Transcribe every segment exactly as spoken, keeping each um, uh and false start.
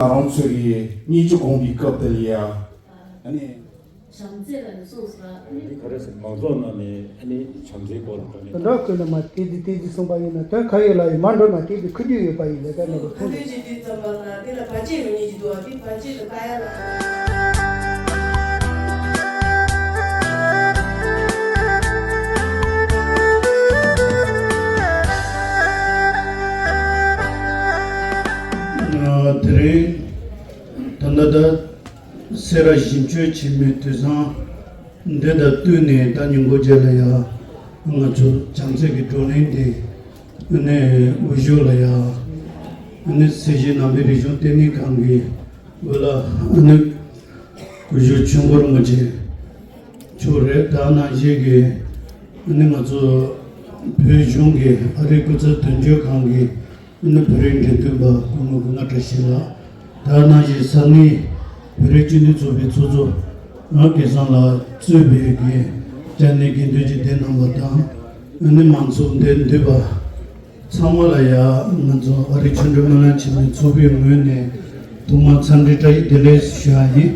ང་རང་ཚོ་གི་སྙན་ཞུ་དགོངས་པའི་སྐབས་དེ་ལ་ཡ། ཨ་ནི། བྱམས་བརྩེ་ལ་ནི་གསུངས་སོང་། འདི་ག་རེ་ཟེར། མང་ཚོགས་ནང་ནས་ཨ་ནི་བྱམས་བརྩེའི་སྐོར་ལ་བཀའ་མོལ། དོན་དག་ཁོ་ན་མ་དེ་དེ་དེ་དེ་གསུངས་པ་ཡིན་ན་དོན་ག་ཡོད་ལ་ཡིན་མ་འགྲོ་ན་དེ་དེ་ཁུ་རྒྱུ་ཡོད་པ་ཡིན་ལས་ཀ་ནས་གོ་ཐུབ། ཁ་ཐུག་ཅིག་དུས་ཙམ་པ་ལ་དེ་ལ་བར་ཆད་ཡོང་ཉེན་ཅིག་འདུག་བ། དེ་བར་ཆད་དུ་ལྟ་ཡ་ལ། དེ་རིང་ད་ལྟ་ད་སེ་ར་བཞི་མཆོད་ཆེན་མོའི་དུས་བཟང་འདི་དང་བསྟུན་ནས་ད་ཉིན་གུང་རྗེས་ལ་ཡ་ང་ཚོ་བྱམས་བརྩེ་གི་བགྲོ་གླེང་འདི་ནས་འོས་ཤོག་ལ་ཡ་ནས་སེར་བྱེས་ནང་པའི་རིག་གཞུང་ལྟེ་གནས་ཁང་གི་འོས་ལ་ནས་སྐུ་ཞབས་ཆོས་འཁོར་རིན་པོ་ཆེ་མཆོག་རེད། ད་ནང་བཞིན་གྱི་ནི་ང་ཚོ་བོད་གཞུང་གི་ཨ་རིའི་སྐུ་ཚབ་དོན་གཅོད་ཁང་གི་ནི་བོད་རིགས་འབྲེལ་མཐུད་པ་སྐུ་ངོ་ཀུན་དགའ་བཀྲ་ཤིས་ལགས། ད་ནང་བཞིན་ས་གནས་བོད་རིགས་སྤྱི་མཐུན་ཚོགས་པའི་ཚོགས་གཙོ་ང་སྐལ་བཟང་ལགས་གཙོས་པའི་གི་ལྕགས་ནས་དགེ་འདུན་གྱི་སྡེ་རྣམ་པ་དང་ནི་མང་ཚོགས་འདིར་འདུས་པ་ཚང་མ་ལ་ཡ་ང་ཚོ་ཨ་རིའི་ཆོ་འཕྲུལ་སྨོན་ལམ་ཆེན་མོའི་ཚོགས་པའི་ངོས་ནས་ཐོག་མར་འཚམས་འདྲི་བཀྲ་ཤིས་བདེ་ལེགས་ཞུ་ཡ་ཡིན།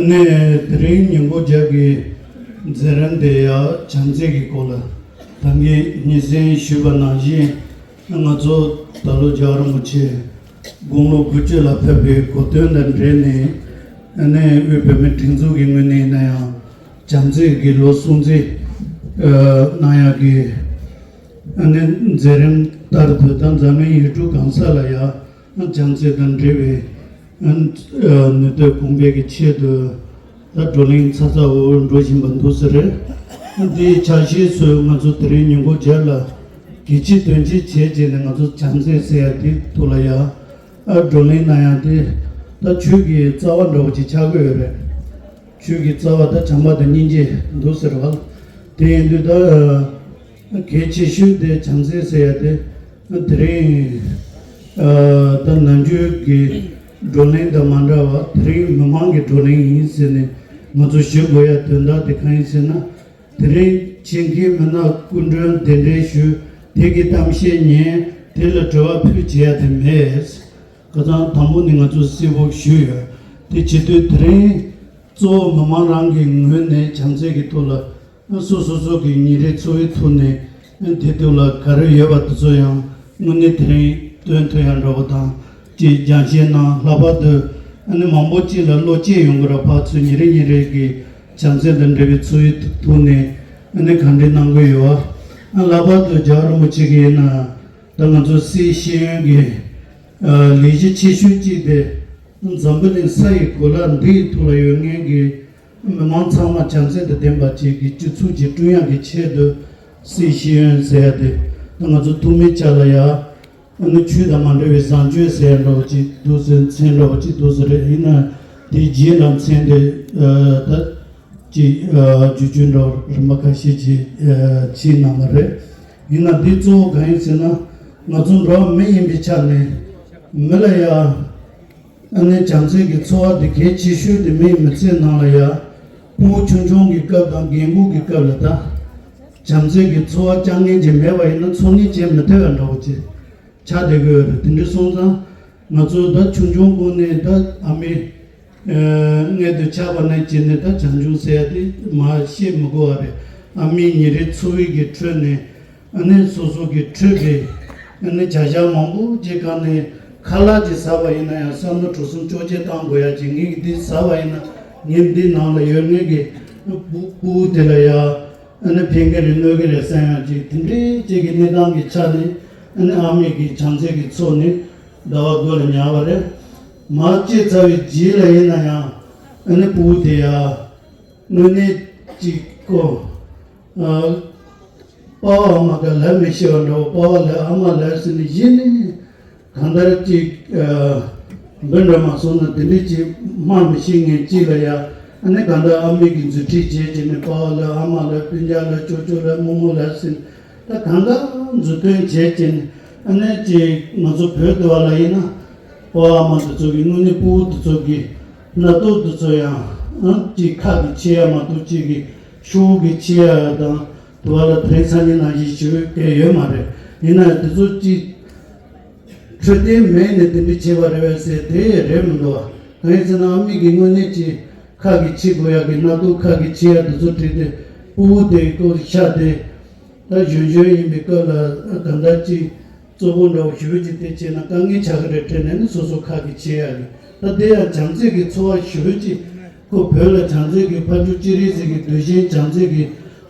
ནས་དེ་རིང་ཉིན་གུང་རྒྱབ་ཀྱི་མཛད་རིམ་དེ་ཡང་བྱམས་བརྩེ་གི་སྐོར་ལ་ད་གིན་སྙན་སེང་ཞུས་པ་ནང་བཞིན་ང་ཚོ་ད་ལོ་རྒྱལ་བ་རིན་པོ་ཆེ་དགུང་ལོ་དགུ་བཅུ་ལ་ཕེབས་པའི་གོ་སྟོན་དང་འབྲེལ་ནས་ནས་དབུས་བོད་མིའི་སྒྲིག་འཛུགས་ཀྱི་ངོས་ནས་ཡིན་ན་ཡང་བྱམས་བརྩེ་གི་ལོ་སྲུང་བརྩི་གནང་ཡག་གི་ནས་མཛད་རིམ་ལྟར་དུ་ད་འཛམ་གླིང་ཡུལ་གྲུ་གང་ས་ལ་ཡང་བྱམས་བརྩེ་དང་འབྲེལ་བའི་ནུས་སྟོབས་གོང་འཕེལ་གྱི་ཆེད་དུ་ད་བགྲོ་གླེང་ཚ་ཚ་འུར་འུར་འགྲོ་བཞིན་པ་འདུག་ས་རེད། འདིའི་ཆ་ཤས་ཚོས་ང་ཚོ་དེ་རིང་ཉིན་གུང་རྒྱབ་ལ་གལ་ཆེ་དོན་ཆེ་བྱས་བྱས་ནས་ང་ཚོ་བྱམས་བརྩེ་ཟེར་ཡ་དེ་ཐོག་ལ་ཡ་བགྲོ་གླེང་གནང་ཡ་དེ་ད་ཆོས་ཀྱི་རྩ་བ་འདྲ་བོ་ཅིག་ཆགས་ཀྱི་ཡོད་རེད། ཆོས་ཀྱི་རྩ་བ་ད་བྱམས་པ་དང་སྙིང་རྗེ་འདུག་ཟེར་བ། དེ་ཡིན་དུས་ད་གལ་ཆེ་ཤོས་དེ་བྱམས་བརྩེ་ཟེར་ཡ་དེ་དེ་རིང་ད་ནམ་རྒྱུན་གྱི་བགྲོ་གླེང་དང་མ་འདྲ་བ་དེ་རིང་མི་མང་གི་བགྲོ་གླེང་ཡིན་ཟེར་ནས་ང་ཚོ་ཞུ་དགོས་ཡ་དོན་དག་དེ་གང་ཡིན་ཟེར་ན། དེ་རིང་ཆེད་མཁས་མི་སྣ་སྐུ་མགྲོན་གདན་འདྲེན་ཞུས། དེ་གི་གཏམ་བཤད་ཉན། དེ་ལ་དྲི་བ་ཕུལ་བྱེད་ཡ་དེ་མེད། ཁ་སང་དང་པོ་ནས་ང་ཚོ་གསལ་པོ་ཞུས་ཡོད། དེ་བྱེད་དུས་དེ་རིང་གཙོ་བོ་མི་མང་རང་གི་ངོས་ནས་བྱམས་བརྩེ་གི་ཐོག་ལ་སོ་སོ་སོ་གི་ཉིན་རེའི་འཚོ་བའི་ཐོག་ནས་དེ་དུས་ལ་ག་རེ་ཡོད་པ་དེ་ཚོ་ཡང་དངོས་གནས་དེ་རིང་སྟོན་ཐུབ་ཡ་འདྲ་པོ་དང་ཅིག་སྦྱང་བཤད་གནང་། ལྷག་པར་དུ་ཨ་ནི་མང་པོ་ཅིག་ལ་བློ་སྐྱེད་ཡོང་གི་ར་ཕར་ཚུར་ཉིན་རེ་ཉིན་རེ་གི་བྱམས་བརྩེ་དང་འབྲེལ་བའི་འཚོ་བའི་ཐོག་ནས་ཨ་ནི་གང་འདྲ་གནང་གི་ཡོད་པ། ཨ་ལྷག་པར་དུ་རྒྱལ་བ་རིན་པོ་ཆེ་གི་ཡིན་ན་ད་ང་ཚོ་སྲིད་ཤེས་ཡོན་གྱི་ལས་གཞི་ཆེ་ཤོས་གཅིག་དེ་འཛམ་བུ་གླིང་ས་ཡི་གོ་ལ་འདི་ཡི་ཐོག་ལ་ཡོད་མཁན་གྱི་མི་མང་ཚང་མ་བྱམས་བརྩེ་དང་ལྡན་པ་བཅས་ཀྱི་སྤྱི་ཚོགས་ཀྱི་བསྐྲུན་ཡག་གི་ཆེད་དུ་སྲིད་ཤེས་ཡོན་ཟེར་ཡ་དེ་ང་ཚོ་ཐོག་མའི་ཆ་ལ་ཡ་ཨ་ནི་ཆོས་དང་མ་འབྲེལ་བའི་བཟང་སྤྱོད་ཟེར་ཡ་འདྲ་བོ་ཅིག་འདུག་ཟེར། མཚན་འདྲ་བོ་ཅིག་འདུག་ཟེར་རེད། ཡིན་ན་དེའི་རྗེས་ལ་མཚན་དེ་ད་ཅིག་བསྒྱུར་བཅོས་འདྲ་བོ་རིམ་པ་ཁ་ཤས་ཅིག་བྱས་གནང་བ་རེད། ཡིན་ན་འདི་གཙོ་བོ་གང་ཡིན་ཟེར་ན་ང་ཚོ་འགྲོ་བ་མི་ཡིན་པའི་ཆ་ནས་མི་ལ་ཡ། ཨ་ནི་བྱམས་བརྩེ་གི་འཚོ་བ་དེ་གལ་ཆེ་ཤོས་དེ་མིའི་མི་ཚེ་ནང་ལ་ཡ། ཕྲུ་གུ་ཆུང་ཆུང་གི་སྐབས་དང་རྒན་གོག་གི་སྐབས་ལ་ད། བྱམས་བརྩེ་གི་འཚོ་བ་བསྐྱངས་མཁན་ཅིག་མེད་པ་ཡིན་ན་འཚོ་གནས་བྱེད་མི་ཐུབ་པ་འདྲ་བོ་ཅིག་ཆགས་བསྡད་ཀྱི་ཡོད་རེད། དེ་འདྲ་སོང་ཙང་ང་ཚོ་ད་ཆུང་ཆུང་སྒང་ནས་ད་ཨ་མའི་མངལ་དུ་ཆགས་པ་ནས་བྱས་ནས་ད་བྱམས་སྐྱོང་ཟེར་ཡ་དེ་མ་བཤད་མི་དགོས་པ་རེད། ཨ་མའི་ཉིན་རེའི་འཚོ་བའི་གི་ཁྲོད་ནས། ཨ་ནི་སོ་སོ་གི་འཕྲོད་པའི་ཨ་ནི་བྱ་གཞག་མང་པོ་ཅིག་གང་ནས་ཁ་ལག་ཅིག་ཟ་བ་ཡིན་ན་ཡང་བསམ་བློ་གྲོས་གསུམ་ལྕོགས་ཆེ་བཏང་དགོས་ཡ་ཅིག་ངེད་ཀྱི་འདི་ཟ་བ་ཡིན་ན་ངེད་འདི་ནང་ལ་ཡོད་ངེད་ཀྱི་སྤུ་སྤུ་གུ་དེ་ལ་ཡ་ཨ་ནི་ཕན་གི་རེད་གནོད་གི་རེད་བསམ་ཡ་ཅིག་དེ་འདྲའི་ཅིག་གི་གནས་སྟངས་ཀྱི་ཆ་ནས་ཨ་ནི་ཨ་མའི་གི་བྱམས་བརྩེ་གི་ཚོགས་ནི་ཟླ་བ་དགུ་ལ་ཉར་བ་རེད། མར་སྐྱེས་ཚར་བའི་རྗེས་ལ་ཡིན་ན་ཡང་ཨ་ནི་སྤུ་གུ་དེ་ཡ། དངོས་གནས་ཅིག་གོ། ཨ། པ་ཕ་ཨ་མ་ག་ལབ་མི་ཤེས་པ་འདྲ་བོ། པ་ཕ་ལབ་ཨ་མ་ལབ་ཟེར་ནས་གཞི་ནས་གང་ལྟར་ཅིག་ཨ། འདི་འདྲ་མ་སོང་ན་དེ་འདྲས་ཅིག་སྨྲ་མི་ཤེས་མཁན་ཅིག་ལ་ཡ། ཨ་ནི་གང་ལྟར་ཨ་མའི་གི་རྫུ་འཕྲུལ་བྱས་བྱས་ནས་པ་ཕ་ལབ་ཨ་མ་ལབ་སྤུན་ཀྱག་ལབ་ཅོ་ཅོ་ལབ་རྨོ་མོ་ལབ་ཟེར་ནས་ད་གང་ག་མཛུབ་སྟོན་བྱས་བྱས་ནས་ཨ་ནི་ཅིག་ང་ཚོ་བོད་དུ་བ་ལ་ཡིན་ན། པ་ཕ་ཨ་མ་དེ་ཚོ་གི་དངོས་གནས་སྤུ་གུ་དེ་ཚོ་གི་སྣ་ཐོག་དེ་ཚོ་ཡང་ཨང་ཅིག་ཁ་གི་ཆེ་ཡ་མ་གཏོགས་ཅིག་གི་ཤོག་གི་ཆེ་ཡ་དང་དུ་བ་ལ་དེ་རིང་སང་ཉིན་ནང་བཞིན་ཞུ་གི་ཡོད་མ་རེད། ཡིན་ན་དེ་ཚོ་ཅིག་ འཕྲོད་བསྟེན་མེད་ནས་དེ་འདྲ་བྱས་པ་རེད་བས་ཟེར་དེ་རེད་མི་འདུག་བ། གང་ཡིན་ཟེར་ན་ཨ་མི་གི་དངོས་གནས་ཀྱི་ཁ་གི་བྱེད་དགོས་ཡག་གི་གནའ་དུས་ཁ་གི་བྱེད་ཡག་དེ་ཚོ་བྲིས་ཏེ་སྤུ་གུ་དེ་ཀོ་ཤ་དེ་ད་གཞོན་གཞོན་ཡིན་པའི་སྐབས་ལ་གང་ལྟར་ཅིག་གཙོ་བོ་འདྲ་བོ་ཞུ་བ་ཅིག་དེ་བྱས་ན་དཀའ་ངལ་ཆགས་ཀྱི་རེད་དྲན་ནས་ནི་སོ་སོ་ཁ་གི་བྱེད་ཡག་གི་ད་དེ་ཡང་བྱམས་བརྩེ་གི་འཚོ་བ་ཞུ་བ་ཅིག་ཁོ་བོད་ལ་བྱམས་བརྩེ་གི་ཕར་ཕྱོགས་སྤྱི་རིགས་ཟེར་གི་དུས་ཆེན་བྱམས་བརྩེ་གི་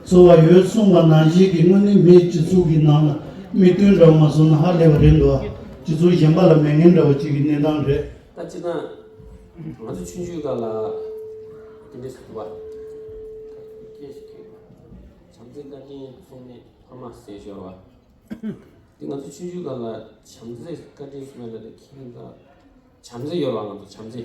འཚོ་བ་ཡོད་གསུངས་པ་ནང་བཞིན་གྱི་དངོས་གནས་མིའི་སྤྱི་ཚོགས་ཀྱི་ནང་ལ་མིག་སྟོན་འདྲ་བོ་མ་བཟོ་ན་ཧ་ལས་པ་རེད་འདུག་སྤྱི་ཚོགས་གཞན་པ་ལ་མེད་མཁན་འདྲ་བོ་ཅིག་གི་གནས་སྟངས་རེད། ད་སྤྱིར་བཏང་ང་ཚོ་ཆུང་ཆུང་སྒང་ལ་དེ་འདྲས་སུ་འདུག་བ། སྐད་ཞིག་ཐོས་པ། བྱམས་བརྩེ་བཀའ་དྲིན་མཚུངས་མེད་ཕ་མ་ཟེར་ཤོར་བ། འདི་ང་ཚོ་ཆུང་ཆུང་སྒང་ལ་བྱམས་བརྩེ་བཀའ་དྲིན་མཚུངས་མེད་ལ་དེ་ཁྱིམ་ད། བྱམས་བརྩེ་ཡོད་རེད་བ། ང་ཚོ་བྱམས་བརྩེ།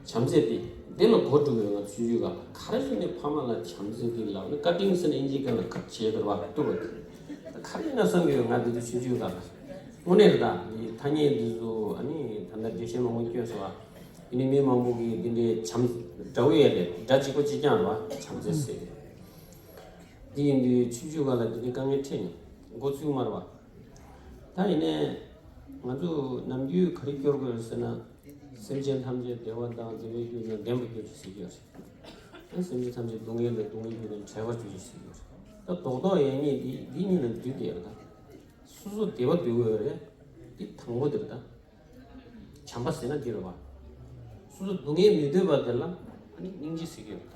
བྱམས་བརྩེ་དེ་འདི་ལ་གོ་འགྲོ་གི་ཡོད། ང་ཚོ་ཆུང་ཆུང་སྒང་ལ་ག་རེ་ཟེར་ནས་ཕ་མ་ལ་བྱམས་བརྩེ་གི་ལབ་ན་བཀའ་དྲིན་ཟེར་ན་ཨིན་ཇི་སྒང་ལ་ཁ་བྱེད་དར་བ་ལྟོས་པ་དེ་ད་ག་རེ་ཡིན་ན་བསམ་གི་ཡོད། ང་འདི་ཚོ་ཆུང་ཆུང་སྒང་ལ་དངོས་གནས་རེད། ད་འདི་ཐ་སྙད་འདི་ཚོ་ཨ་ནི་ད་ལྟ་འགྲེལ་བཤད་མང་པོ་བསྐྱོན་སོང་བ། ཡིན་ནའི་མི་མང་པོ་གིས་འདི་འདྲའི་བྱམས་འདྲ་བོ་ཡོད་རེད། སྒྲ་གཅིག་པ་གཅིག་རྐྱང་རེད་བ། བྱམས་བརྩེ་ཟེར་དེ། འདི་ཡིན་དུས་ཆུང་ཆུང་སྒང་ལ་འདི་འདྲའི་དཀའ་ངལ་འཕྲད་ནས་འགོ་ཚུགས་མ་རེད་བ། ད་ཡིན་ནའི་ང་ཚོ་ནམ་རྒྱུན་ག་རེ་སྐྱོར་དགོས་རེད་ཟེར་ན། སེམས་ཅན་ཐམས་ཅད་བདེ་བ་དང་བདེ་བའི་རྒྱུ་དང་ལྡན་པར་གྱུར་ཅིག་ཟེར་གྱི་ཡོད་རེད། ཨ་སེམས་ཅན་ཐམས་ཅད་སྡུག་བསྔལ་དང་སྡུག་བསྔལ་རྒྱུ་དང་བྲལ་བར་གྱུར་ཅིག་ཟེར་གྱི་ཡོད་རེད། ད་རྡོག་རྡོག་ཡང་སྙིང་འདི་འདི་གཉིས་ལ་འདུས་བསྡད་ཡོད་རེད། ད་སོ་སོ་བདེ་བ་འདོད་ཀྱི་ཡོད་རེད། འདི་དང་པོ་དེ་རེད་ད། བྱམས་པ་ཟེར་ན་འདི་རེད་བ། སོ་སོ་སྡུག་བསྔལ་མི་འདོད་པ་དེ་ལ་ཨ་ནི་སྙིང་རྗེ་ཟེར་གྱི་ཡོད་རེད་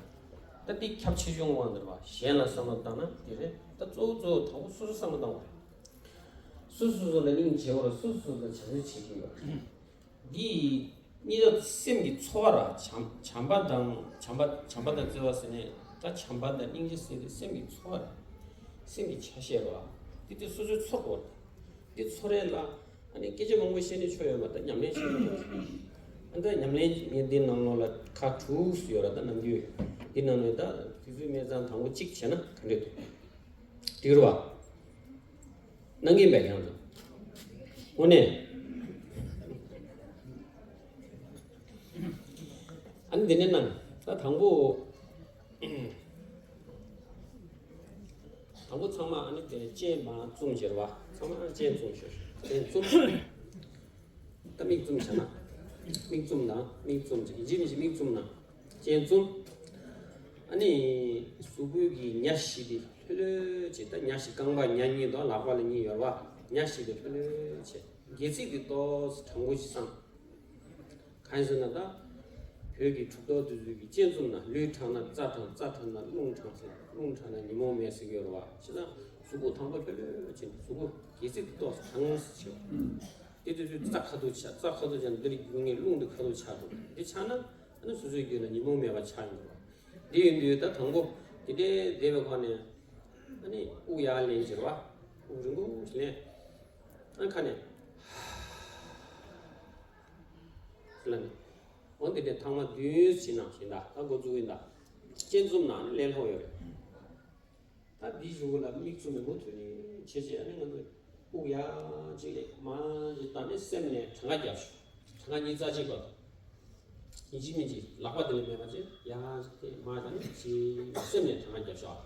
ད། ད་འདི་ཁྱབ་ཆེ་ཆུང་དབང་དེ་རེད་བ། གཞན་ལ་བསམ་བློ་བཏང་ན་འདི་རེད། ད་གཙོ་བོ་གཙོ་བོ་དང་པོ་སོ་སོ་བསམ་བློ་བཏང་བ་རེད། སོ་སོ་སོ་ལ་སྙིང་རྗེ་བོ་རེད། སོ་སོ་སོ་ལ་བྱམས་བརྩེ་བྱེད་ཀྱི་ཡོད་རེད། འདི་གཉིས་ཀ་སེམས་ཀྱི་ཚོར་བ་ར། བྱམས་བྱམས་པ་དང་བྱམས་པ་བྱམས་པ་དང་བརྩེ་བ་ཟེར་ནས་ད་བྱམས་པ་དང་སྙིང་རྗེ་ཟེར་དེ་སེམས་ཀྱི་ཚོར་བ་ར། སེམས་ཀྱི་ཆ་ཤས་ར། འདི་དེ་སོ་སོའི་ཚོར་དགོས་ར། འདི་ཚོར་རེད་ལ། ཨ་ནི་སྐད་ཆ་མང་པོ་བཤད་ནས་ཆོ་ཡོད་མ་ད་ཉམས་ལེན་བྱེད་ཡོད་མ། ཨ་ད་ཉམས་ལེན་ངས་འདི་ནང་ལོགས་ལ་ཁག་དྲུག་ཡོད་ར། ད་ནམ་རྒྱུན་འདི་ནང་ནས་ད་དུས་ཚོད་མེད་ཙང་དང་པོ་གཅིག་བྱས་ན་ག་འདྲས་འདུག་འགྲིག་ར་བ། གནང་གི་ཡིན་པས་ཁྱེད་རང་ཚོ། དངོས་གནས། ཨ་ནི་འདི་ནས་གནང་། ད་དང་པོ། དང་པོ་ཚང་མ་ཨ་ནི་དེ་སྤྱན་མ་བཙུམ་བྱེད་ར་བ། ཚང་མ་སྤྱན་བཙུམ་ཤོག་སྤྱན་བཙུམ། ད་མིག་བཙུམ་བྱས་ན། མིག་བཙུམ་ན་མིག་བཙུམ་བྱས། ཡིན་གཅིག་མིན་གཅིག་མིག་བཙུམ་ན། སྤྱན་བཙུམ། ཨ་ནི་གཟུགས་པོའི་གི་ཉ་བཞི་དེ་ལྷོད་ལྷོད་བྱས། ད་ཉ་བཞི་རྐང་པ་ཉ་གཉིས་དང་ལག་པ་ལ་གཉིས་ཡོད་ར་བ། ཉ་བཞི་དེ་ལྷོད་ལྷོད་བྱས། སྒལ་ཚིགས་དེ་ཏོག་ཙམ་དྲང་པོ་ཞིག་བསྲང་། གང་ཡིན་ཟེར་ན་ད། བོད་ཀྱི་གྲུབ་ཐོབ་དེ་ཚོས་ཀྱི་སྤྱན་བཙུམ་ན་ལུས་དྲང་ན་རྩ་དྲང་། རྩ་དྲང་ན་རླུང་དྲང་ཟེར། རླུང་དྲང་ན་ཉོན་མོངས་མེད་ཟེར་གྱི་ཡོད་རེད་བ། བྱས་ཙང་གཟུགས་པོ་དང་པོ་ལྷོད་ལྷོད་བྱས་ནས་གཟུགས་པོ་སྒལ་ཚིགས་དེ་ཏོག་ཙམ་དྲང་ངེས་སུ་བྱེད། དེ་དུས་ཚོད་རྩ་ཁ་ཐུག་ཆགས། རྩ་ཁ་ཐུག་ཆགས་ན་འདིར་རྒྱུ་ངེས་རླུང་དེ་ཁ་ཐུག་ཆགས་འགྲོ། འདི་ཆགས་ན་ཨ་ནི་སོ་སོའི་རྒྱུད་ལ་ཉོན་མོངས་མེད་པ་ཆགས་ཡོང་གི་རེད་བ། འདི་ཡིན་དུས་ད་དང་པོ་དེ་འདྲའི་བསྡད་པའི་ཁོག་ནས་ཨ་ནི་དབུགས་ཡར་ལེན་གྱི་རེད་བ། དབུགས་རིང་པོ་ཞིག་ལེན། ཨ་ནི་ཁ་ནས། ལ་ནི། འོ་འདི་འདྲའི་ཐེངས་མ་བདུན་ཞིག་ནང་བཞིན་ད་ད་འགོ་བཙུགས་ཡིན་ད། སྤྱན་བཙུམ་ནང་ནས་ལེན་ལྷོ་ཡོད་རེད། ད་འདིའི་གཞུག་གུ་ལ་མིག་བཙུམ་ནས་མུ་མཐུད་ནས་བྱས་བྱས་ཨ་ནི་ང་ཚོས་དབུགས་ཡར་གཅིག་ལེན་མར་གཅིག་བཏང་ནས་སེམས་ནས་གྲངས་ཀ་རྒྱབ་ཤོག་གྲངས་ཀ་ཉིས་རྩ་གཅིག་བར་དུ། ཡིན་གཅིག་མིན་གཅིག་ལག་པ་དེ་ལ་མེད་པ་བྱས་ཡར་གཅིག་མར་གཅིག་སེམས་ནས་གྲངས་ཀ་རྒྱབ་ཤོག་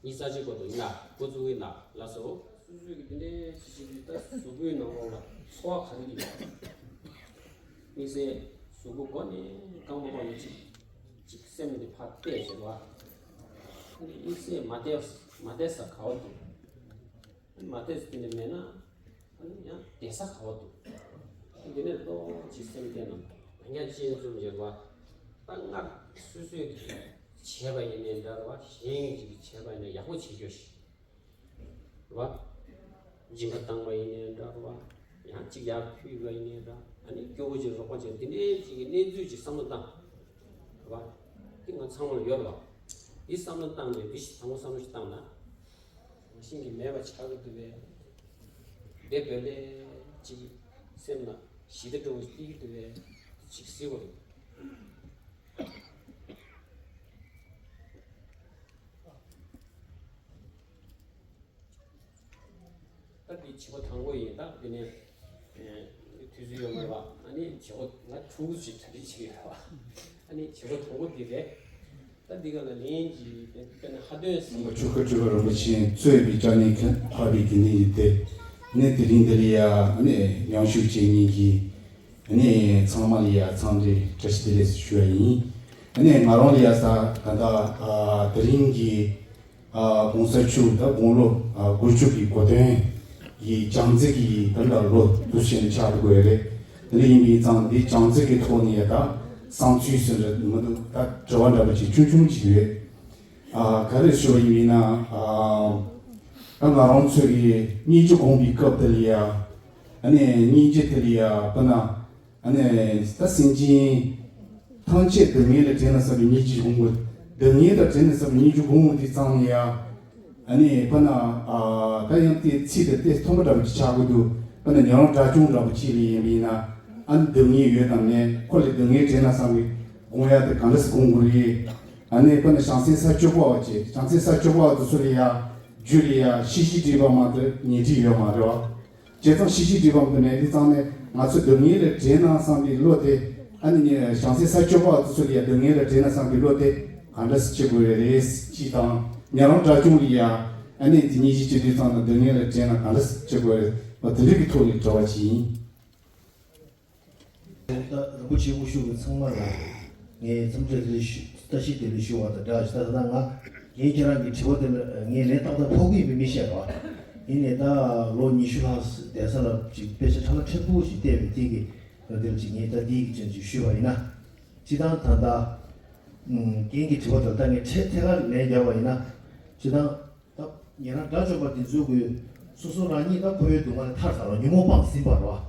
ཉིས་རྩ་གཅིག་བར་དུ་ཡིན་ལ་འགོ་བཙུགས་ཡིན་ལ་ལགས་སོ། སོ་སོས་ཀྱི་འདི་འདྲའི་ཞིག་ཞིག་གིས་ད་གཟུགས་པོའི་ནང་ལོགས་ལ་ཚོར་བ་ག་རེ་ཡོད། དམིགས་བསལ་གཟུགས་པོ་མགོ་ནས་རྐང་པ་བར་ནས་ཅིག་ཅིག་སེམས་འདི་ཕར་གཏད་བྱེད་པ། དམིགས་བསལ་མ་བདེ་མ་བདེ་ས་ག་བ་འདུག་མ་བདེ་ས་དེ་འདྲ་མེད་ན་ཨ་ནི་ཡང་བདེ་ས་ག་བ་འདུག་འདི་ནས་ཏོག་ཅིག་སེམས་བསྟེན་ན་ཡང་སྤྱན་བཙུམ་བྱེད་པ། ད་སྔར་སོ་སོས་ཀྱི་བྱས་པ་ཡིན་ནའི་འདྲ་བ། གཞན་གྱིས་བྱས་པ་ཡིན་ན་ཡག་པོ་བྱེད་རྒྱུ་ཞིག་རེད་བ། སྦྱིན་པ་བཏང་བ་ཡིན་ནའི་འདྲ་བ། ཡང་གཅིག་ཡར་ཕུལ་བ་ཡིན་ནའི་འདྲ། ཨ་ནི་སྐྱོ་བོ་ཅིག་རོགས་པ་ཅིག་འདི་འདྲའི་ཅིག་གི་གནས་ཚུལ་ཅིག་བསམ་བློ་བཏང་། རེད་བ། འདི་ང་ཚང་མ་ལ་ཡོད་རེད་བ། འདི་བསམ་བློ་བཏང་ནས་འདི་ཞིག་དང་པོ་བསམ་བློ་ཞིག་བཏང་ན། ཤིང་གི་མེད་པ་ཆགས་ཀྱི་འདུག་པས། བདེ་བོད་ལས་ཅིག་སེམས་ལ་ཞི་བདེ་སྤྲོ་བོ་ཞིག་སྐྱེ་གི་འདུག་པས། ཅིག་གཟིགས་པ་རེད། ད་འདི་བྱེད་སྒོ་དང་པོ་ཡིན། ད་འདི་ནས་དུས་ཚོད་ཡོད་མ་རེད་བ། ཨ་ནི་བྱེད་སྒོ་ང་ཕྲུ་གུ་ཞིག་གྲ་སྒྲིག་བྱེད་ཡོད་རེད་བ། ཨ་ནི་བྱེད་སྒོ་དང་པོ་འདི་རེད། ད་འདི་ག་ལ་ལན་གྱི་དཔེར་ན་ཧ་དོན་ཟེར། ཆོས་ཁ་སྤྲུལ་པ་རིན་པོ་ཆེས་གཙོས་པའི་སྐྲ་ནི་མཁན་འཕགས་པའི་དགེ་འདུན་ཡིན་ཏེ། ནས་དེ་རིང་འདི་ལ་ཡ་ནས་མཉམ་ཞུགས་བྱེད་མཁན་གྱི་ནས་ཚང་མ་ལ་ཡ་འཚམས་འདྲི་བཀྲ་ཤིས་བདེ་ལེགས་ཞུ་བ་ཡིན། ནས་ང་རང་ལ་ཡ་ས་ད་ལྟ་ཨ་དེ་རིང་གི་ཨ་གོང་ས་མཆོག་ད་དགུང་ལོ་ཨ་དགུ་བཅུ་གི་གོ་སྟོན་གྱི་བྱམས་བརྩེ་གི་ད་ལྟ་ལོ་དུ་ཞེས་ནས་ཆགས་འགྲོ་གི་རེད། དེ་འདྲ་ཡིན་པའི་ཙང་འདི་བྱམས་བརྩེ་གི་ཐོག་ནས་ཡ་ད་བསམ་ཚུལ་ཟེར་འདྲ་མི་འདུག་ད་དྲི་བ་འདྲ་པོ་ཅིག་ཆུང་ཆུང་ཅིག་ཡོད། ཨ་ག་རེ་ཞུ་བ་ཡིན་ན། ཨ་ད་ང་རང་ཚོ་གི་སྙན་ཞུ་དགོངས་པའི་སྐབས་དེ་ལ་ཡ། ཨ་ནི་སྙན་ཞུ་དེ་ལ་ཡ་དཔེར་ན། ཨ་ནི་ད་སེམས་ཅན་ཐམས་ཅད་སྡུག་བསྔལ་ལས་བྲལ་ན་བསམ་པའི་སྙན་ཞུ་དགོངས་དགོས། སྡུག་བསྔལ་དང་བྲལ་ན་བསམ་པའི་སྙན་ཞུ་དགོངས་དེ་ཙང་ལ་ཡ། ཨ་ནི་དཔེར་ན། ཨ་ད་ཡང་དེ་ཚིག་དེ་དེ་མཐུན་པ་འདྲ་པོ་ཅིག་ཆགས་ཀྱི་འདུག་དཔེར་ན་ཉན་རང་དགྲ་བཅོམ་འདྲ་པོ་ཅིག་ལ་ཡིན་པ་ཡིན་ན། ཨ་ནི་སྡུག་བསྔལ་ཡོད་དམ་མེད། ཁོ་ལས་སྡུག་བསྔལ་བྲལ་ན་བསམ་པའི་དགོངས་ཡ་དེ་ག་འདྲ་སེ་དགོངས་དགོས་རེད། ཨ་ནི་དཔེར་ན་བྱང་སེམས་ས་བཅུ་པ་བ་ཅིག་བྱང་སེམས་ས་བཅུ་པ་བ་དེ་ཚོ་ལ་ཡ། རྒྱུད་ལ་ཡ་ཤེས་བྱའི་སྒྲིབ་པ་མ་གཏོགས་ཉོན་སྒྲིབ་ཡོད་མ་རེད་བ། བྱས་ཙང་ཤེས་བྱའི་སྒྲིབ་པ་མ་གཏོགས་མེད་དེ་ཙང་ནས་ང་ཚོ་སྡུག་བསྔལ་ལས་བྲལ་ན་བསམ་པའི་བློ་དེ། ཨ་ནི་བྱང་སེམས་ས་བཅུ་པ་བ་དེ་ཚོ་ལ་ཡ་སྡུག་བསྔལ་ལས་བྲལ་ན་བསམ་པའི་བློ་དེ་ག་འདྲ་སེ་བྱེད་དགོས་རེད་ཅེས་དང་། ཉན་རང་དགྲ་བཅོམ་ལ་ཡ། ཨ་ནི་དེ་སྙན་ཞུ་བྱེད་དུས་ཙང་ནས་སྡུག་བསྔལ་ལས་བྲལ་ན་ག་འདྲ་སེ་བྱེད་དགོས་རེད་བ། དེ་འདྲ་གི་ཐོག་ནས་དྲི་བ་ཅིག་ཡིན། ད་རིན་པོ་ཆེ་དབུ་བཞུགས་ཀྱི་ཚང་མ་ལ་ངས་འཚམས་འདྲི་རེ་ཞུ་བཀྲ་ཤིས་བདེ་ལེགས་ཞུ་བ་དང་སྦྲགས་ད་ད་ལྟ་ང་རྒན་ཁྱེད་རང་གི་དྲི་བ་དེ་ལ་ངས་ལན་ཏག་ཏག་ཕོག་གི་ཡོད་པའི་མི་ཤེས་རོགས། ཡིན་ནས་ད་ལོ་ཉི་ཤུ་ལྷག་བསྡད་ས་ལ་ཅིག་དཔེ་ཆ་ཕྲ་ལ་ཕྲན་བུ་ཞིག་བལྟས་པའི་དེ་གི་ད་དེ་ལ་ཅིག་ངས་ད་འདི་གི་ཅན་ཅིག་ཞུས་པ་ཡིན་ན། སྤྱི་བཏང་ད་ལྟ་རྒན་གྱི་དྲི་བ་དང་ད་ངས་ཐད་ཐད་ཀར་ལན་རྒྱབ་པ་ཡིན་ན། སྤྱི་བཏང་། ད་ཉན་རང་དགྲ་བཅོམ་པ་འདི་ཚོའི་གི་སོ་སོ་རང་ཉིད་ད་འཁོར་བའི་སྡུག་བསྔལ་ལས་ཐར་ཚར་བ་ཉོན་མོངས་སྤངས་ཟིན་པ་རེད་བ།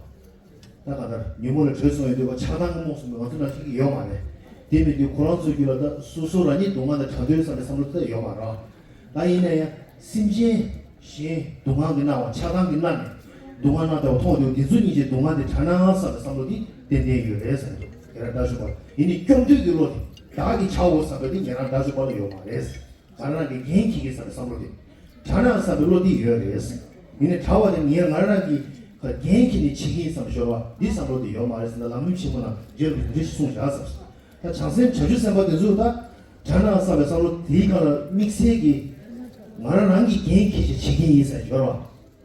ད་ག་ལྟར་ཉོན་མོངས་ལས་གྲོལ་སོང་ཡོད་དུས་ཆགས་སྡང་གི་རྨོངས་སོང་བའི་ང་ཚོ་ནང་བཞིན་གྱི་ཡོད་མ་རེད། དེ་མིན་དུས་ཁོ་རང་ཚོའི་རྒྱུད་ལ་ད་སོ་སོ་རང་ཉིད་སྡུག་བསྔལ་ལས་ཐར་འདོད་བསམ་པའི་བསམ་བློ་དེ་ཡོད་མ་རེད་བ། ད་ཡིན་ན་ཡང་སེམས་ཅན་གཞན་སྡུག་བསྔལ་གྱིས་མནར་བ་ཆགས་སྡང་གིས་མནར་ནས་སྡུག་བསྔལ་མནར་བསྡད་པ་མཐོང་དུས་དེ་ཚོ་སྙིང་རྗེ་སྡུག་བསྔལ་དེ་དྲག་ན་བསམ་པའི་བསམ་བློ་དེ་ཏན་ཏན་ཡོད་རེད་བསམ་གྱི་འདུག་ཉན་རང་དགྲ་བཅོམ་པ་ཡིན་ནའི་སྐྱོབ་འདོད་ཀྱི་བློ་དེ་བདག་གིས་བྱའོ་བསམ་པ་དེ་ཉན་རང་དགྲ་བཅོམ་པ་ལ་ཡོད་མ་རེད། ག་རང་གི་འགན་འཁྱེར་གྱི་བསམ་པའི་བསམ་བློ་དེ། དྲག་ན་བསམ་པའི་བློ་དེ་ཡོད་རེད། ཡིན་ནའི་དྲག་པ་དེ་ངས་ང་རང་གི་འགན་འཁྱེར་ནས་བྱེད་ཀྱི་ཡིན་བསམ་ཞོར་བ་འདི་བསམ་བློ་དེ་ཡོད་མ་རེད་ཟེར་ན་ལམ་རིམ་ཆེན་མོ་ནང་རྗེ་རིན་པོ་ཆེས་གསུངས་བཞག་ཟེར། ད་བྱང་སེམས་བྱང་ཆུབ་སེམས་དཔའ་དེ་ཚོ་ད་དྲག་ན་བསམ་པའི་བསམ་བློ་དེའི་སྒང་ལ་དམིགས་བསལ་གྱི་ང་རང་རང་གི་འགན་འཁྱེར་བྱེད་བྱེད་ཀྱི་ཡིན་བསམ་ཞོར་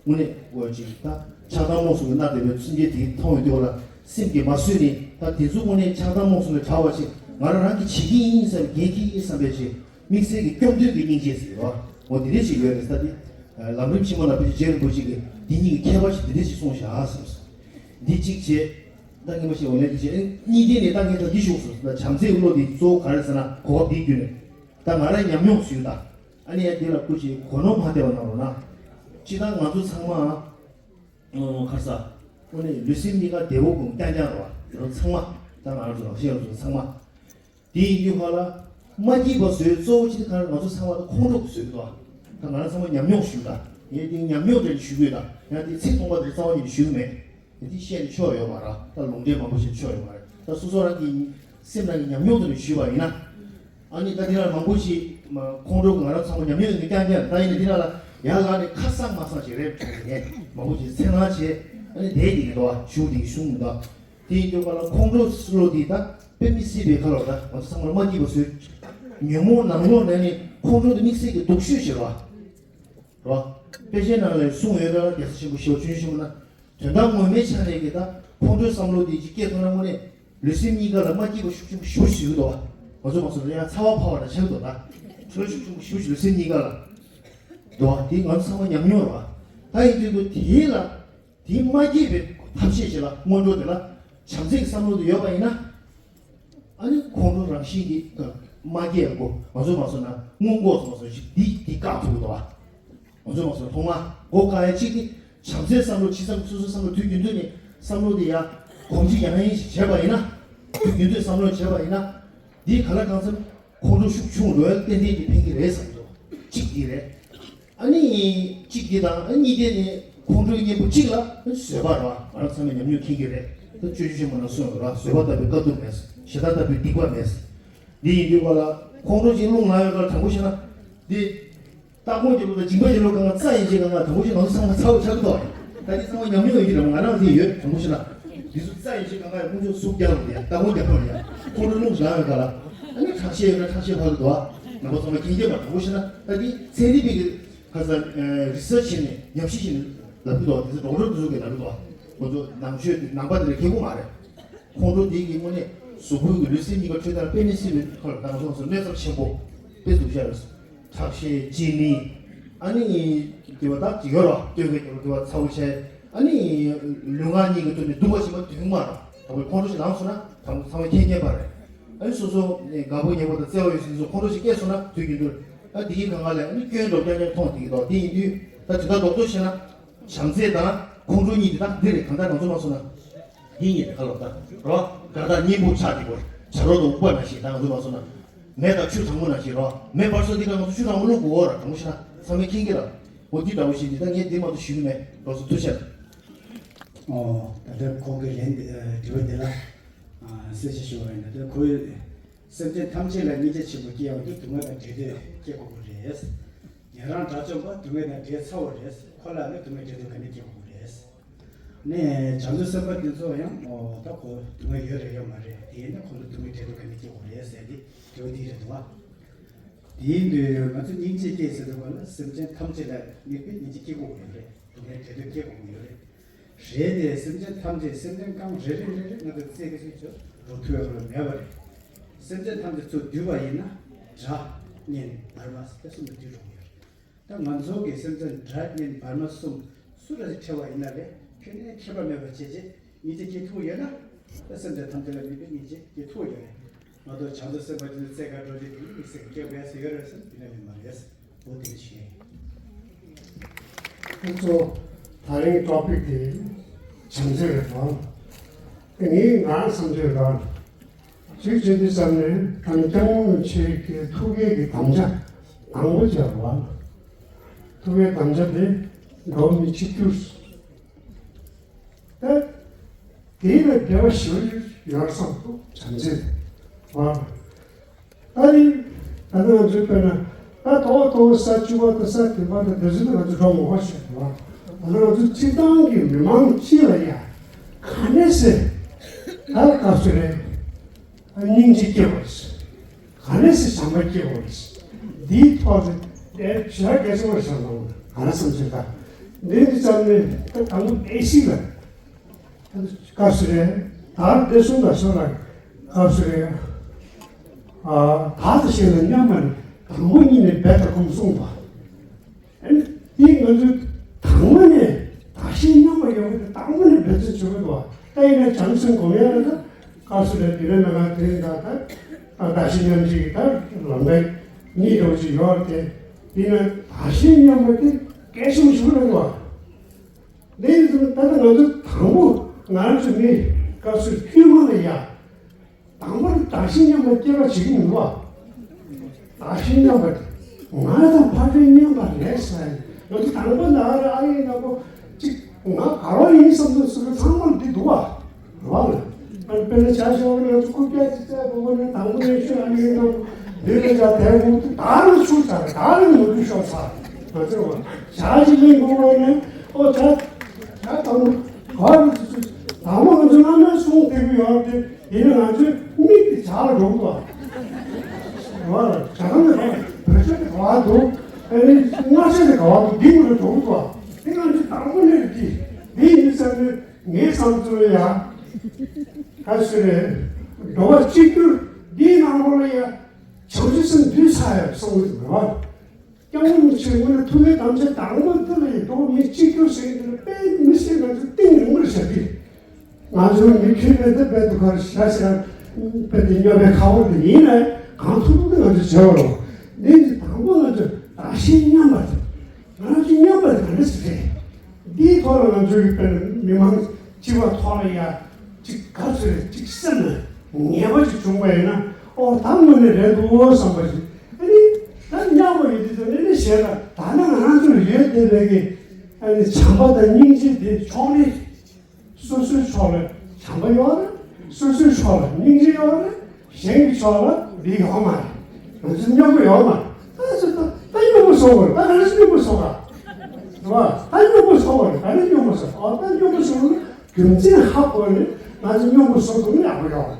བ། དངོས་གནས་འོ་ཅིག་ད་ཆགས་སྡང་རྨོངས་གསུམ་གྱིས་མནར་བསྡད་པའི་སེམས་ཅན་དེ་མཐོང་ཡོང་དུས་ལ་སེམས་ཀྱིས་མ་བཟོད་ནས་ད་དེ་ཚོ་དངོས་གནས་ཆགས་སྡང་རྨོངས་གསུམ་ལས་དྲག་པ་ཞིག་ང་རང་རང་གིས་བྱེད་ཀྱི་ཡིན་བསམ་འགན་འཁྱེར་གྱི་ཡིན་བསམ་པའི་ཅིག་དམིགས་བསལ་གྱི་སྐྱོབ་འདོད་ཀྱི་སྙིང་རྗེ་ཟེར་བ་འོ་དེ་འདྲས་ཞིག་ཡོད་རེད་ས་དེ། ལམ་རིམ་ཆེན་མོ་ནང་དཔེ་ཆ་རྗེ་རིན་པོ་ཆེ་གིས་འདི་གཉིས་ཀྱི་ཁྱད་པར་ཞིག་འདི་འདྲས་ཞིག་གསུངས་བཞག་ཟེར། འདི་གཅིག་བྱས། ད་ངས་མ་ཤེས་འོ་ལན་འདི་བྱས་གཉིས་ལྡན་ནས་ད་ངས་ད་འདི་ཞུགས་སོང་ཟེར་ན་བྱམས་བརྩེའི་བློ་འདི་གཙོ་བོ་ག་རེ་ཟེར་ན་གོ་བ་འདིའི་བརྒྱུད་ནས་ད་ང་རང་ཉམས་མྱོང་ཞུས་ད། ཨ་ནི་ཡང་འདི་ལ་སྐུ་མཁྱེན་གོ་ནོར་མ་བསྟན་པ་གནང་རོགས་གནང་། སྤྱིར་བཏང་ང་ཚོ་ཚང་མ། ཨོ་ཁར་ས། དངོས་གནས་ལུས་སེམས་གཉིས་ཀ་བདེ་བོ་དགོངས་རྐྱང་རྐྱང་རེད་བ། ང་ཚོ་ཚང་མ། ད་ང་རང་ཚོ་རང་བཞིན་ང་ཚོ་ཚང་མ། དེ་ཡིན་དུས་ག་ལ། མ་སྐྱིད་པ་བཟོས་གཙོ་བོ་ཅིག་ག་ང་ཚོ་ཚང་མ་ད་ཁོང་ཁྲོ་བཟོས་འདུག་ད་ང་རང་ཚང་མ་ཉམས་མྱོང་ཞུ་ད། ངས་དེ་ཉམས་མྱོང་དེ་ཞུ་དགོས་ད། ཡང་དེ་ཚིག་སྟོང་པ་དེ་རྩ་བ་ཉིད་ནས་ཞུ་གི་མེད། དེ་བཤད་ནས་ཆོག་ཡོད་མ་རེད། ད་ལུང་འདྲེན་མང་པོ་བྱས་ཆོག་ཡོད་མ་རེད། ད་སོ་སོ་རང་གི་སེམས་ནང་གི་ཉམས་མྱོང་དེ་ནས་ཞུས་པ་ཡིན་ན། ཨ་ནི་ད་དེ་ལ་མང་པོ་ཞིག་མ་ཁོང་ཁྲོ་ང་རང་ཚང་མ་ཉམས་མྱོང་ཡོད་མཁན་རྐྱང་རྐྱང་ད་ཡིན་ན་དེ་ལ་ལ་ཡར་ལངས་ནས་ཁ་གསང་མ་གསང་ཞིག་རེད་དྲན་ནས་མང་པོ་ཞིག་འཚེར་སྣང་བྱས་ཨ་ནི་དེ་དེ་གི་འདུག་བ་ཞུ་དེ་གི་གཞུང་མི་འདུག་དེ་ཡིན་དུས་ག་ལ་ཁོང་ཁྲོ་བློ་དེ་ད་དཔེ་མི་སྲིད་པའི་ཁ་ལོ་ད་ང་ཚོ་ཚང་མ་མ་སྐྱིད་པ་བཟོས། ཉོན་མོངས་ནང་ལོགས་ནས་ནི་ཁོང་ཁྲོ་དེ་དམིགས་བསལ་གྱི་སྡུག་ཤོས་ཤིག་རེད་བ། རེད་བ། དཔེ་ཆའི་ནང་ལ་གསུངས་ཡོད་ལ་རྒྱལ་སྲས་ཆེན་པོ་ཞི་བ་ཆོས་དབྱིངས་ཆེན་པོ་ན། དོན་དག་ངོ་མའི་ཆ་ནས་ཀྱི་ད་ཁོང་ཁྲོའི་བསམ་བློ་དེ་ཅིག་སྐྱེས་ཐུབ་ན་དངོས་གནས་ལུས་སེམས་གཉིས་ཀ་ལ་མ་སྐྱིད་པ་ཤུགས་ཆེན་པོ་ཞེ་པོ་ཞིག་འདུག་བ། ང་ཚོ་མ་སོང་ན་ཡང་ཚ་བ་འཕར་བ་དང་ཆགས་འདུག་ད། ཁྲོ་ཤུགས་ཆེན་པོ་ཞེ་པོ་ཞིག་ལུས་སེམས་གཉིས་ཀ་ལ་འདུག་བ། དེ་ང་ཚོ་ཚང་མ་ཉམས་མྱོང་རེད་བ། ད་ཡིན་དུས་ཀྱི་དེ་ལ་དེ་མ་སྐྱེས་པའི་ཐབས་ཤེས་ཤིག་ལ་སྔོན་འགྲོ་དེ་ལ་བྱམས་བརྩེ་གི་བསམ་བློ་དེ་ཡོད་པ་ཡིན་ན། ཨ་ནི་ཁོང་ཁྲོ་རང་བཞིན་གྱིས་མ་སྐྱེས་གོ་ང་ཚོ་མ་སོང་ན་སྔོན་འགོག་སོང་སོང་ཞིག་འདི་འདི་བཀག་ཐུབ་ཀྱི་འདུག་བ། ང་ཚོ་མ་སོང་ཐོག་མ་སྒོ་བཀག་ཡ་གཅིག་གིས་བྱམས་བརྩེའི་བསམ་བློ་ཇི་ཙམ་སོ་སོའི་བསམ་བློ་དུས་རྒྱུན་དུ་ནས་བསམ་བློ་དེ་ཡ་གོམས་འདྲིས་ཡང་ཡང་ཞིག་བྱས་པ་ཡིན་ན། དུས་རྒྱུན་དུ་བསམ་བློ་བྱས་པ་ཡིན་ན། འདིས་ག་ལ་གང་འཚམ་ཁོང་ཁྲོ་ཤུགས་ཆུང་རུ་ཡ་ཏན་ཏན་གྱི་ཕན་གྱི་རེད་བསམ་འདུག་གཅིག་འདི་རེད། ཨ་ནི་གཅིག་འདི་དང་ཨ་གཉིས་དེ་ནི་ཁོང་ཁྲོའི་གཉེན་པོ་གཅིག་ལ་བཟོད་པ་རེད་བ། ང་རང་ཚང་མས་ཉམས་མྱོང་མཁྱེན་གྱི་རེད། ད་སྤྱོད་ཆོས་ཆེན་མོ་ནང་གསུངས་ཡོད་རེད་བ། བཟོད་པ་ལྟ་བུའི་དཀའ་སྡུག་མེད། ཞེ་སྡང་ལྟ་བུའི་སྡིག་པ་མེད། འདི་ཡིན་དུས་ག་ལ་ཁོང་ཁྲོ་ཅིག་རླུང་ལངས་ཡོད་ག་ལ་དྲང་པོ་བཤད་ན། འདི་ལྟ་སྒོམ་གྱི་བློ་དང་སྦྱིན་པ་གྱི་བློ་གང་ག་རྩ་ཡན་ཆད་གང་ག་དྲང་པོ་བཤད་ན་ང་ཚོ་ཚང་མ་ཚ་བོ་ཆགས་ཀྱི་འདུག་ད་འདི་ཚང་མ་ཉམས་མྱོང་ཡོད་ཀྱི་རེད་བ། ང་རང་དེ་ཡོད་དྲང་པོ་བཤད་ན། འདི་ཚོ་རྩ་ཡན་ཆད་གང་ག་ཡང་ཁོང་ཚོ་ཟུག་རྒྱག་རུང་དེ་ཡང་ལྟ་སྒོམ་རྒྱག་པ་རེད་ཡ། ཁོང་ཁྲོ་རླུང་ལངས་ཡོད་ག་ལ། ཨ་ནི་ཁྲག་ཤེད་ཡོད་ན་ཁྲག་ཤེད་འཕར་གི་འདུག་ཨ། རྣམ་པ་ཚང་མ་མཁྱེན་གྱི་རེད་བ། དྲང་པོ་བཤད་ན་ད་འདི་ཚན་རིག་པའི་གི་ཁ་ས་རི་སར་ཆི་བྱས་ནས་ཉམས་ཞིབ་བྱས་ནས་ ལབ་ཀྱི་འདུག་དེ་ཚོ་ཌོག་ཊར་དེ་ཚོ་གིས་ལབ་ཀྱི་འདུག་ཁོ་ཚོ་ནང་ཆོས་དེ་ནང་པ་དེ་ལ་ཁེ་པོ་མ་རེད། ཁོང་ཁྲོ་དེ་གི་དངོས་གནས་གཟུགས་པོ་གི་ལུས་སེམས་གཉིས་ཀ་འཕྲོད་བསྟེན་ལ་དཔེ་མི་སྲིད་པའི་ཁོ་ལ་ད་ང་ཚོ་ང་ཚོ་གནོད་ཚབས་ཆེན་པོ་དཔེ་སྡུག་ཤ་རེད། ཁྲག་ཤེད་ལྕི་ནི། ཨ་ནི་དེ་བ་ད་ཅིག་ཡོད་རོ་སྟོད་གི་དེ་བ་ཚ་བོ་ཆེ། ཨ་ནི་ལུས་ངག་གཉིས་ཀྱི་སྟོད་ནས་སྡུག་པ་ཞིག་མ་དུས་མ་རོ་ད་བོ་ཁོང་ཁྲོ་ཞིག་ལངས་སོང་ན་ད་བོ་ཚང་མ་མཁྱེན་མཁྱེན་པ་རེད། ཨ་ནི་སོ་སོ་ནས་དགའ་པོ་ཉེ་པོ་དང་བརྩེ་བ་ཡོད་སྲིད་སོ་ཁོང་ཁྲོ་ཞིག་སྐྱེས་སོང་ན་དུས་རྒྱུན་དུ་ཨ་དེ་གི་གང་ག་ལས་ཨ་ནི་སྐྱོན་འགྲོ་རྐྱང་རྐྱང་མཐོང་དེ་གི་དོ་དེ་ཡིན་དུས་ད་དེ་ད་རྡོག་རྡོག་བཤད་ན་བྱམས་བརྩེ་དང་ཁོང་ཁྲོ་གཉིས་དེ་དག་འདི་རེད། གང་ལྟར་ང་ཚོ་མ་སོང་ན་འདི་གཉིས་རེད། ཁ་ལོ་ད་རོ་ག་ད་གཉེན་པོ་ཆགས་དེ་གོ་བྱ་རོག་དང་འུག་པ་ན་ཞིག་ད་ང་ཚོ་མ་སོང་ན་མེ་དང་ཆུ་གྲང་མོ་ན་ཞིག་རོ་མེ་འབར་སོང་དེ་ག་ང་ཚོ་ཆུ་གྲང་མོ་བླུག་དགོས་ར་གྲང་མོ་ཞིག་ན་ཚང་མས་མཁྱེན་གི་ར་འོ་འདི་འདྲ་བོ་ཞིག་འདི་ད་ངས་འདི་མ་གཏོགས་ཞུ་གི་མེད། རོགས་ཚོ་ཐུགས་རྗེ་ཆེ། ཨོ། ད་ལྟ་ཁོང་གི་ལན་འདི་ཨ་དྲི་བ་འདི་ལ་ཨ་གསལ་བཤད་ཞུ་བ་ཡིན་ན། ད་ཁོས་སེམས་ཅན་ཐམས་ཅད་ལ་སྙིང་རྗེ་ཆེན་པོ་སྐྱེ་ཡོང་དུས་སྡུག་བསྔལ་དང་བྲལ་འདོད་སྐྱེ་དགོས་པ་རེད། ཉན་རང་དགྲ་བཅོམ་པ་སྡུག་བསྔལ་དང་བྲལ་ཚར་བ་རེད། ཁོ་ལ་ནི་སྡུག་བསྔལ་བྲལ་འདོད་ག་ནས་སྐྱེ་དགོས་པ་རེད། ནས་བྱང་ཆུབ་སེམས་དཔའ་དེ་ཚོ་ཡང་ཨོ་ད་ཁོ་སྡུག་བསྔལ་ཡོད་རེད་ཡོད་མ་རེད། དེ་ཡིན་ན་ཁོ་ལ་སྡུག་བསྔལ་བྲལ་འདོད་ག་ནས་སྐྱེ་དགོས་རེད་ཟེར་ཏེ་དྲི་བ་འདི་རེད་འདུག་བ། དེ་ཡིན་དུས་ང་ཚོ་སྙིང་རྗེ་སྐྱེས་ཟེར་དུས་ག་ལ་སེམས་ཅན་ཐམས་ཅད་ལ་དམིགས་པའི་སྙིང་རྗེ་སྐྱེ་དགོས་ཀྱི་ཡོད་རེད། སྡུག་བསྔལ་བྲལ་འདོད་སྐྱེ་དགོས་ཀྱི་ཡོད་རེད། རེད་དེ་སེམས་ཅན་ཐམས་ཅད་སེམས་ཅན་རྐང་རེ་རེ་རེ་རེ་ང་ཚོ་བརྩི་གི་ཚུལ་ཆོས་རུ་ཐུག་ཡོད་པ་མེད་པ་རེད། སེམས་ཅན་ཐམས་ཅད་ཚུར་བསྡུས་པ་ཡིན་ན་དགྲ་གཉེན་བར་མ་ཟེར་གསུམ་དུ་བསྡུས་འགྲོ་གི་ཡོད་རེད། ད་ང་ཚོ་གི་སེམས་ཅན་དགྲ་གཉེན་བར་མ་གསུམ་སུ་ལ་ཞིག་འཕྲད་པ་ཡིན་ན་རེད་ཁྱོན་ནས་ཁྱད་པར་མེད་པ་བྱས་རྗེས་སྙིང་རྗེ་སྐྱེ་ཐུབ་ཡོད་ན། ད་སེམས་ཅན་ཐམས་ཅད་ལ་དམིགས་པའི་སྙིང་རྗེ་སྐྱེ་ཐུབ་ཡོད་རེད། མ་གཏོགས་བྱང་ཆུབ་སེམས་དཔའ་དེ་ཚོ་རྩེ་ག་འགྲོ་དུས་དེ་ནི་དམིགས་བསལ་གྱི་སྐྱེ་དགོས་ཟེར་ཡོད་རེད་ཟེར་དེ་འདྲ་ནི་མ་རེད། འོ་དེ་འདྲ་ཞིག་ཡིན། ཁོ་ཚོ་ད་རིང་ཊོ་པིག་དེ་བྱམས་བརྩེ་རེད་དོ། ངས་ང་བསམ་ཚུལ་རང་གཅིག་བྱེད་དུས་ཙམ་ནས་ད་ནི་སྐྱབས་མགོན་རིན་པོ་ཆེ་གི་ཐུགས་འགན་གྱི་དམ་བཅའ་དང་པོ་བྱས་པ། ཐུགས་འགན་དམ་བཅའ་དེ་འགྲོ་བ་མི་གཅིག་གྱུར། ད་དེ་ལ་འབྲེལ་བ་ཞིག་ཡོད་བསམ་འདུག་བྱམས་བརྩེ་བ། ད་རིང་ད་ལྟ་ང་ཚོའི་དཔེར་ན་ད་དོ་དོ་ས་བཅུ་པ་དང་ས་བདུན་པ་དང་འདི་ཚོ་ང་ཚོ་འགྲོ་མ་ཤེས་པ། ད་ལྟ་ང་ཚོ་སྤྱིར་བཏང་གི་མི་མང་སྤྱི་ལ་ཡ་ག་ནས་སེ་ད་སྐབས་སུ་རེད། སྙིང་རྗེ་སྐྱེ་བ་རེད། ག་ནས་སེ་བྱམས་པ་སྐྱེ་བ་རེད། འདིའི་ཐོག་ཏུ་དེ་ཞེ་དྲག་གལ་ཆེན་པོ་རེད་བསམ་འདུག་ང་རང་བསམ་ཚུལ་ལྟར། འདི་འདི་ཙམ་ནས་ད་དང་པོ་བེ་སིག་ལ། སྐབས་སུ་རེད། ད་བདེ་སྲུང་དང་སོགས་ལ་སྐབས་སུ་རེད། ཨ་ད་ལྟ་ཞིག་ལ་མཉམ་པ་ནི་དང་པོ་ཉིད་ནས་འབད་དགོས་གསུངས་པ། ཨ་ནི་འདི་ང་ཚོས་དང་པོ་ནས་བདག་གཞན་མཉམ་པ་ཡོང་གི་དང་པོ་ནས་འབད་བརྩོན་བྱེད་དགོས་པ། ད་ཡིན་ན་བྱམས་སེམས་སྒོམ་ཡག་ལ་ད་སྐབས་སུ་རེད། དེ་ནས་ང་དེ་ད་ད་བདག་གཞན་མཉམ་བརྗེ་ད་ལམ་ཁ་གཉིས་འགྲོ་གི་ཡོད་རེད་དེ། ཡིན་ན་བདག་གཞན་མཉམ་པ་དེ་གལ་ཆེན་པོ་ཞིག་རེད་བ། དེ་ཡིན་ཙང་ད་ལྟ་ང་ཚོ་དང་པོ་ང་རང་ཚོ་མི་སྐབས་སུ་ཐུན་མོང་ལ་ཡ། དང་པོར་བདག་གཞན་མཉམ་པ་སྐྱེ་བ་བྱེད་ཀྱི་མིན་པ། བདག་གཞན་མཉམ་པ་དེ་ང་དང་ཕ་གི་མཉམ་པ་རེད་ཟེར། ང་ཚོ་དང་པོ་ན་རེ་ཨ་ཡེ་ན་པོ་གཅིག་ང་ག་རོ་ཡིན་བསམ་ཚུལ་ཚང་མ་འདི་འདུག་བ། རེད་བ། ཨ་དཔེར་ན་བྱ་བྱ་བ་ང་ཚོ་རྐུབ་བཀྱག་ཅིག་བཙལ་དགོས་པ་ནི་དང་པོ་ནས་ཤོད་ཨ་ཡེ་ན་པོ་འདི་ལ་བྱ་དལ་མོ་དེ་ད་རུང་ཚུར་ཚར་ད་རུང་ནོར་འཁྲུལ་ཤོར་ཚར། ང་ཚོ་བ་བྱ་ཞིག་ལེན་དགོས་པ་ནི་ཨོ་བྱ་བྱ་དང་པོ་ག་རུ་ཚུར་ཚུར་དང་པོ་ང་ཚོ་སྔ་མའི་གསུང་དེ་གི་ཡོད་དེ། དེ་ནི་ང་ཚོའི་མིག་གི་བྱ་ལ་འགྲོ་གི་འདུག་བ། བྱ་ལ་བོད་ཆ་དེ་ག་བ་འདུག་ཨ་ནི་སྔ་ཆ་དེ་ག་བ་འདུག་འདི་ངོ་ལ་འགྲོ་གི་འདུག་བ། དེ་ང་ཚོའི་དང་པོ་ནས་འདི་འདི་ཡིན་ས་ནི་ངའི་བསམ་ཚུལ་ཡ། ག་ཞིག་རེད། འགྲོ་བ་གཅིག་གྱུར་འདིའི་ནང་ལོགས་ལ་ཡ་བྱང་ཆུབ་སེམས་འདུས་ཚར་ཡ་བསམ་གི་འདུག་བ། སྐྱབས་མགོན་རིན་པོ་ཆེ་དངོས་གནས་ཐུགས་འགན་དམ་བཅའ་དང་པོ་འདི་ལ་ཡིན་འགྲོ་བ་མི་གཅིག་གྱུར་ཟེར་གྱི་འདི་ལ་དཔེ་མི་སྲིད་ང་ཚོ་གཏིང་རིང་པོར་བཞག་གི། ང་ཚོ་མི་ཁྱོད་དཔེ་འདི་དཔེ་འདུག་གར་བཞག་ཟེར་དཔེ་འདི་སྨྱོ་བའི་ཁ་བོ་འདི་ཡིན་ནའི་གང་ཐུབ་ཐུབ་ང་ཚོ་བྱེད་བ་རོགས། འདི་འདི་དང་པོ་ང་ཚོ་བདག་གཞན་མཉམ་པ་དང་། ང་ཚོ་མཉམ་པ་དང་འདྲ་ཟེར་རེད། འདིའི་ཐོག་ལ་ང་ཚོ་ཡི་དཔེར་ན་མི་མང་སྤྱི་བ་ཐོག་ལ་ཡ་གཅིག་ག་ཚོད་རེད་གཅིག་སེམས་ལ་ངེས་པ་ཅིག་བྱུང་བ་ཡིན་ན་ཨོ་ད་དངོས་གནས་རེད་འདུག་བསམ་པ་ཞིག་ཨ་ནི་ད་མཉམ་པ་ཡོད་དུས་ཙམ་ནས་ནི་ཞེ་ད་ད་ནི་ང་རང་ཚོ་ལ་ཡོད་བསྡད་པའི་གི་ཨ་ནི་བྱམས་པ་དང་སྙིང་རྗེ་དེ་ཕྱོགས་རིས། སོ་སོའི་ཕྱོགས་ལ་བྱམས་པ་ཡོད་རེད། སོ་སོའི་ཕྱོགས་ལ་སྙིང་རྗེ་ཡོད་རེད། གཞན་གྱི་ཕྱོགས་ལ་འདི་ཡོད་མ་རེད། ང་ཚོ་སྙོམས་པོ་ཡོད་མ་རེད། ད་ཚོ་ད་ད་སྙོམས་པོ་བཟོ་དགོས་རེད། ད་ག་རེ་སྙོམས་པོ་བཟོ་ག་རེད་བ། ད་སྙོམས་པོ་བཟོ་དགོས་རེད། ག་རེ་སྙོམས་པོ་བཟོ། ཨོ་ད་སྙོམས་པོ་བཟོ་ན་རྒྱུ་མཚན་ཧ་གོ་ནས་ང་ཚོ་སྙོམས་པོ་བཟོ་ཐུབ་ན་ཡག་པོ་ཡོད་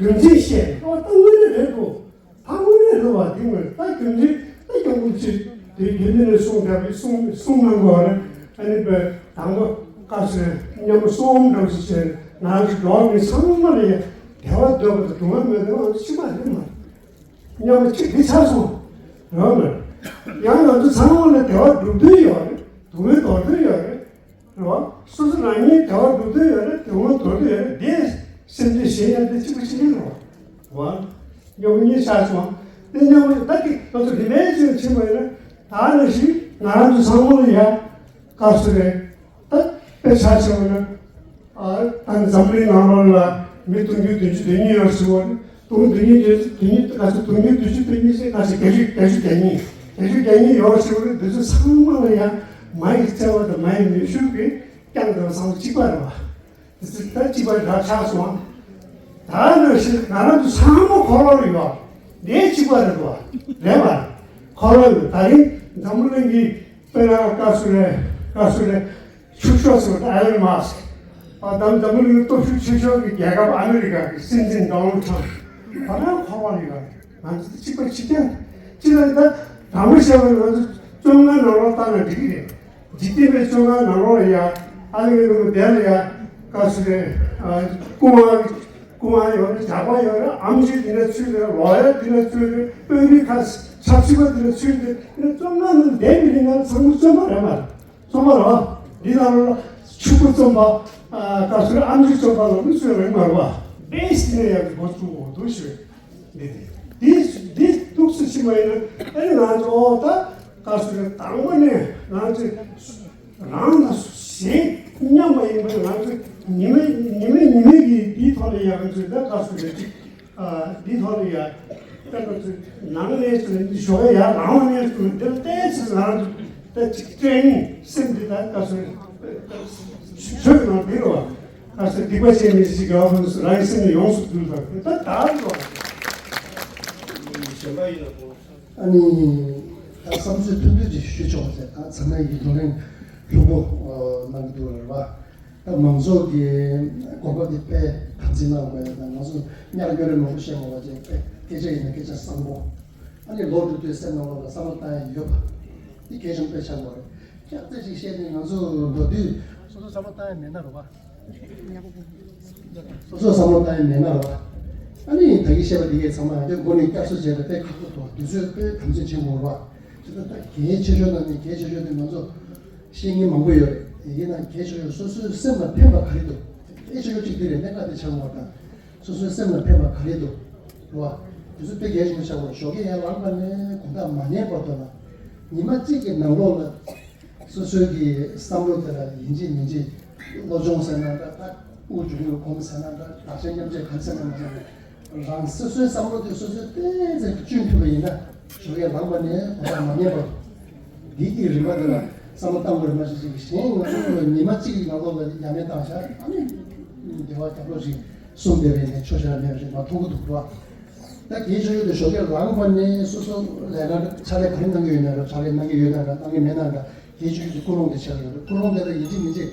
རེད། རྒྱུ་མཚན་བཤད་ཨོ་ད་དངོས་གནས་རེད་འདུག་ད་དངོས་གནས་རེད་བ། དེ་དངོས་ད་རྒྱུ་མཚན་ད་སྐྱབས་མགོན་ཆེ་དེ་རྒྱུ་མཚན་ནས་གསུངས་ཐུབ་པའི་གསུང་གསུང་གནང་དགོས་རེད། ཨ་ནི་བས། དང་པོ་སྐབས་སུ་མཉམ་པོ་གསོལ་བ་འདྲ་བོ་ཞིག་བྱས། ང་རང་ཚོ་འགྲོ་བ་མི་ཚང་མ་ལ་ཡང་བདེ་བ་འདོད་པ་དང་སྡུག་བསྔལ་མི་འདོད་པ་ཕྱི་མ་རེད་མ་རེད། མཉམ་པོ་གཅིག་འདི་ཆགས་སོང་། རེད་མ་རེད། ཡང་ང་ཚོ་ཚང་མ་ལ་བདེ་བ་སྒྲུབ་འདོད་ཡོད་རེད། སྡུག་བསྔལ་འདོར་འདོད་ཡོད་རེད། རེད་བ། སོ་སོ་རང་ཉིད་བདེ་བ་སྒྲུབ་འདོད་ཡོད་རེད། སྡུག་བསྔལ་འདོར་འདོད་ཡོད་རེད། དེ་སེམས་ཅན་གཞན་ཡང་དེ་གཅིག་པ་གཅིག་རྐྱང་རེད་བ། རེད་བ། མཉམ་པོ་གཉིས་ཆགས་སོང་། དེ་མཉམ་པོ་ད་གི་ང་ཚོ་རིམ་པས་ཅིག་ཕྱིན་པ་ཡིན་ན། ད་ནང་བཞིན་ང་རང་ཚོ་ཚང་མ་ལ་ཡང་སྐབས་སུ་རེད། ད་དཔེ་ཆ་བཞག་ན། ཨ། ད་འཛམ་བུ་གླིང་ནང་ལོགས་ལ་མི་སྟོང་ཁྱོན་བདུན་ཅུ་དོན་གཉིས་ཡོད་ཟེར་བ་ནི། སྟོང་བདུན་ཉིས་བདུན་ཅུ་དོན་གཉིས། ག་ཚོད། སྟོང་ཁྱོན་བདུན་ཅུ་དོན་གཉིས་ཟེར། ག་ཚོད། བརྒྱད་ཅུ། བརྒྱད་ཅུ་གྱ་གཉིས། བརྒྱད་ཅུ་གྱ་གཉིས་ཡོད་ཟེར་བ་ནི། འདི་ཚོ་ཚང་མ་ལ་ཡང་མ་ཡི་བརྩེ་བ་དང་མ་ཡི་ནུས་ཤུགས་ཀྱིས་བསྐྱངས་དང་བསམ་བློ་གཅིག་པ་རེད་བ། འདི་ཚོ་ད་གཅིག་པ་རང་ཆགས་སོང་། ད་ནང་བཞིན་ང་རང་ཚོ་ཚང་མ་འཁོར་ལོ་ལ་ཡོད། འདི་གཅིག་པ་རེད་བ། རེད་བ། འཁོར་ལོ་ལ། ད་རིང་འཛམ་བུ་གླིང་གི་དཔེར་ན་སྐབས་སུ་རེད། སྐབས་སུ་རེད། ཕྱུག་ཤོས་ཟེར་བ་ཨེ་ལོན་མཱ་སི་ཀི། ཨ། འཛམ་འཛམ་བུ་གླིང་སྟོབས་ཤུགས་ཆེ་ཤོས་ཀྱི་རྒྱལ་ཁབ་ཨ་མེ་རི་ཀ་གི་སྲིད་འཛིན་ཌོ་ནལ་ཊམ་ཕ། ང་རང་འཁོར་བ་ལ་ཡོད་རེད། ང་ཚོ་གཅིག་པ་གཅིག་རྐྱང་། གཅིག་ལ་ད་དྲང་པོ་བཤད་པ་ན་ང་ཚོ་བཙོན་ཁང་ནང་ལོགས་བཏང་ན་འགྲིག་གི་རེད། འཇིག་རྟེན་པའི་བཙོན་ཁང་ནང་ལོགས་ལ་ཡ། ཨ་མེ་རི་ཀ་ལ་ཡ། སྐབས་སུ་རེད། ཨ། སྐུ་དབང་སྐུ་དབང་ཡོད་རེད། ཇག་པ་ཡོད་རེད། ཨེམ་ཆི་འདི་འདྲ་ཚུད་རེད། ལོ་ཡར་འདི་འདྲ་ཚུད་རེད། དཔོན་རིགས་ཁག་ཆབ་སྲིད་པ་འདི་འདྲ་ཚུད་རེད། འདི་བཙོན་ཁང་ནང་བསྡད་མི་རིགས་ང་ཚང་མ་བཙོན་པ་རེད་མ་རེད། སོང་བ་རེད་བ། འདི་ནང་ལ་ཕྱུག་པོ་བཙོན་པ། ཨ། སྐབས་སུ་ཨ་མཆོག་བཙོན་པ་ལ་མི་ཚོས་རེད་མ་རེད་བ། བེས་ནས་ཡང་འགོ་བཙུགས་འོང་འདུག་ཞུ། འདི་འདི་འདི་འདུག་སེ་ཕྱིན་པ་ཡིན་ན། ཨ་ནི་ང་ཚོ་ད་སྐབས་སུ་དང་པོ་ནས་ང་ཚོ་རང་དང་གཞན་མཉམ་པ་ཡིན་པ། ང་ཚོ་ཉི་མ་ཉི་མ་ཉི་མ་གི་འདིའི་ཐོག་ལ་ཡང་ང་ཚོ་ད་སྐབས་སུ་རེད་ཅིག་ཨ། འདི་ཐོག་ལ་ཡ། ད་ང་ཚོ་ནང་ནས་ཚུར་ཞོགས་ཡ་ལངས་ནས་ཚུར་འདིར་བལྟས་ཚེ་ང་ཚོ་ད་ཅིག་སྐྲན་སེམས་འདི་ད་ད་ཚུར་ཆོས་ནང་འདི་རུ་བ། ད་ཚུར་སྡིག་པ་བྱས་མི་ཞིག་ག་བ་ཚོ་རང་གི་སེམས་ནས་ཡོངས་སུ་འདུལ་དང་ད་ད་རུ་བ། གཞན་པ་ཡིན་ན་ཁོང་། ཨ་ནི་ད་བསམ་ཚུལ་ཐུང་ཐུང་ཅིག་ཞུ་ཆོག་ཟེར། ད་ཚང་མས་ཡིད་རྟོན་ལྷུག་པོ་གནང་གི་འདུག་རེད་བ། ད་མང་ཚོགས་ཀྱི་དགོངས་པ་འདི་དཔེ་དམ་འཛིན་གནང་དགོས་ཡ། ད་ང་ཚོ་ཉར་སྐྱོར་རེ་མང་པོ་བཤད་མ་དགོས་པ་བྱས། དཔེ་སྐད་ཆ་ཡིན་ན་སྐད་ཆ་བཟང་པོ། ཨ་ནི་ལོ་འགྲོ་དུས་སེམས་ནང་ལོགས་ལ་བསམ་བློ་བཏང་ཡ་ཡོད་པ་འདི་གལ་ཆེན་པོ་དཔེ་ཆགས་དགོས་རེད། སྐྱག་རྫུན་ཞིག་བཤད་ནས་ང་ཚོ་འགྲོ་དུས་སོ་སོ་བསམ་བློ་བཏང་ཡ་མེད་ན་རེད་བ། སོ་སོ་བསམ་བློ་བཏང་ཡ་མེད་ན་རེད་བ། ཨ་ནི་ད་གིན་བཤད་པ་འདི་གས་ཚང་མ་ང་ཚོའི་མགོ་ནས་བསྐྱར་གསོ་བྱས་པ་དཔེ་ཁག་པོ་འདུག་དུས་ཚོད་དཔེ་དམ་འཛིན་བྱེད་དགོས་རེད་བ། དེ་ལྟར་ད་གལ་ཆེ་ཤོས་ནང་ནས་གལ་ཆེ་ཤོས་དེ་ང་ཚོ་ཤེས་མཁན་མང་པོ་ཡོད་རེད། ཡིན་ན་གལ་ཆེ་ཤོས་སོ་སོའི་སེམས་ལ་ཕན་པ་ག་རེ་འདུག་དེ་ཆེ་ཤོས་གཅིག་དེ་རེད། གནད་འགག་དེ་ཆགས་མ་དང་། སོ་སོའི་སེམས་ལ་ཕན་པ་ག་རེ་འདུག་རེད་བ། དེ་ཚོ་དཔེ་གལ་ཆེན་པོ་ཆགས་པ་རེད། ཞོགས་ཀས་ཡར་ལངས་པ་ནས་དགོང་དག་མ་ཉལ་བར་དུ་ལ་ཉི་མ་གཅིག་གི་ནང་ལོགས་ལ་སོ་སོའི་གི་བསམ་བློ་དེ་ལ་ཡིན་གཅིག་མིན་གཅིག་སློབ་སྦྱོང་ཟེར་ན་འདྲ། ད་དབུགས་འབྱུང་བའི་སྒོམ་ཟེར་ན་འདྲ། བདག་གཞན་མཉམ་བརྗེ་ག་རེ་ཟེར་ན་མ་ཟེར་ན། རང་སོ་སོའི་བསམ་བློ་དེ་སོ་སོས་ཏོག་ཙམ་གཅུན་ཐུབ་པ་ཡིན་ན། ཞོགས་ཀས་ལངས་པ་ནས་དགོང་དག་མ་ཉལ་བར། འདི་གི་རིམ་པ་དེ་ལ་བསམ་བློ་བཏང་དགོས་རེད་མ་གཞི་ཅིག་གཞན་ང་ཚོ་ཉི་མ་གཅིག་གི་ནང་ལོགས་ལ་ཡ་མེད་བཏང་བཞག་ཨ་ནི་བདེ་བ་རྒྱབ་ལོགས་ཤིག་གསུམ་བསྡད་པ་ཡིན་ན་ཆོག་ཤེས་ར་མེད་པ་ཞིག་མ་མཐོང་གི་འདུག་ར། ད་གལ་ཆེ་ཤོས་དེ་ཞོགས་ཀས་ལངས་པ་ནས་སོ་སོ་ལས་ཀ་ཕྱག་ལས་ག་རེ་གནང་གི་ཡོད་ན་ར། ཕྱག་ལས་གནང་གི་ཡོད་ན་འདྲ། གནང་གི་མེད་ན་འདྲ། གལ་ཆེ་ཤོས་དེ་ཀུན་སློང་དེ་ཆགས་ཡོད་རེད། ཀུན་སློང་དེ་ལ་ཡིན་གཅིག་མིན་གཅིག་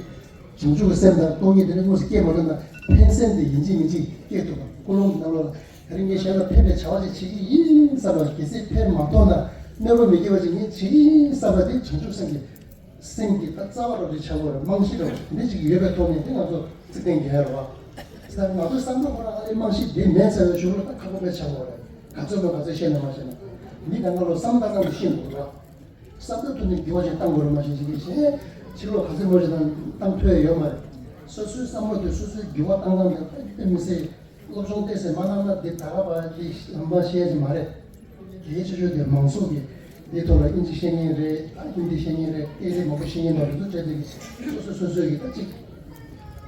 བྱང་ཆུབ་ཀྱི་སེམས་དང་སྟོང་ཉིད་དེ་འདྲ་དངོས་སུ་སྐྱེས་མ་ཐུབ་ན། ཕན་སེམས་དེ་ཡིན་གཅིག་མིན་གཅིག་སྐྱེས་ཐུབ་པ། ཀུན་སློང་གི་ནང་ལོགས་ལ་དེ་རིང་ངས་གཞན་ལ་ཕན་པའི་བྱ་བ་ཅིག་བྱེད་ཀྱི་ཡིན་བསམ་པ། གལ་སྲིད་ཕན་མ་ཐོགས་ན། གནོད་པ་མི་སྐྱེལ་བ་ཅིག་ངས་བྱེད་ཀྱི་ཡིན་བསམ་པ་དེ་བྱང་ཆུབ་སེམས་ཀྱི་སེམས་ཀྱི་ད་རྩ་བ་རང་རེད། ཆགས་པ་རེད། རྨང་གཞི་རེད། དེ་འདྲ་ཅིག་ཡོད་པའི་ཐོག་ནས་དེ་ང་ཚོ་ཚིག་བརྟན་རྒྱལ་རེད་བ། ད་ང་ཚོའི་བསམ་བློ་ཁོ་རང་ཨ་ནི་རྨང་གཞི་དེ་མེད་ཚར་བའི་གཞུག་ལ་ད་ཁག་པོ་དཔེ་ཆགས་པ་རེད། ག་ཚོད་མ་ག་ཚོད་བཤད་ན་མ་བཤད་ན། མི་གང་ག་ལོ་བསམ་བཏང་སྟངས་དེ་ཤེས་དགོས་རེད་བ། བསམ་བློ་ཐོག་ནས་འགྱུར་བ་ཞིག་གཏང་དགོས་རེད། མ་གཞི་ཞིག་གིས་གཞན་ཕྱི་ལོགས་ག་ཚོད་མོ་ཞིག་དང་བཏང་ཐུབ་ཡ་ཡོད་མ་རེད། སོ་སོའི་བསམ་བློ་དེ་སོ་སོའི་འགྱུར་བ་གཏང་སྟངས་དེ་དཔེ་མི་སྲིད། སློབ་སྦྱོང་ཏོག་ཙམ་མ་གནང་ན་འདི་ད་ག་བར་འདི་ལམ་ཁ་ཤེས་ཀྱི་མ་རེད། གལ་ཆེ་ཤོས་དེ་མང་ཚོགས་ཀྱིས་འདིའི་ཐོག་ལ་དབྱིན་ཇི་ཤེས་མཁན་རེད། ད་ཧིན་དི་ཤེས་མཁན་རེད། སྐད་རིགས་མང་པོ་ཤེས་མཁན་དང་དེ་ཚོ་བྱས་ཏེ་སོ་སོ་སོ་སོས་ཀྱིས་ད་ཅིག་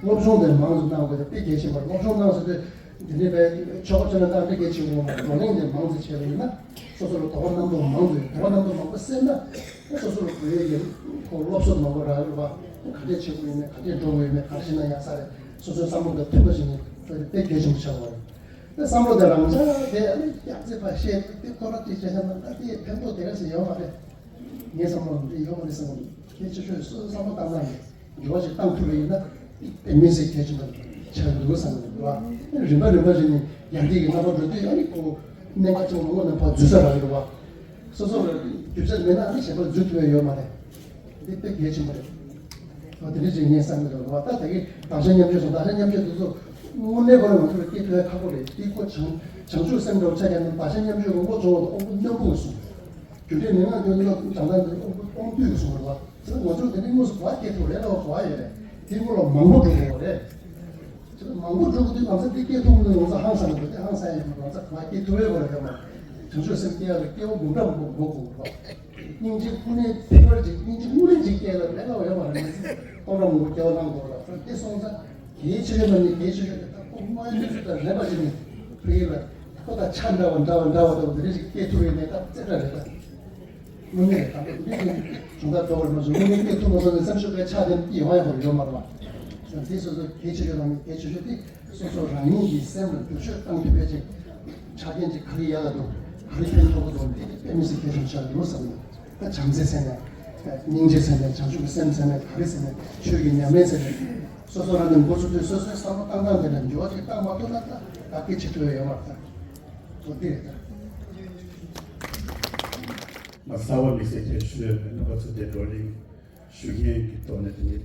སློབ་སྦྱོང་དེ་མང་ཙམ་གནང་དགོས་དེ་དཔེ་གལ་ཆེན་པོ་རེད། སློབ་སྦྱོང་གནང་ཟེར་དུས་འདི་འདྲའི་བའི་ཆོག་པ་བྱས་ན་ད་འདི་གལ་ཆེན་པོ་མ་རེད། བགྲོ་གླེང་དེ་མང་ཙམ་བྱས་པ་ཡིན་ན། སོ་སོ་ལ་དོ་ཁུར་རྣམ་རྟོག་མང་དགོས། དོ་ཁུར་རྣམ་རྟོག་མང་པོ་སད་ན། སོ་སོ་ལ་དགོས་ཡས་ཀྱི་ཁོ་སློབ་གསོ་མང་པོ་རག་རེད་བ། ག་འདྲས་བྱེད་དགོས་ཡོད་མེད། ག་འདྲས་འགྲོ་དགོས་ཡོད་མེད། ག་རེ་བྱས་ན་ཡག་ས་རེད། སོ་སོའི་བསམ་བློ་དང་མཐུན་པ་ཞིག་ནས་དཔེ་གལ་ཆེན་པོ་ཆགས་པ་རེད། དེ་བསམ་བློ་དེ་རང་འཇགས་དེ་ཨ་ནི་ཡག་རྩིས་པ་བཤད་དེ་ཁོ་རང་གཅིག་བྱས་ན་ད་དེ་ཕན་ཐོགས་དེ་ག་ཚོད་ཡོད་མ་རེད། ངའི་བསམ་བློ་འདི་ཡོད་མ་རེད་བསམ་གྱི་འདུག་གལ་ཆེ་ཤོས་སོ་སོའི་བསམ་བློ་བཏང་སྟངས་ནས། འགྱུར་བ་ཞིག་བཏང་ཐུབ་པ་ཡིན་ན་དཔེ་མི་སྲིད་གལ་ཆེན་པོ་ཆགས་འདུག་བསམ་གྱི་འདུག་བ། རིམ་པ་རིམ་པ་བྱས་ནས་ཡར་རྒྱས་ཀྱི་རྣམ་པ་འགྲོ་དུས་ཨ་ནི་ཁོ་གནད་འགག་ཆེན་པོ་མང་པོ་ནང་ཕར་འཛུལ་ས་རག་གི་འདུག་བ། སོ་སོ་ལ་རྒྱུ་ཆ་མེད་ན་ཨ་ནི་གཞན་པ་འཛུལ་ཐུབ་ཡ་ཡོད་མ་རེད། འདི་དཔེ་གལ་ཆེན་པོ་རེད། ཨ། དེ་འདྲ་ཅིག་ངས་བསམ་གྱི་འདུག་རེད་བ། ད་ད་གིན་བདག་གཞན་མཉམ་བརྗོད་སོང་། བདག་གཞན་མཉམ་བརྗོད་དེ་ཚོ་དངོས་གནས་ཁོ་རང་ང་ཚོ་ལ་སྐྱེ་ཐུབ་ཡ་ཁག་པོ་རེད། དེ་ཁོ་བྱང་བྱང་ཆུབ་སེམས་འདྲ་བོ་ཆ་བཞག་ན། བདག་གཞན་མཉམ་བརྗོད་ཀྱི་དབང་པོ་སྦྱོང་བ་དང་དབང་པོ་རྣོན་པོ་གསུངས། རྒྱུ་འབྲས་མན་ངག་སྐྱོན་ནི་དྲང་གནས་དབང་པོ་དབང་འདུས་གསུངས་རེད་བ། དེ་ང་ཚོ་དེ་འདྲའི་དངོས་སུ་གོ་བ་སྐྱེ་ཐུབ་རེད་ལ། གོ་བ་ཡོད་རེད། དེ་སྔོན་ལ་མང་པོ་འགྲོ་དགོས་རེད། དེ་ལ་མང་པོ་འགྲོ་དགོས་དུས་ང་ཚོ་འདི་སྐྱེ་ཐུབ་ན་ང་ཚོ་ཧང་སང་གི་འདུག་དེ་ཧང་སང་ཡོད་མ་རེད། ང་ཚོ་གོ་བ་སྐྱེ་ཐུབ་ཡོད་མ་རེད། ཡོད་མ་རེད། བྱང་ཆུབ་སེམས་སྐྱེ་ཡག་ལ་སྐྱེ་བོ་མི་འདྲ་མང་པོ་འགྲོ་དགོས་རེད་བ། སྙིང་རྗེ་ཀུན་ནས་ཕལ་པར་ཅིག་སྙིང་རྗེ་དངོས་གནས་ཅིག་སྐྱེ་ཡག་ལ་ལས་ཀ་ཡོད་མ་རེད། ང་ཚོ་སྟོང་ཕྲག་མང་པོ་སྐྱེ་བ་བླངས་དགོས་རེད་བ། དེ་སོང་ཙང་གལ་ཆེ་ཤོས་ལ་ནི་གལ་ཆེ་ཤོས་དེ་ད་ཁོ་དམའ་འབེབས་དང་རན་པ་ཞིག་ནི་ཕ་གི་ལ་ཁོ་དང་ཆ་འདྲ་བ་འདྲ་བ་འདྲ་བ་དང་དེ་འདྲ་ཞིག་སྐྱེ་ཐུབ་ཡོད་ནའི་ད་རྩེ་གྲ་རེད་ད། དངོས་གནས་རེད། དང་པོ་འདི་ནི་གཞུང་དག་འགྲོ་བར་མ་བྱུང་། དངོས་གནས་སྐྱེ་ཐུབ་མ་སོང་ནས་སེམས་ཤུགས་པའི་ཆ་དེ་ཡོང་ཡ་ཡོད་མ་རེད་བ། དེ་སོ་སོ་གལ་ཆེ་ཤོས་དང་གལ་ཆེ་ཤོས་དེ་སོ་སོ་རང་ཉིད་ཀྱི་སེམས་ལ་བསྒྱུར་བཅོས་བཏང་ཐུབ་པའི་ཅིག་ཆ་རྐྱེན་ཅིག་ག་རེ་ཡག་ག་འདུག་ག་རེ་ཕན་ཐོགས་ཀྱི་འདུག་འདི་དཔེ་མི་སྲིད་གལ་ཆེན་ཆགས་འདུག་བསམ་ཡོད། ད་བྱམས་བརྩེ་ཟེར་ནས། སྙིང་རྗེ་ཟེར་ནས། བྱང་ཆུབ་ཀྱི་སེམས་ཟེར་ནས། ག་རེ་ཟེར་ནས། ཆོས་ཀྱི་ཉམས་ལེན་ཟེར་ནས། སོ་སོ་རང་གི་འགོ་ཚུགས་དུས་སོ་སོའི་བསམ་བློ་བཏང་སྟངས་དེ་ལ་འགྱུར་བ་ཅིག་བཏང་མ་ཐུབ་ན། ད་བདག་གིས་བྱེད་ཐུབ་ཡ་ཡོད་མ་རེད། ད་འོ་དེ་རེད་ད། ང་གསར་བ་མི་སེར་གྱིས་ཞུ་ཡོད་མེད། རྣམ་པ་ཚོ་དེ་བགྲོ་གླེང་ཞུ་མཁན་གྱི་ཐོག་ནས་དེ་ནི་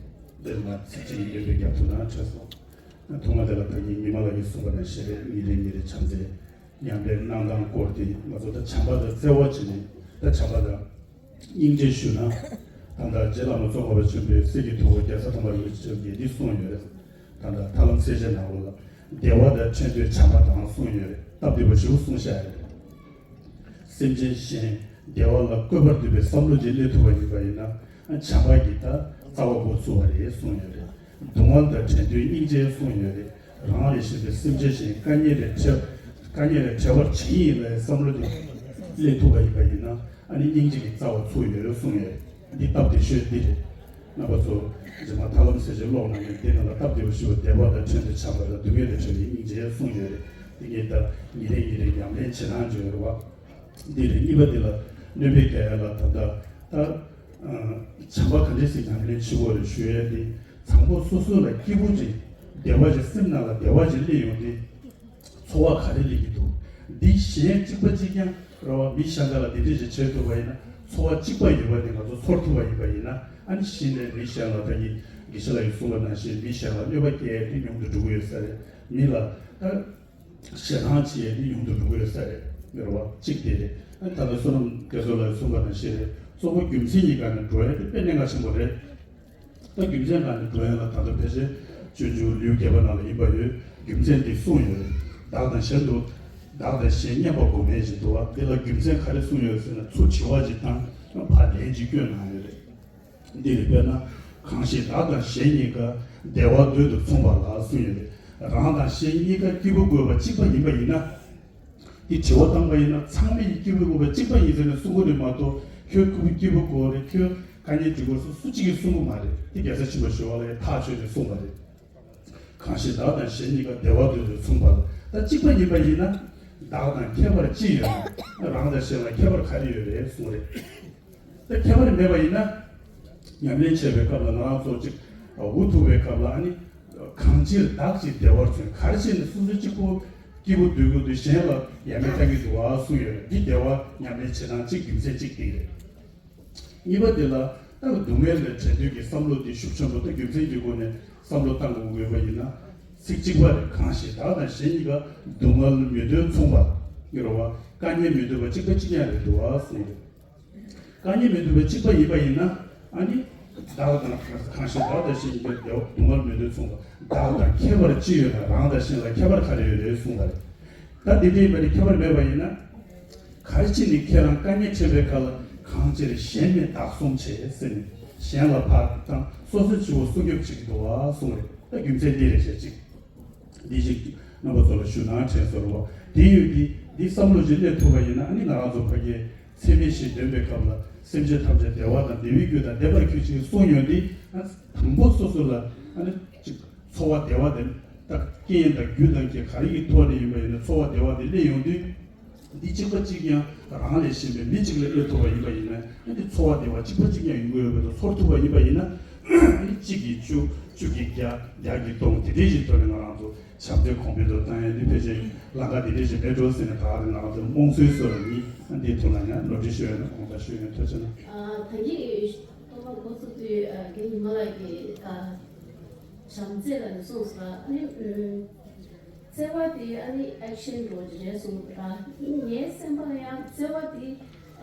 དེ་མ་ཚིག་གཅིག་ཡོད་པའི་རྒྱབ་ཏུ་ན་ཁྲལ་སོང་། ཐོག་མ་དེ་ལ་ད་གིན་ཉི་མ་ལགས་ཀྱིས་གསུངས་པ་ནང་བཞིན་རེད། ཉིན་རེ་ཉིན་རེ་བྱམས་བརྩེ་ཉམས་པའི་གནང་སྟངས་སྐོར་དེ་ང་ཚོ་ད་བྱམས་པ་དང་བརྩེ་བ་བྱས་ནས། ད་བྱམས་པ་དང་སྙིང་རྗེ་ཞུ་ན། ད་ལྟ་རྗེ་བླ་མ་ཙོང་ཁ་པ་ཆེན་པོས་གསེར་གྱི་ཐུབ་པ་རྒྱལ་ཚབ་དམ་པ་རིན་པོ་ཆེ་ཆེན་པོས་འདི་གསུངས་ཡོད་རེད། ད་ལྟ་ཐར་ལམ་གསལ་བྱེད་ནང་ལོགས་ལ། བདེ་བ་དང་ཕྲད་འདོད་བྱམས་པ་དང་གསུངས་ཡོད་རེད། སྟབས་བདེ་པོ་ཞེ་པོ་གསུངས་བཞག་ཡོད་རེད། སེམས་ཅན་གཞན་བདེ་བ་ལ་བཀོད་པར་འདོད་པའི་བསམ་བློ་ཅིག་སླེབས་ཐུབ་པ་ཡིན་པ་ཡིན་ན། བྱམས་པ་གིས་ད་རྩ་བ་འགོ་ཚུགས་པ་རེད་གསུངས་ཡོད་རེད། སྡུག་བསྔལ་དང་བྲལ་འདོད་སྙིང་རྗེ་གསུངས་ཡོད་རེད། རང་ལས་གཞན་པའི་སེམས་ཅན་གཞན་དཀའ་ངལ་ལས་བྲལ། དཀའ་ངལ་ལས་བྲལ་བར་བྱེད་ཀྱི་ཡིན་པའི་བསམ་བློ་དེ་སླེབས་ཐུབ་པ་ཡིན་པ་ཡིན་ན། ཨ་ནི་སྙིང་རྗེ་གི་རྩ་བ་ཚུགས་ཡོད་རེད་གསུངས་ཡོད་རེད། འདི་སྟབས་བདེ་ཤོས་འདི་རེད། རྣམ་པ་ཚོ་རྗེས་མ་ཐར་ལམ་གསལ་བྱེད་ཀློག་གནང་མཁན་དེ་ནང་ལ་སྟབས་བདེ་པོ་ཞུ་བ། བདེ་བ་དང་ཕྲད་འདོད་བྱམས་པ་དང་། སྡུག་བསྔལ་ལས་བྲལ་བའི་སྙིང་རྗེ་གསུངས་ཡོད་རེད། དེ་ངས་ད་ཉིན་རེ་ཉིན་རེ་ཉམས་ལེན་བྱེད་སྟངས་ཅིག་ཡོད་རེད་བ། འདི་རེད། གཉིས་པ་འདི་ལ་སྣོན་པ་རྒྱག་ཡ་ལ་ད་ལྟ་ད་བྱམས་པ་ག་འདྲས་སེ་ཉམས་ལེན་བྱེད་དགོས་རེད་ཞུ་ཡ་དེ། བཟང་པོ་སོ་སོ་ལ་སྐྱིད་པོ་ཅིག་བདེ་བ་ཅིག་སེམས་ནང་ལ་བདེ་བ་ཅིག་སླེབས་ཡོང་དུས། ཚོར་བ་ག་རེ་སླེབས་ཀྱི་འདུག་འདི་གཞན་གཅིག་པ་གཅིག་རྐྱང་རེད་བ། མི་གཞན་དག་ལ་འདི་འདྲས་ཅིག་བྱེད་ཐུབ་པ་ཡིན་ན། ཚོར་བ་གཅིག་པ་ཡོད་པ་དེ་ང་ཚོ་ཚོར་ཐུབ་པ་ཡིན་པ་ཡིན་ན། ཨ་ནི་གཞི་ནས་མི་གཞན་ལ། ད་གིན་དགེ་བཤེས་ལགས་ཀྱིས་གསུངས་པ་ནང་བཞིན་མི་གཞན་ལ་གནོད་པ་སྐྱེལ་ཡ་དེ་ཉུང་དུ་འགྲོ་གི་ཡོད་ས་རེད། མི་ལ་ད་ཞེ་སྡང་བྱེད་ཡ་དེ་ཉུང་དུ་འགྲོ་གི་ཡོད་ས་རེད། རེད་བ། གཅིག་དེ་རེད། ཨ་ནི་ད་ལྟ་བསོད་ནམས་རྒྱ་མཚོ་ལགས་ཀྱིས་གསུངས་པ་ནང་བཞིན་རེད། གཙོ་བོ་རྒྱུ་མཚན་གཉིས་ཀ་ནས་འགྲོ་ཡ་དེ་དཔེ་གནད་འགག་ཆེན་པོ་རེད། ད་རྒྱུ་མཚན་གང་ནས་འགྲོ་ཡ་ལ། ད་ལྟ་ཕལ་ཆེར་སྤྱོད་འཇུག་ལེའུ་བརྒྱད་པ་ནང་ལ་ཡིན་པ་ཡོད། རྒྱུ་མཚན་འདི་གསུངས་ཡོད་རེད། བདག་དང་གཞན་དུ། བདག་དང་གཞན་མཉམ་པ་སྒོམ་མིན་ཞེས་འདུག་བ། འདི་ལ་རྒྱུ་མཚན་ག་རེ་གསུངས་ཡོད་ཟེར་ན། ཚུར་དྲི་བ་ཅིག་བཏང་། ཕར་ལན་ཅིག་བསྐྱོན་གནང་ཡོད་རེད། འདི་རེད། དཔེར་ན། གང་ཞིག་བདག་དང་གཞན་གཉིས་ཀ། བདེ་བ་འདོད་དུ་མཚུངས་པ་ལ་གསུངས་ཡོད་རེད། རང་དང་གཞན་གཉིས་ཀ་སྐྱིད་པོ་དགོས་པ་གཅིག་པ་ཡིན་པ་ཡིན་ན། འདི་དྲི་བ་བཏང་པ་ཡིན་ན། ཚང་མས་སྐྱིད་པོ་དགོས་པ་གཅིག་པ་ཡིན་ཟེར་ནས་གསུང་གི་རེད་མ་གཏོགས། ཁྱོད་སྐྱིད་པོ་དགོས་རེད། ཁྱོད་དཀའ་ངལ་འདི་དགོས་སུ་སུ་གཅིག་གིས་གསུང་གི་མ་རེད། འདི་རྒྱལ་སྲས་ཆེན་པོ་ཞི་བ་ལྷས་ཐག་ཆོད་ནས་གསུངས་པ་རེད། གང་ཞིག་བདག་དང་གཞན་གཉིས་ཀ། བདེ་བ་འདོད་དུ་མཚུངས་པ་ལ། ད་གཅིག་པ་ཡིན་པ་ཡིན་ན། བདག་དང་ཁྱད་པར་ཅི་ཡོད་ན། རང་དང་གཞན་ལ་ཁྱད་པར་ག་རེ་ཡོད་རེད་གསུངས་རེད། ད་ཁྱད་པར་མེད་པ་ཡིན་ན། ཉམས་ལེན་བྱེད་པའི་སྐབས་ལ་ང་རང་ཚོ་ཅིག་འུ་ཐུག་པའི་སྐབས་ལ། ཨ་ནི་གང་ཕྱིར་བདག་གཅིག་བདེ་བར་འཚོལ། ག་རེ་བྱས་ནས་སོ་སོ་གཅིག་པོ་སྐྱིད་པོ་སྡོད་དགོས་དུས། གཞན་ལ་ཡ་མེད་བཏང་གི་འདུག་བ་གསུངས་ཡོད་རེད། འདི་བདེ་བ་ཉམས་ལེན་བྱེད་སྟངས་གཅིག་རྒྱུ་མཚན་གཅིག་དེ་རེད། གཉིས་པ་དེ་ལ། ད་སྡུག་བསྔལ་ལས་བྲལ་འདོད་ཀྱི་བསམ་བློ་དེ་ཤུགས་ཆེན་པོ། ད་རྒྱུ་མཚན་གྱི་སྒོ་ནས་བསམ་བློ་བཏང་དགོས་ཀྱི་ཡོད་པ་ཡིན་ན། ཚིག་གཅིག་པ་རེད། གང་ཞིག་བདག་དང་གཞན་གཉིས་ཀ། སྡུག་བསྔལ་མི་འདོད་མཚུངས་པ། ཡོད་རེད་བ། དཀའ་ངལ་མི་འདོད་པ་གཅིག་པ་གཅིག་རྐྱང་རེད་འདུག་བ་གསུངས་རེད། དཀའ་ངལ་མི་འདོད་པ་གཅིག་པ་ཡིན་པ་ཡིན་ན། ཨ་ནི་བདག་དང་། གང་ཞིག་བདག་དང་གཞན་གཉིས་ཀ། སྡུག་བསྔལ་མི་འདོད་མཚུངས་པ། བདག་དང་ཁྱད་པར་ཅི་ཡོད་ན། རང་དང་གཞན་ལ་ཁྱད་པར་ག་རེ་ཡོད་རེད་གསུངས་པ་རེད། ད་འདི་འདྲ་ཡིན་པ་ནི་ཁྱད་པར་མེད་པ་ཡིན་ན། ག་རེ་བྱས་ནས་ཁྱེད་རང་དཀའ་ངལ་འཕྲད་པའི་ཁ་ལ། གང་ཕྱིར་གཞན་མེད་བདག་བསྲུང་བྱེད་ཟེར་ནས། གཞན་ལ་ཕར་བཏང་། སོ་སོ་གཅིག་པོ་སྲུང་སྐྱོབ་བྱེད་ཀྱི་འདུག་བ་གསུངས་རེད། ད་རྒྱུ་མཚན་འདི་རེད་ཤག་ཅིག་འདི་ཞིག་རྣམ་པ་ཚོ་ལ་ཞུ་སྣང་དྲན་སོང་རེད་བ། དེ་ཡོད་དེ། འདི་བསམ་བློ་ཞིག་སླེབས་ཐུབ་པ་ཡིན་ན། ཨ་ནི་ང་རང་ཚོ་ཕ་གིའི་ཚད་མེད་བཞི་འདོན་པའི་སྐབས་ལ། སེམས་ཅན་ཐམས་ཅད་བདེ་བ་དང་བདེ་བའི་རྒྱུ་དང་ལྡན་པར་གྱུར་ཅིག་གསུངས་ཡོད་དེ། ཨ། དང་པོ་སོ་སོ་ལ། ཨ་ནི་ཅིག་ཚོར་བ་བདེ་བ་དེ། ད་རྐྱེན་དང་རྒྱུ་དང་གི་ག་རེ་ཡི་ཐོག་ནས་ཡིན་པ་ཡིན་ན། ཚོར་བ་བདེ་བ་དེ་སླེབས་ཡོང་དུས། འདི་གཅིག་པ་གཅིག་ཡང་རང་ལས་གཞན་པའི་མི་གཅིག་ལ་སླེབས་ཐུབ་པ་ཡིན་པ་ཡིན་ན། འདི་ཚོར་བ་བདེ་བ་གཅིག་པ་གཅིག་ཡང་ཡོང་གི་ཡོད་པའི་ཐོག་ཚོར་ཐུབ་པ་ཡིན་པ་ཡིན་ན། འདི་གཅིག་གིས་བཅུ། བཅུ་གིས་བརྒྱ། བརྒྱ་གིས་སྟོང་། དེ་འདྲའི་ཞིག་ཐོག་ནས་ང་རང་ཚོ་བྱམས་བརྩེ་གོང་འཕེལ་དུ་བཏང་ཡ་འདི་ཕལ་ཆེར་ལམ་ཁ་འདི་འདྲའི་ཞིག་མེད་འགྲོ་ཟེར་ནས། ད་ག་རེ་ང་རང་ཚོ་རྨོངས་སེལ་བཟོ་ར་ཡིན། འདིའི་ཐོག་ལ་ཡང་ནོར་འཁྲུལ་ཤོད་ཡོད་ན་དགོངས་དག་ཞུ་ཡོད། ཐུགས་རྗེ་གནང་། ཨ། ད་གིན་ཐོག་མར་འགོ་ཚུགས་དུས། རྒན་ཉི་མ་ལགས་ཀྱིས་བྱམས་བརྩེ་ལ་ནི་གསུངས་སོང་ར། ཨ་ནི་བརྩེ་བ་དེ་ཨ་ནི་ཨེག་ཤན་འདྲ་བོ་ཅིག་རེད་གསུངས་འདུག་ར། ངའི་སེམས་པ་ལ་ཡང་བརྩེ་བ་དེ་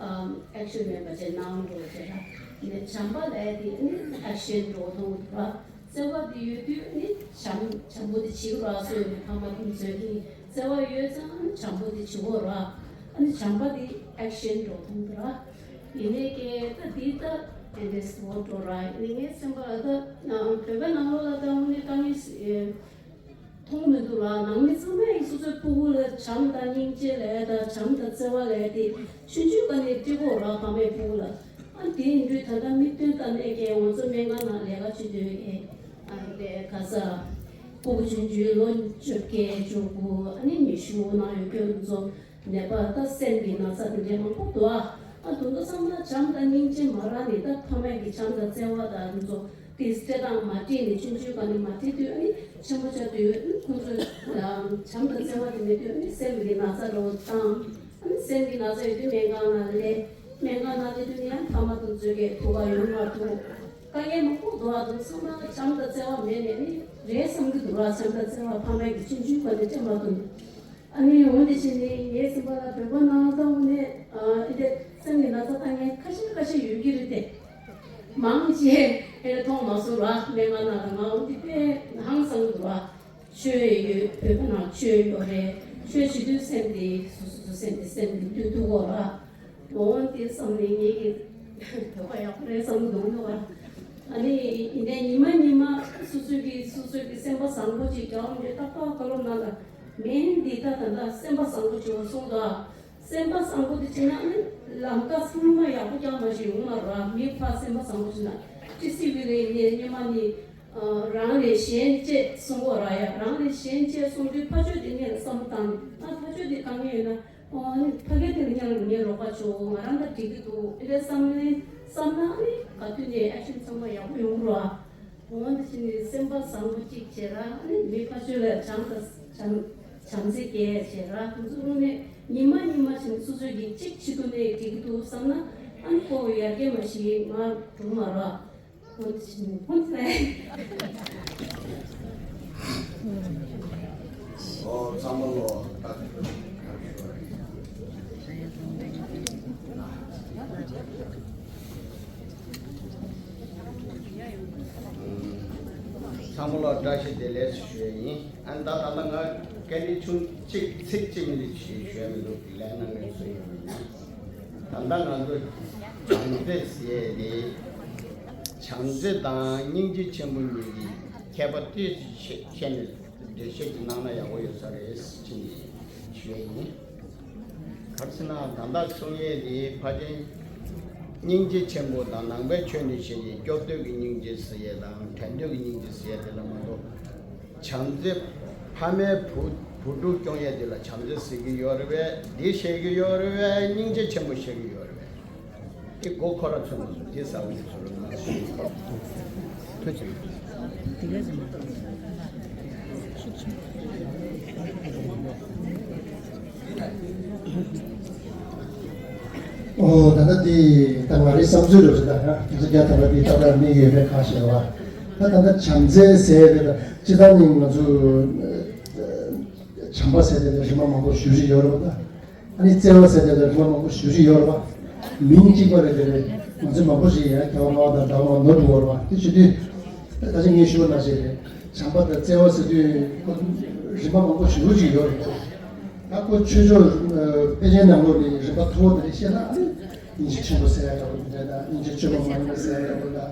ཨེག་ཤན་མེད་པ་ཅིག་ནའོན་འདྲ་བོ་ཅིག་ར། ནས་བྱམས་པ་ལབ་དེ་ཨ་ནི་ཨེག་ཤན་འདྲ་བོ་མཐོང་འདུག་ར། བརྩེ་བ་དེ་ཡོད་དུས་ཨ་ནི་བྱམས་བྱམས་པོ་དེ་བྱེད་དགོས་ར་གསུངས་ནས་ཕ་མ་དེ་ཚོས་ཀྱིས་བརྩེ་བ་ཡོད་ཙང་ཨ་ནི་བྱམས་པོ་དེ་བྱེད་དགོས་ར། ཨ་ནི་བྱམས་པ་དེ་ཨེག་ཤན་འདྲ་བོ་མཐོང་འདུག་ར། ཡིན་ནའི་ཀྱེ་ད་འདི་ད་ཨེ་འདྲས་འོ་འགྲོ་ར། ཡིན་ནའི་ངའི་སེམས་པ་ལ་ད་ནང་བོད་པའི་ནང་ལོགས་ལ་ད་དངོས་གནས་དཀའ་ངལ་ཞིག་མཐོང་མི་འདུག་ར། ནང་མི་ཚང་མས་སོ་སོའི་སྤུ་གུ་ལ་བྱམས་དང་སྙིང་རྗེ་ལབ་ཡ་དང་བྱམས་དང་བརྩེ་བ་ལབ་ཡ་དེ་ཆུང་ཆུང་སྒང་ནས་སྤྲད་དགོས་ར། ཕ་མས་སྤུ་གུ་ལ། ཨ་དེ་ཡིན་དུས་ད་ལྟ་དམིགས་དོན་ལྟར་ནས་ཀྱེ་ང་ཚོ་སྨན་ཁང་ནང་ལས་ཀ་བྱེད་དུས་ཀྱེ་ཨ་ལས་ག་ས་སྤུ་གུ་ཆུང་ཆུང་ལོ་བཅོ་བརྒྱད་བཅུ་དགུ་ཨ་ནི་ཉི་ཤུ་ནང་ཡོད་མཁན་ཚོ། ནད་པ་ད་སེམས་ཀྱི་ན་ཚ་དེ་འདྲའི་མང་པོ་འདུག་ཨ། ཨ་དེ་ཚོ་ཚང་མ་བྱམས་དང་སྙིང་རྗེ་མ་རག་ནས་ད་ཕ་མ་གི་བྱམས་དང་བརྩེ་བ་དང་དེ་ཚོ་དེ་སྤྲད་སྟངས་མ་འགྲིག་ནས་ཆུང་ཆུང་སྒང་ནས་མ་འགྲིག་དུས་ཨ་ནི་ཆེན་པོ་ཆགས་དུས་ཨ་ནི་ཁོང་ཚོས་བྱམས་དང་བརྩེ་བ་དེ་མེད་དུས་ཨ་ནི་སེམས་ཀྱི་ན་ཚ་འདྲ་བོ་དང་ཨ་ནི་སེམས་ཀྱི་ན་ཚ་ཡོད་དུས་སྨན་ཁང་ནང་སླེབས། སྨན་ཁང་ནང་སླེབས་དུས་ནི་ཡང་ཕ་མ་དེ་ཚོས་ཀྱི་ཐུགས་ཁ་ཡོང་མ་ཐུབ། དཀའ་ངལ་མང་པོ་འདུག་ཨ། དེ་ཚང་མ་བྱམས་དང་བརྩེ་བ་མེད་ནས་ནི་རེད་བསམ་གྱི་འདུག་ར། བྱམས་དང་བརྩེ་བ་ཕ་མ་གི་ཆུང་ཆུང་སྒང་ནས་སྤྲད་མ་ཐུབ། ཨ་ནི་འོན་ཏེ་ཕྱིན་ནི་ངའི་སེམས་པ་ལ་བོད་པ་ནང་ལྟ་བུ་ནས་ཨ་འདི་སེམས་ཀྱི་ན་ཚ་ལྟ་མཁན་ཁ་ཤས་ཁ་ཤས་ཡོད་ཀྱི་རེད་དེ། མང་ཆེ་ཨེ་མཐོང་མ་སོང་ར། སྨན་ཁང་ནང་ལ་ང་འོན་ཏེ་དཔེ་ཧང་སང་གི་འདུག་ར། ཆོས་ཡོད། བོད་པ་ནང་ཆོས་ཡོད་རེད། ཆོས་བྱེད་དུས་སེམས་དེ་སོ་སོ་སོ་སེམས་དེ་སེམས་དེ་ལྟོས་ཐུབ་དགོས་ར། འོན་ཏེ་བསམ་ནས་ངེད་ཀྱི་བོད་པ་ཡག་པོ་རེད་བསམ་གི་འདུག་འདུག་ར། ཨ་ནི་ཡིན་ནའི་ཉི་མ་ཉི་མ་སོ་སོ་གི་སོ་སོ་གི་སེམས་པ་བཟང་པོ་ཅིག་རྒྱག་འོང་དུས་ཏག་ཏག་བཀའ་སློབ་ནང་ལ་མིང་འདི་ད་ད་ལྟ་སེམས་པ་བཟང་པོ་ཅིག་འོ་གསུངས་འདུག་ཨ། སེམས་པ་བཟང་པོ་དེ་བྱས་ན་ཨ་ནི་ལམ་ཀ་ཚང་མ་ཡག་པོ་རྐྱང་མ་ཞིག་ཡོང་མ་རེད་བ། མི་ཕར་སེམས་པ་བཟང་པོ་བྱས་ན་ཏི་སི་ཝི་ལ་ཡིན་ནའི་སྔོན་མ་ནི་རང་ལས་གཞན་གཅེས་གསུང་གོ་ར་ཡ། རང་ལས་གཞན་གཅེས་གསུང་དུས་ཕར་ཕྱོགས་དེ་ངས་བསམ་བློ་བཏང་ནས་ཨ་ཕར་ཕྱོགས་དེ་དཀའ་ངལ་ཡོད་ན་ཨོ་ཨ་ནི་ཕ་གི་དེ་ལ་ངས་ངས་རོགས་པ་བྱོས། ང་རང་ད་འགྲིག་གི་འདུག་ཨེ་འདྲ་བསམ་ནས་བསམ་ན་ཨ་ནི་ག་དུས་ནས་ཨེག་ཤན་ཚང་མ་ཡག་པོ་ཡོང་གི་རེད་བ། འོ་འདི་ཕྱིན་ནི་སེམས་པ་བཟང་པོ་གཅིག་བྱེད་ར། ཨ་ནི་མི་ཕར་ཕྱོགས་ལ་བྱམས་དང་བྱམས་བྱམས་བརྩེ་སྐྱེ་བྱེད་ར། དེ་ཚོ་ནི་ཉི་མ་ཉི་མ་བཞིན་སོ་སོ་གི་གཅིག་བྱེད་ཐུབ་ནས་འགྲིག་གི་འདུག་བསམ་ན་ཨ་ནི་ཁོ་ཡར་རྒྱས་མ་ཞིག་མ་འགྲོ་མ་ར། འོ་འདི་ཕྱིན་ནི་འོ་འདི་ལས། ཨོ་ཚང་མ་ལོ། ཚང་མ་ལོ་བཀྲ་ཤིས་བདེ་ལེགས་ཞུ་ཡ་ཡིན། ཨ་ནི་ད་ད་ལྟ་ང་སྐད་ཆ་ཆུང་ཅིག་ཚིག་གཅིག་མིན་ཅིག་ཞུ་ཡ་མི་འདུག་ལས་གནང་མཁན་ཚོ་ཡོད་མིན། ད་ལྟ་ང་ཚོ་བྱམས་བརྩེ་ཟེར་ཡ་དེ་བྱམས་བརྩེ་དང་སྙིང་རྗེ་ཆེན་པོ་གཉིས་ཀྱི་ཁྱད་པར་ཏོག་ཙམ་ཤེས་ནས་འགྲེལ་བཤད་ཅིག་གནང་ན་ཡག་པོ་ཡོད་ས་རེད་ཅེས་ཞུ་ཡ་ཡིན། ག་རེ་ཟེར་ན་ད་ལྟ་གསུང་ཡས་དེ་ཕ་ཆེན་སྙིང་རྗེ་ཆེན་པོ་དང་ནང་པའི་ཆོས་ནས་བཤད་ཀྱི་སྐྱོབ་འདོད་ཀྱི་སྙིང་རྗེ་ཟེར་ཡས་དང་དྲན་འདོད་ཀྱི་སྙིང་རྗེ་ཟེར་ཡས་དེ་ལ་མ་གཏོགས། བྱམས་བརྩེ་ཕ་མའི་བུ་བུ་ཕྲུག་སྐྱོང་ཡས་དེ་ལ་བྱམས་བརྩེ་ཟེར་གྱི་ཡོད་རེད་པས། འདི་བཤད་ཀྱི་ཡོད་རེད་པས། སྙིང་རྗེ་ཆེན་པོ་བཤད་ཀྱི་ཡོད་རེད་པས། དེ་མགོ་འཁོར་ར་ཚོད་མ་སོང་། དེ་ཟ་བ་ཡིན་ཚོད་རེད་མ་སོང་། ཐུགས་རྗེ་ཆེ། ཨོ་ད་ལྟ་དེ་ད་ང་རའི་བསམ་ཚུལ་རེད་ཟེར། ད་ང་དེ་ཚོ་རྒྱ་ཐམ་པ་དེ་ཏག་ཏག་མིག་ཡོད་པའི་ཁ་ཤས་བ། ད་ད་ལྟ་བྱམས་བརྩེ་ཟེར་ཡ་དེ་ད་སྤྱིར་བཏང་ནི་ང་ཚོ་བྱམས་པ་ཟེར་དེ་ལ་རིམ་པ་མང་པོ་ཞེ་པོ་ཅིག་ཡོད་རེད་པ། ད་ཨ་ནི་བརྩེ་བ་ཟེར་དེ་ལ་རིམ་པ་མང་པོ་ཞེ་པོ་ཅིག་ཡོད་རེད་པ། མིང་གཅིག་པ་རེད་དེ་རེད། ང་ཚོ་མང་པོ་ཞིག་ཡང་རྒྱལ་བ་ལྔ་པ་དང་གྲྭ་པ་ནོར་འགྲོ་བ་རེད་པ། དེ་བྱེད་དུས་ད་ཆ་ངས་ཞུ་བ་ནང་བཞིན་རེད། བྱམས་པ་དང་བརྩེ་བ་ཟེར་དུས་ཁོ་རིམ་པ་མང་པོ་ཞེ་པོ་ཅིག་ཡོད་རེད། ད་ཁོ་ཆོས་ཕྱོགས་དཔེ་ཆའི་ནང་ལོགས་ནས་རིམ་པ་མཐོ་བོ་དེ་འདྲ་བཤད་ན་ཨ་ནི་སྙིང་རྗེ་ཆེན་པོ་ཟེར་ཡ་འདྲ་པོ་དེ་འདྲ་དང་སྙིང་རྗེ་བཅོས་མ་མ་ཡིན་པ་ཟེར་ཡ་འདྲ་པོ་དང་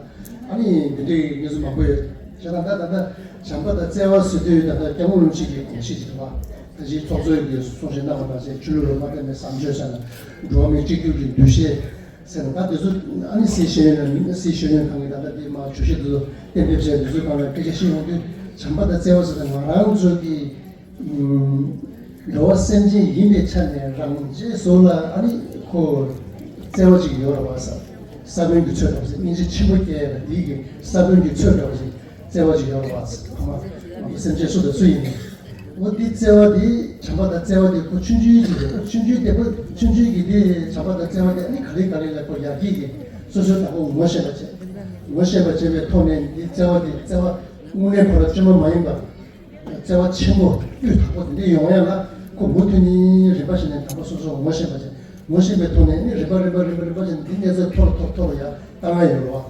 ཨ་ནི་འདི་འདྲའི་གནས་ཚུལ་མང་པོ་ཡོད། བྱས་ཙང་ད་ད་ལྟ་བྱམས་པ་དང་བརྩེ་བ་ཟེར་དུས་ད་ལྟ་སྐྱབས་མགོན་རིན་པོ་ཆེ་གི་དགོངས་གཞི་ཅིག་འདུག་པ། ད་ཅིའི་ཚོགས་གཙོས་ཀྱི་གསུང་བཤད་གནང་བ་ནང་བཞིན་ཆོས་ལུགས་ལུང་མ་བསྟན་པའི་བཟང་སྤྱོད་ཟེར་ན་འགྲོ་བ་མིའི་གཅིག་གྱུར་གྱི་འདུ་ཤེས་ཟེར་ན་ད་དེ་ཚོ་ཨ་ནི་སྲིད་ཤེས་ཡོན་ལ་སྲིད་ཤེས་ཡོན་ཁང་གིས་ད་ལྟ་དེ་མ་བརྗོད་གཞི་དེ་ཚོ་གཏན་འབེབས་བྱས་དེ་ཚོའི་སྒང་ལ་སྐད་ཆ་བཤད་ཡོང་དུས་བྱམས་པ་དང་བརྩེ་བ་ཟེར་ན་ང་རང་ཚོ་གི་འགྲོ་བ་སེམས་ཅན་ཡིན་པའི་ཆ་ནས་རང་རྗེས་སུ་ལ་ཨ་ནི་ཁོ་བརྩེ་བ་ཅིག་ཡོད་རེད་བ། ས་ས་བོན་གྱི་ཚོད་འདྲ་བ་ཞིག་སྙིང་རྗེ་ཆེན་པོ་སྐྱེ་ཡ་ལ་དེའི་གི་ས་བོན་གྱི་ཚོད་འདྲ་བ་ཞིག་བརྩེ་བ་ཅིག་ཡོད་རེད་བ། ཁོ་མ་སེམས་ཅན་སུ་དང་སུ་ཡིན་ནའི་འོ་དེ་བརྩེ་བ་དེ་བྱམས་པ་དང་བརྩེ་བ་དེ་ཁོ་ཆུང་ཆུང་ཅིག་རེད། ཆུང་ཆུང་དེ་ཁོ་ཆུང་ཆུང་གི་དེ་བྱམས་པ་དང་བརྩེ་བ་དེ་ཨ་ནི་ག་ལེ་ག་ལེ་ལ་ཁོ་ཡར་རྒྱས་ཀྱི་སོ་སོའི་བདག་པོ་ངོ་ཤེས་པ་བྱས། ངོ་ཤེས་པ་བྱེད་པའི་ཐོག་ནས་འདི་བརྩེ་བ་འདི་བརྩེ་བ་དངོས་གནས་ཁོ་རང་བཅོས་མ་མ་ཡིན་པ། བརྩེ་བ་ཆེན་པོ་སྤུས་དག་པོ་འདི་ཡོང་ཡ་ལ་ཁོ་མུ་མཐུད་ནས་རིམ་པ་བཞིན་ནས་དང་པོ་སོ་སོ་ངོ་ཤེས་པ་བྱེད། ངོ་ཤེས་པའི་ཐོག་ནས་ནི་རིམ་པ་རིམ་པ་རིམ་པ་རིམ་པ་བཞིན་འདི་གནས་ཚད་མཐོ་རུ་མཐོ་རུ་མཐོ་རུ་ཡ་བཏང་ཡ་ཡོད་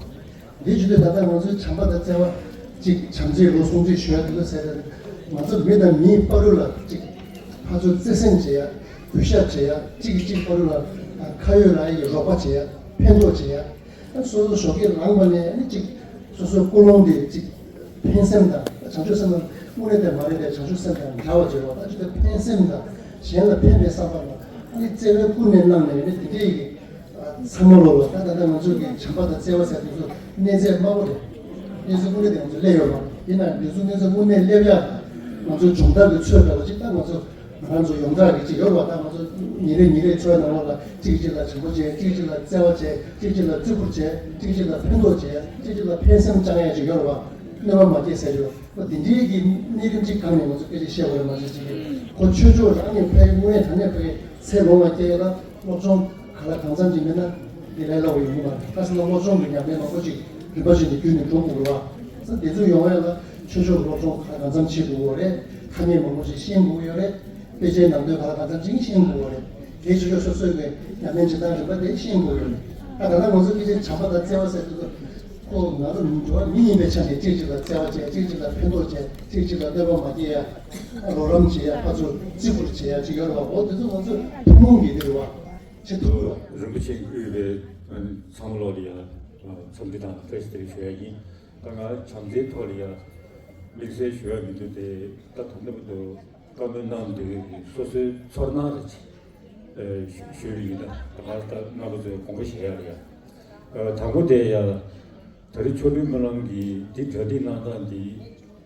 རེད་བ། འདི་བྱེད་དུས་ད་ལྟ་ང་ཚོའི་བྱམས་པ་དང་བརྩེ་བ་གཅིག་བྱམས་བརྩེའི་ལོ་སྲུང་བརྩི་ཞུ་ཡ་འདི་ལ་ཟེར་ཏེ། ང་ཚོ་མི་དང་མིའི་བར་དུ་ལ་གཅིག་ཕར་ཚུར་བརྩེ་སེམས་བྱེད་ཡ། གུས་ཞབས་བྱེད་ཡ། གཅིག་གིས་གཅིག་བར་དུ་ལ་ཁ་ཡོད་ལག་ཡོད་ཀྱི་རོགས་པ་བྱེད་ཡ། ཕན་ཐོགས་བྱེད་ཡ། སོ་སོ་ཞོགས་ཀས་ལངས་པ་ནས་ནི་གཅིག་སོ་སོའི་ཀུན་སློང་དེ་གཅིག་ཕན་སེམས་དང་བྱང་ཆུབ་སེམས་དང་དངོས་གནས་དེ་མ་རེད་དེ་བྱང་ཆུབ་སེམས་དང་འདྲ་བ་བྱེད་རོགས་ད་ཅི་ལྟར་ཕན་སེམས་དང་གཞན་ལ་ཕན་པའི་བསམ་པ་དང་ནི་བརྩེ་བའི་ཀུན་ནས་གནང་ནས་ནི་དེ་འདྲའི་གི་ཚང་མ་ལོ་ལ་ད་ད་ལྟ་ང་ཚོ་གི་བྱམས་པ་དང་བརྩེ་བ་ཟེར་དེ་ཚོ་གནས་ཚད་དམའ་པོ་རེད། གནས་ཚད་དངོས་གནས་དེ་ང་ཚོ་སླེབས་ཡོད་མ་རེད། ཡིན་ནའང་དེ་ཚོ་གནས་ཚད་དངོས་གནས་སླེབས་ཡག་ང་ཚོ་སྦྱོང་བརྡར་གྱི་ཚོད་འདྲ་བ་ཅིག་ད་ང་ཚོ་ང་རང་ཚོ་ཡོངས་གྲགས་ཀྱི་ཅིག་ཡོད་པ་ད་ང་ཚོ་ཉིན་རེ་ཉིན་རེ་འཚོ་བའི་ནང་ལོགས་ལ་གཅིག་གཅིག་ལ་བྱམས་པོ་བྱེད། གཅིག་གཅིག་ལ་བརྩེ་བ་བྱེད། གཅིག་གཅིག་ལ་བརྩི་བཀུར་བྱེད། གཅིག་གཅིག་ལ་ཕན་ཐོགས་བྱེད། གཅིག་གཅིག་ལ་ཕན་སེམས་བཅངས་ཡ་ཅིག་ཡོད་རེད་བ། གནོད་པ་མ་སྐྱེལ་ཟེར་གྱི་ཡོད། ཁོ་འདི་འདྲའི་གི་གནས་རིམ་གཅིག་སྒང་ནས་ང་ཚོ་སྐད་ཆ་བཤད་དགོས་རེད་མ་གཞི་གཅིག་གི་ཁོ་ཆོས་ཕྱོགས་རང་ནས་ཕ་གི་དངོས་གནས་དྲང་གནས་ཕ་གི་ཚེ་ལོ་ལྔ་སྐྱེལ་ཡ་ལ་སློབ་སྦྱོང་ག་ལ་གང་འཚམ་ཅིག་མེད་ན་འདི་ལས་སླ་པོ་ཡོང་གི་མ་རེད། ཁ་སང་ལ་སློབ་སྦྱོང་གི་ཉམས་ལེན་མང་པོ་ཅིག་རིམ་པ་བཞིན་དུ་བརྒྱུད་ནས་འགྲོ་དགོས་རེད་བ། ས་འདི་ཚོ་ཡོང་བ་ཡ་ལ་ཆོས་ཕྱོགས་སློབ་སྦྱོང་ག་ལ་གང་འཚམ་བྱེད་དགོས་ཀྱི་རེད། ཐ་སྙད་མང་པོ་ཞིག་ཤེས་དགོས་ཀྱི་ཡོད་རེད། དཔེ་ཆའི་ནང་དོན་ག་ལ་གང་འཚམ་ཅིག་ཤེས་དགོས་ཀྱི་རེད། དེའི་ཆོས་ཕྱོགས་སོ་སོའི་གི་ཉམས་ལེན་བྱེད་སྟངས་རིམ་པ་དེ་ཤེས་དགོས་ཀྱི་རེད། ད་ད་ལྟ་ང་ཚོ་ཕལ་ཆེར་བྱམས་པ་དང་བརྩེ་བ་ཟེར་དུས་ཁོ་ང་ཚོ་འགྲོ་བ་མི་ཡིན་པའི་ཆ་ནས་གཅིག་གཅིག་ལ་བརྩེ་བ་བྱས། གཅིག་གཅིག་ལ་ཕན་ཐོགས་བྱས། གཅིག་གཅིག་ལ་གནོད་པ་མ་སྐྱེལ་ཡ། རོགས་རམ་བྱེད་ཡ། ཕར་ཚུར་བརྩི་བཀུར་བྱེད་ཡ་ཅིག་ཡོད་རེད་བ། འོ་དེ་ཚོ་ང་ཚོ་ཐུན་མོང་གི་དེ་རེད་བ། བྱེད་ཐུབ་ཡོད། རིན་པོ་ཆེ་དབུས་པའི་ཚང་མ་ལོག་ལ་ཡ་འཚམས་འདྲི་དང་བཀྲ་ཤིས་བདེ་ལེགས་ཞུ་ཡ་ཡིན། ད་ང་བྱམས་བརྩེའི་ཐོག་ལ་ཡ་དམིགས་བསལ་ཞུ་ཡ་མི་འདུག་སྟེ། ད་དང་པོ་དུ་བཀའ་མོལ་གནང་དུས་སོ་སོའི་ཚོར་སྣང་རེ་ཅིག་ཞུ་ཞུ་རྒྱུ་ཡིན། ད་ང་ད་རྣམ་པ་ཚོའི་དགོངས་པ་བཞེས་ཡ་ལ་ཡ། དང་པོ་དེ་ཡ་ད་རེས་ཆོ་འཕྲུལ་སྨོན་ལམ་གྱི་འདི་གྲ་སྒྲིག་གནང་སྟངས་འདི་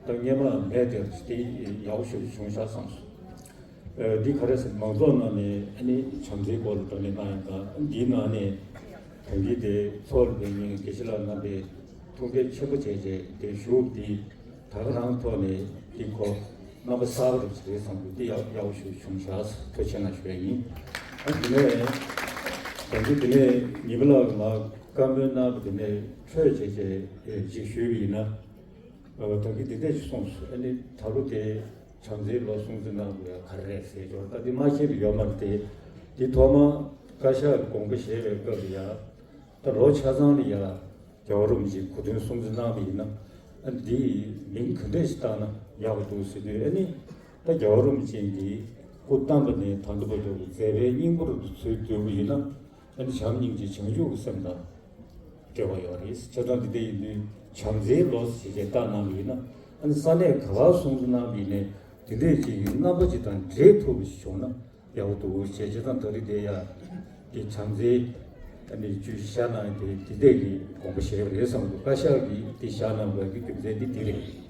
ད་སྔས་མ་མེད་དེ་དེ་ཡག་པོ་ཞེ་པོ་བྱུང་ཤག་བསམ་སོང་། འདི་ག་རེ་ཟེར་མང་ཚོགས་ནང་ནས་ཨ་ནི་བྱམས་བརྩེའི་སྐོར་ལ་བགྲོ་གླེང་གནང་ཡ་དང་འདིའི་ནང་ནས་ད་གིན་དེ་ཚོགས་ལ་ཕེབས་མཁན་དགེ་བཤེས་ལགས་རྣམ་པས་ཐུགས་འགན་ཆེན་པོ་བྱས་བྱས་དེ་ཞུ་དེ་ད་ག་རང་ཐོག་ནས་དེ་ཁོ་རྣམ་པ་གསར་པ་རུ་རེད་བསམ་གྱི་འདི་ཡག་ཡག་པོ་ཞིག་བྱུང་ཤག་ཐུགས་རྗེ་ཆེ་གནང་ཞུ་ཡ་ཡིན། ཨ་དེ་ནས་ད་གིན་དེ་ནས་ཉི་མ་ལགས་ཀྱིས་མར་བཀའ་མོལ་གནང་བ་དེ་ནས་འཕྲོས་བྱས་བྱས་ཅིག་ཞུས་པ་ཡིན་ན། ད་གིན་དེ་འདྲ་ཞིག་གསུངས་སོང་། ཨ་ནི་ད་ལོ་དེ་བྱམས་བརྩེའི་ལོ་སྲུང་བརྩི་གནང་དགོས་ཡ་ག་རེ་རེད་ཟེར་ཅོར་ད་དེ་མ་ཤེས་པ་ཡོད་མ་རེད་དེ། དེ་ཐོག་མ་བཀའ་ཤག་གི་དགོངས་པ་བཞེས་པའི་སྐབས་ལ་ཡ་ད་ལོ་ཆ་ཚང་ལ་ཡ་རྒྱལ་བ་རིན་པོ་ཆེའི་གོ་སྟོན་སྲུང་བརྩི་གནང་བ་ཡིན་ན་ཨ་འདི་མིང་ག་འདྲ་ཞིག་བཏགས་ན་ཡག་པོ་འདུག་ཟེར་དུས་ཨ་ནི་ད་རྒྱལ་བ་རིན་པོ་ཆེ་འདི་སྐུ་བལྟམས་པ་ནས་ད་ལྟ་བར་དུ་མཛད་པའི་སྙིང་པོ་རུ་ཚུར་བསྡུས་པ་ཡིན་ན། ཨ་ནི་བྱམས་སྙིང་རྗེ་བྱང་ཆུབ་ཀྱི་སེམས་དང་འབྲེལ་བ་ཡོད་རེད། བྱས་ཙང་འདི་འདྲ་ཡིན་དུས་བྱམས་བརྩེའི་ལོ་ཞེས་བྱས་བཏགས་གནང་བ་ཡིན་ན་ཨ་ནི་ས་གནས་ག་པར་སྲུང་བརྩི་གནང་བ་ཡིན་ནའི་འདི་འདྲས་ཅིག་གི་རྣམ་པ་ཅིག་དང་འདྲེས་ཐུབ་པ་ཞིག་བྱུང་ན་ཡག་པོ་འདུག་ཞེས་བྱས་ཙང་ད་རེས་དེ་ཡ་དེ་བྱམས་བརྩེའི་ཨ་ནི་བཅུ་བཞག་གནང་དེ་འདི་འདྲས་ཀྱི་དགོངས་པ་བཞེས་པ་རེད་བསམ་འདུག་བཀའ་ཤག་གིས་དེ་བཞག་གནང་དགོས་ཀྱི་རྒྱུ་མཚན་འདི་འདི་རེད།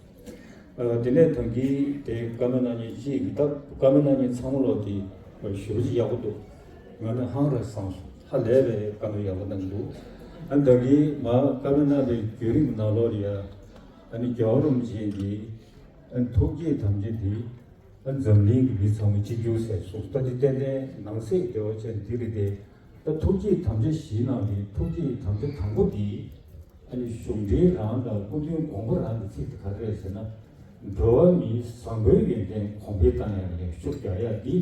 ཨ་དེ་ནས་ད་གིན་དེ་བཀའ་མོལ་གནང་མཁན་གཅིག་གིས་ད་བཀའ་མོལ་གནང་མཁན་ཚང་མ་ལོག་དེ་ཞེ་པོ་ཅིག་ཡག་པོ་འདུག་ང་ནི་ཧང་ར་སངས་སོང་། ཧ་ལས་པའི་བཀའ་མོལ་ཡག་པོ་གནང་གི་འདུག་ཨ་ད་གིན་མར་བཀའ་མོལ་གནང་བའི་བརྒྱུད་རིམ་ནང་ལོགས་ལ་ཡ་ཨ་ནི་རྒྱལ་བ་རིན་པོ་ཆེ་གིས་ཨ་ནི་ཐུགས་བསྐྱེད་དམ་བཅའ་འདི་ཨ་འཛམ་གླིང་གི་མི་ཚང་མ་གཅིག་གྱུར་ཟེར་གསུངས། ད་འདི་ཏན་ཏན་ནང་གསེས་བདེ་བ་ཅན་འདི་རེད་དེ། ད་ཐུགས་བསྐྱེད་དམ་བཅའ་བཞིའི་ནང་ནས་ཐུགས་བསྐྱེད་དམ་བཅའ་དང་པོ་འདི་ཨ་ནི་གཞུང་འགྲེལ་རང་དང་སྐུ་མདུན་དགོངས་པ་རང་གི་ཚིག་དེ་ག་རེ་རེད་ཟེར་ན། འགྲོ་བ་མིའི་བཟང་པོའི་ཡོན་ཏན་གོང་འཕེལ་བཏང་ཡག་ལ་ཤུགས་རྒྱག་ཡག་འདི་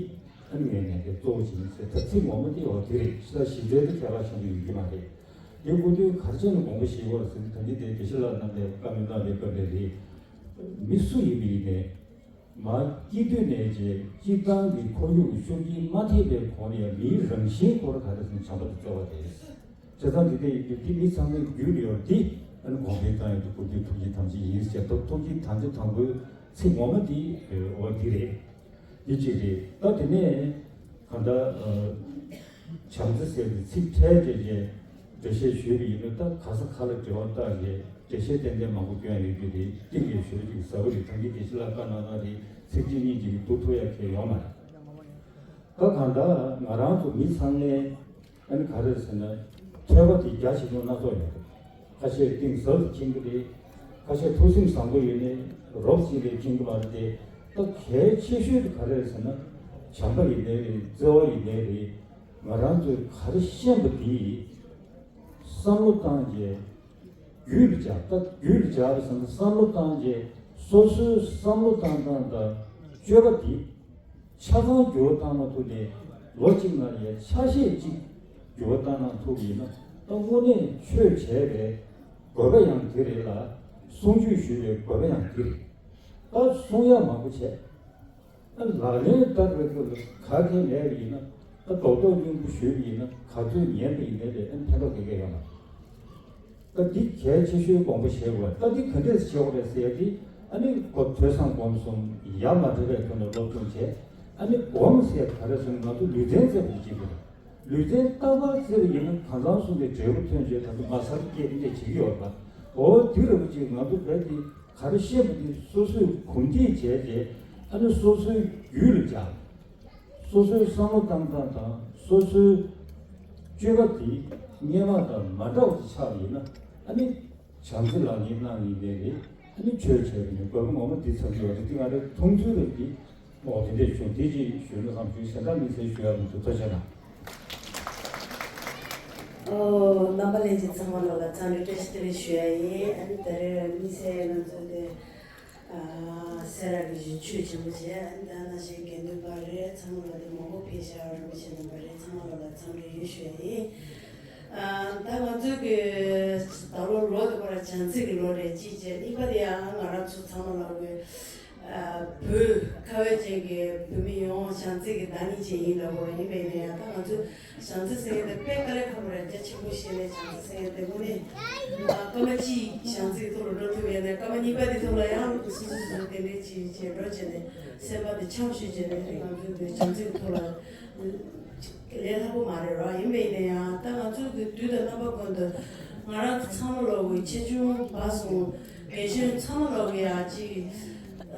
ཨ་ནི་ངའི་ནན་ཏན་གཙོ་བོ་ཅིག་ཡིན་ཟེར། ད་ཚིག་ངོ་མ་འདི་འོ་དེ་རེད། ཤི་ད་གཞི་རྩའི་དེ་ཁྱད་པར་ཆེན་པོ་ཡོད་ཀྱི་མ་རེད། དེ་སྐུ་མདུན་ག་རེ་བྱས་ནས་དགོངས་པ་བཞེས་པ་རེད་ཟེར་ན་ད་ནི་དེ་དགེ་བཤེས་ལགས་རྣམ་པས་བཀའ་མོལ་གནང་བའི་སྐབས་ལ་རེད། མི་སུ་ཡིན་པ་ཡིན་ནའི། མར་སྐྱེས་དུས་ནས་ཀྱི་སྤྱིར་བཏང་གི་ཁོར་ཡུག་གི་ཤུགས་རྐྱེན་མ་ཐེབས་པའི་གོང་ནས་མིའི་རང་བཞིན་སྐོར་ག་རེ་ཟེར་ན་བྱམས་པ་དང་བརྩེ་བ་རེད། བྱས་ཙང་འདི་ལྟ་ཡིན་དུས་འདི་མི་ཚང་མའི་རྒྱུད་ལ་ཡོད་དེ་ཨ་ནི་གོང་འཕེལ་བཏང་ཡོད་དུས་སྐུ་མདུན་ཐུགས་རྗེ་དམ་བཅའ་ཡིན་ཟེར། ཐུགས་ཐུགས་རྗེ་དམ་བཅའ་དང་པོའི་ཚིག་ངོ་མ་འདི་འོ་འདི་རེད། འདི་གཅིག་རེད། ད་དེ་ནས་གང་ལྟར་བྱམས་བརྩེ་ཟེར་བའི་ཚིག་ཕྲད་དེ་རེད། འགྲེལ་བཤད་ཞུས་པ་ཡིན་ན་ད་ག་ས་ག་ལ་འབྲེལ་བ་བཏགས་རེད། འགྲེལ་བཤད་ཏན་ཏན་མང་པོ་སྐྱོན་ཡོད་རྒྱུ་རེད། གཏིང་ནས་ཞུ་རྒྱུ་ཟབ་པོ་རེད། ད་གིན་དགེ་བཤེས་ལགས་བཀའ་གནང་གནང་རེད། ཚིག་གཅིག་གཉིས་གཅིག་གིས་བསྡུ་ཐུབ་ཡ་གང་ཡང་ཡོད་མ་རེད། ད་གང་ལྟར་ང་རང་ཚོ་མི་ཚང་མའི་ཨ་ནི་ག་རེ་ཟེར་ན་ཐོས་པ་དེ་རྒྱ་ཆེ་ཆུང་སྣ་ཚོགས་ཡོད་རེད། ཁ་ཤས་གཏིང་ཟབ་ཏུ་མཁྱེན་གྱི་རེད། ཁ་ཤས་ཐུགས་སེམས་བཟང་པོ་ཡོད་ནའི་རོབ་ཙམ་ལས་མཁྱེན་གྱི་མ་རེད་དེ། ད་གལ་ཆེ་ཤོས་དེ་ག་རེ་རེད་ཟེར་ན་བྱམས་པ་ཡིན་ནའི་རེད། བརྩེ་བ་ཡིན་ནའི་རེད། ང་རང་ཚོས་ག་རེ་ཤེས་པ་དེ་བསམ་བློ་བཏང་རྗེས་ རྒྱུད་ལ་སྦྱར། ད་རྒྱུད་ལ་སྦྱར་བ་ཟེར་ན་བསམ་བློ་བཏང་རྗེས་སོ་སོའི་བསམ་བློ་བཏང་སྟངས་དང་སྤྱོད་པ་དེ་ཆ་ཚང་འགྱུར་བ་བཏང་མ་ཐུབ་ནས་ལོ་གཅིག་ནང་ལ་ཡ་ཆ་ཤས་གཅིག་འགྱུར་བ་བཏང་གནང་ཐུབ་པ་ཡིན་ན། ད་དངོས་གནས་ཆོས་བྱས་པའི་དགོས་པ་ཡང་དེ་རེད་ལ། གསུང་ཆོས་ཞུས་པའི་དགོས་པ་ཡང་དེ་རེད། ད་གསུང་ཡག་མང་པོ་བྱས། ཨ་ལག་ལེན་བསྟར་བའི་སྐབས་ལ་ག་གེ་མེད་པ་ཡིན་ན། ཨ་རྡོག་རྡོག་སྙིང་པོ་ཞུས་པ་ཡིན་ན། ག་ཚོད་ཉན་པ་ཡིན་ནའི་རེད། ཨ་ཕན་ཐོགས་ག་གེ་ཡོད་མ་རེད། ཨ་འདི་གལ་ཆེ་ཤོས་དགོངས་པ་བཞེས་དགོས། ད་འདི་ག་འདྲས་བྱེད་དགོས་རེད་ཟེར་ཡ་འདི། ཨ་ནི་ཁོ་ཐོས་བསམ་སྒོམ་གསུམ་ཡ་མ་བྲལ་བའི་ཐོག་ནས་སློབ་སྦྱོང་བྱས། ཨ་ནི་སྒོམ་ཟེར་ཡ་ག་རེ་ཟེར་ན་ང་ཚོ་ལུས་རྩལ་རྩེད་པ་གཅིག་པ་རེད། ལུས་རྩལ་རྟག་པར་རྩེ་བ་ཡིན་ན་གང་འཚམ་སོང་སྟེ་འབྲས་བུ་ཐོན་བྱས་ད་དུང་མ་སར་སྐྱེས་འདི་བྱེད་ཀྱི་ཡོད་པ། འོ་དེ་རེད་པ་ཅིག་ང་ཚོ་བོད་འདི། ག་རེ་བཤད་པ་དེ་སོ་སོས་གོམས་འདྲིས་བྱས་རྗེས། ཨ་ནི་སོ་སོའི་རྒྱུད་ལ་སྦྱར། སོ་སོའི་བསམ་བློ་བཏང་སྟངས་དང་སོ་སོའི་སྤྱོད་པ་དེ་སྔོན་མ་དང་མ་འདྲ་བ་ཅིག་ཆགས་པ་ཡིན་ན། ཨ་ནི་བྱམས་བརྩེ་ལག་ལེན་གནང་ཡིན་ནའི་རེད། ཨ་ནི་ཆོས་བྱས་པ་ཡིན་ནའི་དགོས་པ་ངོ་མ་འདི་ཚང་གི་ཡོད་རེད། འདི་ང་རའི་མཐོང་ཚུལ་རེད། འདི་འོ་དེ་འདྲས་བྱུང་། དེ་ཅིག་ཞུས་ན་བསམ་བྱུང་། གཞན་དག་དམིགས་བསལ་ཞུ་ཡག་མི་འདུག་ཐུགས་རྗེ་གནང་། ཨོ། རྣམ་པ་ལྷན་རྒྱས་ཚང་མ་ལོ་ལ་འཚམས་འདྲི་བཀྲ་ཤིས་བདེ་ལེགས་ཞུ་ཡ་ཡིན། ཨ་ནི་ད་རེས་དམིགས་བསལ་ང་ཚོ་དེ། ཨ། སེ་ར་གི་གཞི་ཆོས་ཆེན་པོ་བྱས། ཨ་ནི་ད་ནང་བཞིན་དགེ་འདུན་པ་རེད། ཚང་མ་ལ་དེ་མང་པོ་ཕེབས་ཤག་རིན་པོ་ཆེ་རྣམ་པ་རེད། ཚང་མ་ལོ་ལ་འཚམས་འདྲི་ཡོད་ཞུ་ཡ་ཡིན། ཨ། ད་ང་ཚོ་གི་ད་ལོ་ལོ་དེ་ཁོ་རང་བྱམས་བརྩེ་གི་ལོ་རེད། གཅིག་བྱས། གཉིས་པ་དེ་ཡང་ང་རང་ཚོ་ཚང་མ་ལ་གི། ཨ། བོད་ཁ་བ་ཅན་གྱི་བོད་མི་ཡོངས་བྱམས་བརྩེ་གི་བདག་ཉིད་ཅིག་ཡིན་ལབ་དགོས་རེད། ཡིན་པ་ཡིན་ན་ཡང་ད་ང་ཚོ་བྱམས་བརྩེ་ཟེར་མཁན་དེ་དཔེ་དཀའ་ལས་ཁག་པོ་རེད། རྒྱ་ཆེན་པོ་ཞིག་ལས་བྱམས་བརྩེ་ཟེར་མཁན་དེ་དངོས་གནས། ཨ། སྐར་མ་གཅིག་བྱམས་བརྩེ་གི་ཐོག་ལ་འགྲོ་ཐུབ་ཡོད་ན། སྐར་མ་གཉིས་པ་དེ་ཐོག་ལ་ཡང་སོ་སོ་སོ་སོ་དེ་འདྲའི་ཅིག་བྱས་འགྲོ་བྱས་ནས་སེམས་པ་དེ་འཆམ་ཞིག་བྱས་ནས་ང་ཚོ་འདི་བྱམས་བརྩེ་གི་ཐོག་ལ་ལས་སླ་པོ་མ་རེད་ར། ཡིན་པ་ཡིན་ན་ཡང་ད་ང་ཚོ་གི་དུས་དང་རྣམ་པ་ཀུན་ཏུ་ང་རང་ཚོ་ཚང་མ་ལོ་གི་ཆེ་ཆུང་བར་གསུམ་རྒན་གཞོན་ཚང་མ་ལོ་གི་ཡ་གཅིག་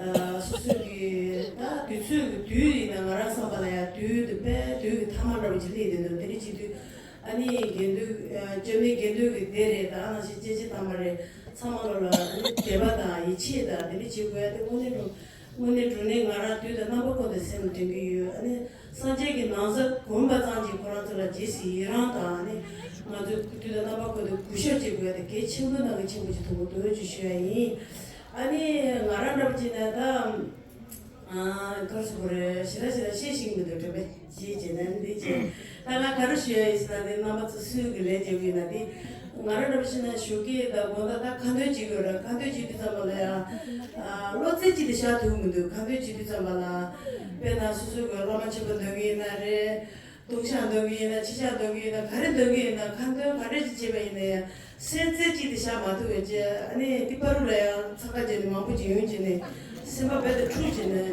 ཨ། སོ་སོ་གི་ད་དུས་ཚོད་ཀྱི་དུས་ཡིན་ན་ང་རང་བསམ་པ་ལ་ཡ་དུས་དེ་དཔེ་དུས་ཀྱི་ཐ་མ་འདྲ་བོ་ཅིག་སླེབས་བསྡད་འདུག་དེ་འདྲ་བྱེད་དུས་ཨ་ནི་དགེ་འདུན། ཨ། བཅོམ་ལྡན་དགེ་འདུན་གྱི་སྡེ་རེད། ད་ནང་བཞིན་སྐྱེས་ཆེན་དམ་པ་རེད། ཚང་མ་ལོ་ལ་ཨ་ནི་དད་པ་དང་ཡིད་ཆེས་དང་དེ་འདྲ་བྱེད་དགོས་ཡ་དེ་དངོས་གནས་དྲང་དངོས་གནས་དྲང་གནས་ང་རང་དུས་དང་རྣམ་པ་ཀུན་ཏུ་སེམས་ལ་དྲན་གྱི་ཡོད། ཨ་ནི་སངས་རྒྱས་ཀྱི་ན་བཟའ་གོན་པ་ཙམ་གྱིས་ཁོ་རང་ཚོ་ལ་རྗེས་སུ་ཡི་རང་དང་། ཨ་ནི་ང་ཚོས་དུས་དང་རྣམ་པ་ཀུན་ཏུ་གུས་ཞབས་བྱེད་དགོས་ཡ་དེ་གལ་ཆེན་པོ་ནང་གི་ཆེན་པོ་ཞིག་མཐོང་གི་འདུག་ཅེས་ཞུ་ཡ་ཡིན། ཨ་ནི་ང་རང་འདྲ་པོ་བྱས་ན་ད། ཨ། ག་རེ་ཟེར་དགོས་རེད། ཞེ་དྲག་ཞེ་དྲག་བཤད་ཤེས་ཀྱི་མི་འདུག་དྲན་པས་བྱས་བྱས་ན་འདི་བྱས། ད་ང་ག་རེ་ཞུ་ཡ་ཡིན་ཟེར་ན། འདི་རྣམ་པ་ཚོ་སུས་ཀྱི་ལན་བྱེད་ཀྱི་ཡིན་ན། འདི་ང་རང་འདྲ་པོ་བྱས་ན་ཞོགས་ཀས་དང་དགོང་དག་ད་ཁ་འདོན་བྱེད་དགོས་རེད། ཁ་འདོན་བྱེད་དུས་ཙམ་པ་ལ་ཡ། ཨ། བློ་རྩེ་གཅིག་ཏུ་བཞག་ཐུབ་མི་འདུག་ཁ་འདོན་བྱེད་དུས་ཙམ་པ་ལ། དཔེར་ན་སོ་སོ་གི་བླ་མ་མཆོད་པ་འདོན་གྱི་ཡིན་ན་རེད། ལྟུང་བཤགས་འདོན་གྱི་ཡིན་ན། ཕྱི་བཤགས་འདོན་གྱི་ཡིན་ན། ག་རེ་འདོན་གྱི་ཡིན་ན། ཁ་འདོན་ག་འདྲ་ཞིག་བྱས་པ་ཡིན་ན་ཡང་སེམས་རྩེ་གཅིག་ཏུ་བཞག་མ་ཐུབ་པའི་རྗེས། ཨ་ནི་འདི་བར་དུ་ལ་ཡང་འཚང་ཁ་བྱས་ནས་མང་པོ་ཅིག་ཡོང་བྱས་ནས་སེམས་པ་རྦད་དེ་འཁྲུག་བྱས་ནས་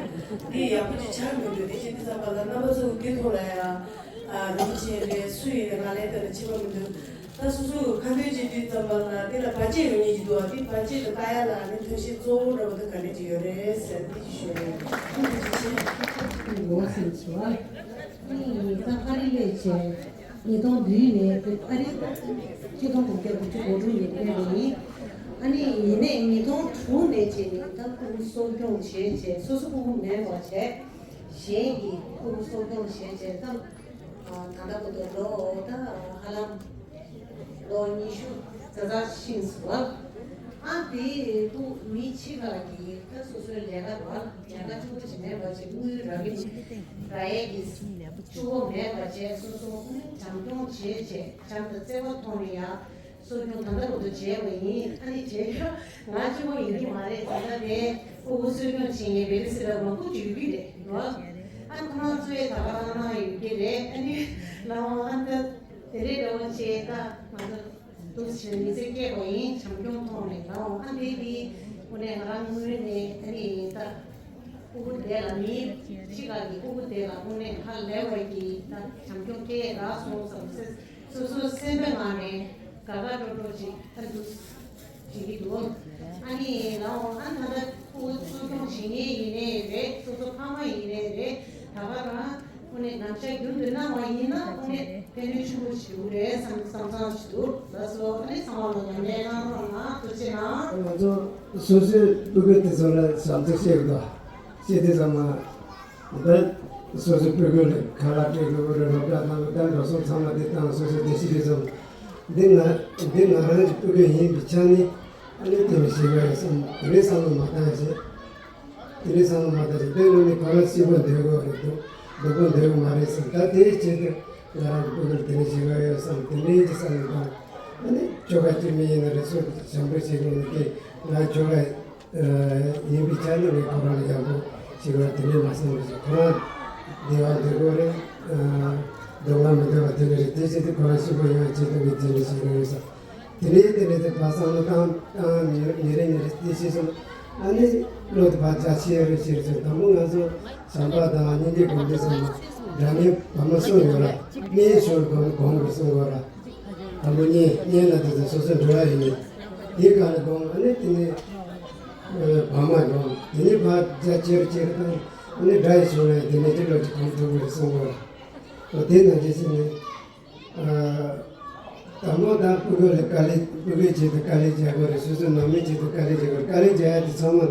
འདི་ཡག་པོ་ཅིག་ཆགས་མི་འདུག་དེ་བྱེད་དུས་ཙམ་པ་ལ་རྣམ་པ་ཚོ་འདི་ཐོག་ལ་ཡང་། ཨ། རིན་ཆེན་རེད། སུ་ཡིན་ནའི་ང་ལན་བཏབ་ནས་ཕྱིན་པ་མི་འདུག་ད་སོ་སོ་གི་ཁ་འདོན་བྱེད་དུས་ཙམ་པ་ལ་འདི་ལ་བར་ཆད་ཡོང་ཉེན་ཅིག་འདུག་ཨ། འདི་བར་ཆད་དུ་བཀག་ཡ་ལ་ཨ་ནི་ཐབས་ཤེས་གཙོ་བོ་འདྲ་བོ་དེ་ག་འདྲ་ཅིག་ཡོད་རེད་ཟེར་འདི་ཅིག་ཞུ་ཡ་ཡིན། ཐུགས་རྗེ་ཆེ། ངོ་སེམས་སུ་ཨ། ཨ་ནི་ད་ཨ་རི་སླེབས་བྱས་ཉིས་སྟོང་བདུན་ནས་ཨ་རི་ཆིག་སྟོང་དགུ་བརྒྱ་དགུ་བཅུ་གོ་དྲུག་ནས་སླེབས་པ་ཡིན། ཨ་ནི་ཡིན་ནའི་ཉིས་སྟོང་དྲུག་ནས་བྱས་ནས་ད་ཕྲུ་གུ་གསོ་སྐྱོང་བྱས་བྱས། སོ་སོ་ཕྲུ་གུ་མེད་པ་བྱས། གཞན་གྱི་ཕྲུ་གུ་གསོ་སྐྱོང་བྱས་བྱས། ད་ད་ལྟ་བར་དུ་ལོ་ད་ཧ་ལམ་ལོ་ཉི་ཤུ་རྩ་ལྔ་ཕྱིན་སོང་བ། ཨ། དེ་ཕྲུ་གུ་མི་ཕྱི་ཁ་གི་ད་སོ་སོའི་ལས་ཀ་རེད་བ། ལས་ཀ་གཅིག་པོ་ཅིག་མེད་པ་བྱས། དངུལ་རག་གི་རག་ཡས་ཀྱི་གཅིག་པོ་མེད་པ་བྱས། སོ་སོ་དངུལ་བྱམས་སྐྱོང་བྱས་བྱས། བྱམས་དང་བརྩེ་བ་ཐོག་ནས་ཡ། གསོ་སྐྱོང་ད་ལྟ་བར་དུ་བྱས་པ་ཡིན། ཨ་ནི་བྱས་ཡོད། ང་གཅིག་པོ་ཡིན་གྱི་མ་རེད། ད་ལྟ་དེ་ཕྲུ་གུ་གསོ་སྐྱོང་བྱེད་མཁན་བེ་བི་སི་ཊར་མང་པོ་ཅིག་ཡོད་ཀྱི་རེད་ཡོད། ཨ། ཁོ་རང་ཚོས་ད་ག་རང་གནང་ཡོད་ཀྱི་རེད། ཨ་ནི་ལའོ་ཨ་ད་དེ་རེད་འདྲ་བོ་བྱས། ད་ང་ཚོ་འདུག་སེ་མི་ཚེ་སྐྱེལ་བ་ཡིན། བྱམས་སྐྱོང་ཐོག་ནས་ལའོ། ཨ་དེ་དེ་དངོས་གནས་ང་རང་དངོས་གནས་ཨ་ནི་ད། ཕྲུ་གུ་དེ་ལ་མིའི་ཕྱི་ཁ་གི་ཕྲུ་གུ་དེ་ལ་དངོས་གནས་ཧ་ལས་པ་གི་ད་བྱམས་སྐྱོང་སྐྱེས་རག་སོང་བསམ་སེ་སོ་སོའི་སེམས་པའི་ངང་ནས་དགའ་དགའ་སྤྲོ་སྤྲོ་ཅིག་ད་འདུག་བྱེད་ཀྱི་འདུག་ཨ་ནི་ལའོ་ཨ་ད་ལྟ་ཕྲུ་གུ་གསོ་སྐྱོང་བྱེད་མཁན་ཡིན་ནའི་རེད། སོ་སོ་ཕ་མ་ཡིན་ནའི་རེད། ད་ག་རང་དངོས་གནས་ང་ཚོ་རྒྱུན་དུ་གནང་བ་ཡིན་ན་དངོས་གནས་ཕན་ནུས་ཆེན་པོ་ཞིག་འདུག་རེད་བསམ་བསམ་བསམ་ཞིག་འདུག་ལགས་སོ། ཨ་ནི་ཚང་མ་ལ་ཡང་ལན་གནང་རོགས་གནང་། ཐུགས་རྗེ་གནང་། ང་ཚོ་སོ་སོའི་ཕྲུ་གུ་དེ་ཚོ་ལ་བྱམས་བརྩེ་བྱེད་དགོས། བྱེད་དུས་ཙམ་པ་ད་སོ་སོའི་ཕྲུ་གུ་ལ་ཁ་ལག་སྤྲད་དགོས་རེད། སློབ་གྲྭ་ནང་ལ་ད་འགྲོ་སོང་ཚང་མ་དེ་བཏང་། སོ་སོ་བདེ་སྐྱིད་དུས་ཙམ། འདི་ང་འདི་ང་རང་གི་སྤུ་གུ་ཡིན་པའི་ཆ་ནས། ཨ་ནི་དེ་ནི་ཞིག་ཡོད་བསམ། དེ་ནི་བསམ་བློ་མ་བཏང་ཞེས། དེ་ནི་བསམ་བློ་མ་བཏང་ཞེས། དེ་ནི་ཁོ་རང་སྐྱིད་པོ་འདོད་དགོས་རེད་འདུག་སྡུག་པོ་འདོད་དགོས་མ་རེད་བསམ། ད་དེའི་ཆེད་དུ་ང་རང་གི་སྤུ་གུར་དེ་ནི་ཞིག་ཡོད་བསམ། དེ་འདྲའི་ཅི་བསམ་བློ་བཏང་། ཨ་ནི་ཁྱོ་ག་སྐྱིད་མི་ཡིན་ན་རེ་སོ་བྱམས་པོ་བྱེད་དགོས་ནི་དེ་ང་ཁྱོ་ག་ཡིན་པའི་ཆ་ནས་ངས་ཁོ་རང་ལ་ཡག་པོ་ཞིག་ལ་དེ་ནས་མ་བསམ་པ་ཞིག་ཁོ་རང་བདེ་བ་འདོད་དགོས་རེད། སྡུག་བསྔལ་མི་འདོད་པ་དེ་ནི་རེད། དེ་བྱས་ཏེ་ཁོ་རང་སྐྱིད་པོ་ཡོང་བའི་ཆེད་དུ་ངས་དེ་འདྲ་ཞིག་ཡོང་ས། དེ་ནས་དེ་ནས་དེ་ཕར་བསམ་བློ་བཏང་བཏང་ཉེ་ཉེ་རེ་ཉེ་རེ་དེ་བྱས་སོང་། ཨ་ནི་བློ་དེ་ཕར་འཇགས་ཤེས་རེ་ཤེས་སོང་། དང་པོ་ང་ཚོ་བྱམས་པ་དང་སྙིང་རྗེ་སྒོམ་དུས་ཙམ་པ་སྒྲ་སྙན་བར་མ་གསུམ་ཡོད་ལ། སྙན་ཞོར་སྒོམ་སྒོམ་དགོས་གསུང་དགོས་ལ། དང་པོ་སྙན་སྙན་ལ་དེ་ཚོ་སོ་སོ་འགྲོ་བ་ཡིན་ནི། དེའི་སྒང་ལ་སྒོམ། ཨ་ནི་དེ་ནས་བར་མ་སྒོམ། དེ་ནས་ཕར་རྒྱ་ཆེར་ཆེར་བཏང་། ཨ་ནི་སྒྲ་ཡི་ཞོར་ལ་དེ་ནས་དེ་ལོ་ཅིག་གོམས་ཐུབ་དགོས་གསུང་དགོས་ལ། འོ་དེ་ནང་བཞིན་བྱས་ནས། དང་པོ་དང་སྤུ་གུ་ལ་དཀའ་ལས། སྤུ་གུའི་ཆེད་དུ་དཀའ་ལས་རྒྱག་དགོས་རེད། སོ་སོའི་ནང་མིའི་ཆེད་དུ་དཀའ་ལས་རྒྱག་དགོས་རེད། དཀའ་ལས་རྒྱག་ཡ་དེ་ཚང་མ་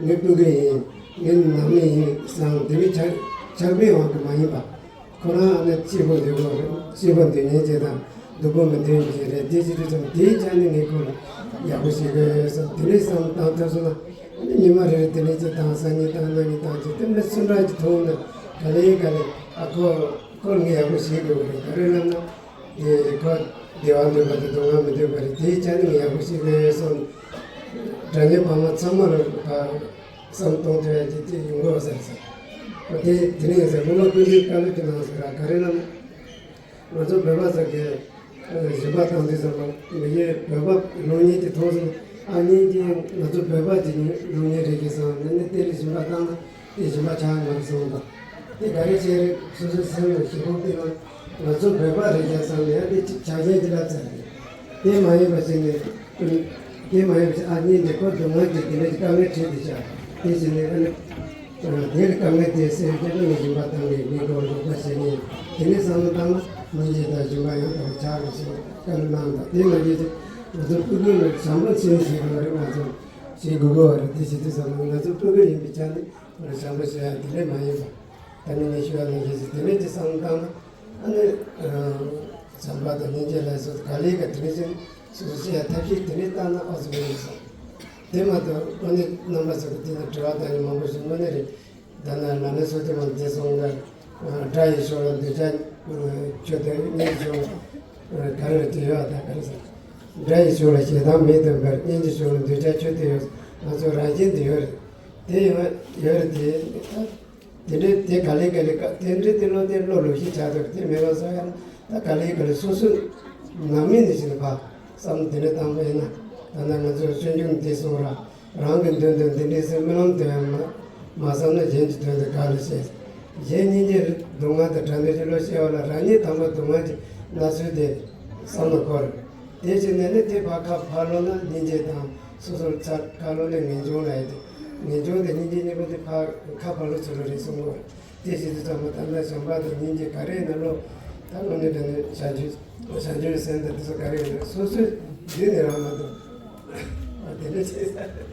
ངའི་སྤུ་གུ་ཡིན། ངའི་ནང་མི་ཡིན་བསམ། དེ་མིན་ཆགས་ཆགས་པའི་དབང་གིས་མ་ཡིན་པ། ཁོ་རང་ཨ་ནི་སྐྱིད་པོ་འདོད་དགོས་རེད། སྐྱིད་པོ་འདོད་མཁན་ཅིག་དང་སྡུག་པོ་མི་འདོད་མཁན་ཅིག་རེད། དེ་བྱེད་དུས་ཙམ་དེའི་ཆ་ནས་ངས་ཁོ་ལ་ཡག་པོ་བྱེད་དགོས་བསམ། དེ་འདྲའི་བསམ་བཏང་ཐུབ་སོང་ན། ཨ་ནི་ཉི་མ་རེ་རེ་དེ་འདྲའི་ཅིག་བཏང་། སང་ཉིན་བཏང་། གནངས་ཉིན་བཏང་བྱས། དེ་མི་སུ་འདྲ་ཅིག་མཐོང་ན་ག་ལེ་ག་ལེ། ཨ་ཁོ་ཁོར་ངས་ཡག་པོ་བྱེད་དགོས་རེད། ག་རེ་ལབ་ན། དེ་ཁོ་བདེ་བ་འདོད་པ་དང་སྡུག་བསྔལ་མི་འདོད་པ་རེད། དེའི་ཆ་ནས་ངས་ཡག་པོ་བྱེད་དགོས་བསམ། དྲ་བརྙན་བར་མ་ཚང་མ་ལ་ཕར་བསམ་གཏོང་ཐུབ་ཡ་ཅིག་ཅིག་ཡོང་དགོས་ཟེར་ཟེར། ཨོ་དེ་དེ་ནས་ཟེར། སློབ་མ་ཀུན་གྱིས་བཀའ་སློབ་ཅིག་གནང་ཟེར་ར། ག་རེ་ལབ་ན། ང་ཚོ་བོད་པ་ཚོ་གིས་སྦྱིན་པ་བཏང་དུས་ཙམ་པ། ངེད་ཀྱིས་བོད་པ་ལོ་གཉིས་ཀྱི་ཐོག་སོང་། ཨ་ནི་ཀྱིས་ང་ཚོ་བོད་པ་གྱི་ལོ་གཉིས་རེད་ཀྱི་བསམ། ནི་ནི་དེ་ལ་སྦྱིན་པ་བཏང་ན་དེ་སྦྱིན་པ་ཆགས་མ་རེད་བསམ་པ། དེ་ག་རེ་བྱས་རེད། སོ་སོའི་སེམས་ལ་ཞེ་ཁོག་དེ་ལ་ང་ཚོ་བོད་པ་རེད་ཀྱི་བསམ་ནས་དེ་ཅིག་ཆ་རྐྱེན་ཅིག་ལབ་ཚར་རེད། དེ་མ་ཡིན་པ་ཞིག་ནས། དེ་མ་ཡིན་པ་ཞིག་ཨ་ནི་འདི་ཁོ་སྡུག་བསྔལ་གྱི་དེ་འདྲ་ཅིག་དཀའ་ངལ་འཕྲད་དེ་བཞག་དེ་ཞིག་ནས་ཨ་ནི། དེ་ལ་དཀའ་ངལ་དེ་སེལ་ཆེད་དུ་ངས་སྦྱིན་པ་བཏང་ནས་ངས་ཁོ་ལ་རོགས་པ་བྱས་ནས། དེ་ནས་བསམ་བློ་བཏང་ན་སྙིང་རྗེ་དང་སྦྱིན་པ་ཡང་དག་པ་ཆགས་རེད་ཟེར་བཀའ་སློབ་གནང་དང་། དེ་ང་ཚོས་ང་ཚོ་སྤུ་གུ་ལ་བྱམས་པ་ཅན་ཞིག་ཡོད་རེད། ང་ཚོ་བྱེད་དགོས་ཀྱི་ཡོད་རེད། དེ་བྱེད་དུས་ཙམ་པ་ང་ཚོ་སྤུ་གུ་ཡིན་པའི་ཆ་ནས་ང་ཚོ་བྱམས་པ་བྱེད་ཡ་དེ་འདྲས་མ་ཡིན་པ། ད་ནི་ངས་ཞུ་ཡ་ནང་བཞིན་ཞིག་དེ་འདྲས་ཀྱི་བསམ་བློ་བཏང་ན། ཨ་ནི། བྱམས་པ་དང་སྙིང་རྗེ་ལ་སོགས་ག་ལེ་ག་དེ་འདྲས་ཅན། སོ་སོ་བྱེད་ཡ་ཐབས་ཤེས་དེ་འདྲས་བཏང་ན་ཨ་ཙི་ཡོད་བསམ། དེ་མ་གཏོགས་དངོས་གནས་རྣམ་པ་ཚོ་གི་དེ་ལ་དྲི་བ་བཏང་ཡ་མང་པོ་ཞིག་དངོས་གནས་རེད། ད་ནི་ན་ནིང་སོ་དེ་མ་བསྡད་སོང་ལ། དགྲ་ཡི་ཕྱོགས་ལ་འདོད་ཆགས་ཆོས་སྟོན། གཉེན་གྱི་ཕྱོགས་ལ་ག་རེ་རེད་དེ་ཡོད་ད་ག་རེ་ཟེར། དགྲ་ཡི་ཕྱོགས་ལ་ཞེ་སྡང་མེད་དུ་འབར། གཉེན་གྱི་ཕྱོགས་ལ་འདོད་ཆགས་ཆོས་སྟོན་ཡོད། ང་ཚོ་རང་བཞིན་དུ་ཡོད་རེད། དེ་ཡོད་ཡོད་རེད་དེ། དེ་འདྲའི་དེ་ག་ལེ་ག་ལེ་ག་དེ་འདྲའི་དེ་བློ་དེ་བློ་ལོག་ཤེས་བྱ་འདུག་དེ་མེད་པ་བཟོ་ཡང་ད་ག་ལེ་ག་ལེ་སོ་སོའི་ནང་མི་ནས་ཕྱིན་པ་བསམ། དེ་འདྲ་བཏང་བ་ཡིན་ན། ད་ནང་ང་ཚོ་སྤྱོད་འཇུག་འདི་གསུངས་ར། རང་གི་དོན་དུ་འདི་འདྲའི་སེམས་རྨི་ལམ་དུ་ཡང་མ་མ་བསམ་ན་གཞན་གྱི་དོན་དུ་ག་ལ་བྱེད། གཞན་སྙིང་རྗེ་སྡུག་བསྔལ་དང་བྲལ་འདོད་ཀྱི་བློ་སྐྱེ་བ་ལ་རང་ཉིད་དང་པོ་སྡུག་བསྔལ་གྱི་མནར་ཚུལ་དེ་བསམ་ན་འཁོར། དེ་བཞིན་ནས་ནི་དེ་ཕར་ཁ་ཕར་ལོག་ན་སྙིང་རྗེ་དང་སོ་སོར་ཚར། ཁ་ལོག་ནས་ངེས་འབྱུང་ལ་ཡོད་དེ། ངེས་འབྱུང་དེ་སྙིང་རྗེ་གཉིས་པོ་དེ་ཕར་ཁ་ཕར་ལོག་ཚུར་ལོག་རེད་གསུང་གོ། དེ་བྱེད་དུས་ཙམ་པ་ད་ལྟ་བྱམས་པ་དང་སྙིང་རྗེ་ག་རེ་ཡིན་ན་བློ་ད་བློ་ནི་དེ་ནི་བྱང་ཆུབ་བྱང་ཆུབ་སེམས་དང་དེ་ཚོ་ག་རེ་ཡིན་ན་སོ་སོའི་རྒྱུད་ནས་རང་མ་གཏོགས། ཨ་དེ་འདྲ་བྱས། ད་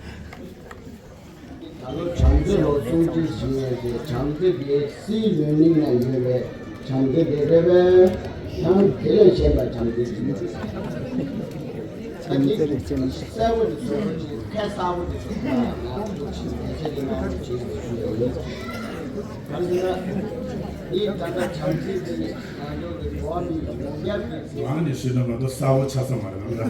ལོ་བྱམས་བརྩེ་ལོ་སུམ་ཅུ་ཞིག་ཡོད་དེ། བྱམས་བརྩེ་དེ་སྲིད་ལོན་གླིང་ན་ཡོད་པའི་བྱམས་བརྩེ་དེ་རེད་པས། ཡང་དེ་ལས་གཞན་པ་བྱམས་བརྩེ་ཞིག་ཡོད། ཨ་ནི་གསལ་པོ་དེ་ཚོ་ཁ་གསལ་པོ་དེ་ཚོ་ང་ཚོ་ཆེད་དུ་ང་ཚོ་བྱེད་དགོས་ཞུ་ཡ་ཡིན། གང་ཟེར་ན་འདི་ད་ལྟ་བྱམས་བརྩེ་དེ་ང་ཚོ་གི་འགྲོ་བ་མིའི་ཡོངས་ཁྱབ་ཀྱི་ཚེ། ངག་ནས་ཞུས་ན་མ་གཏོགས་གསལ་པོ་ཆགས་ས་མ་རེད་ལ།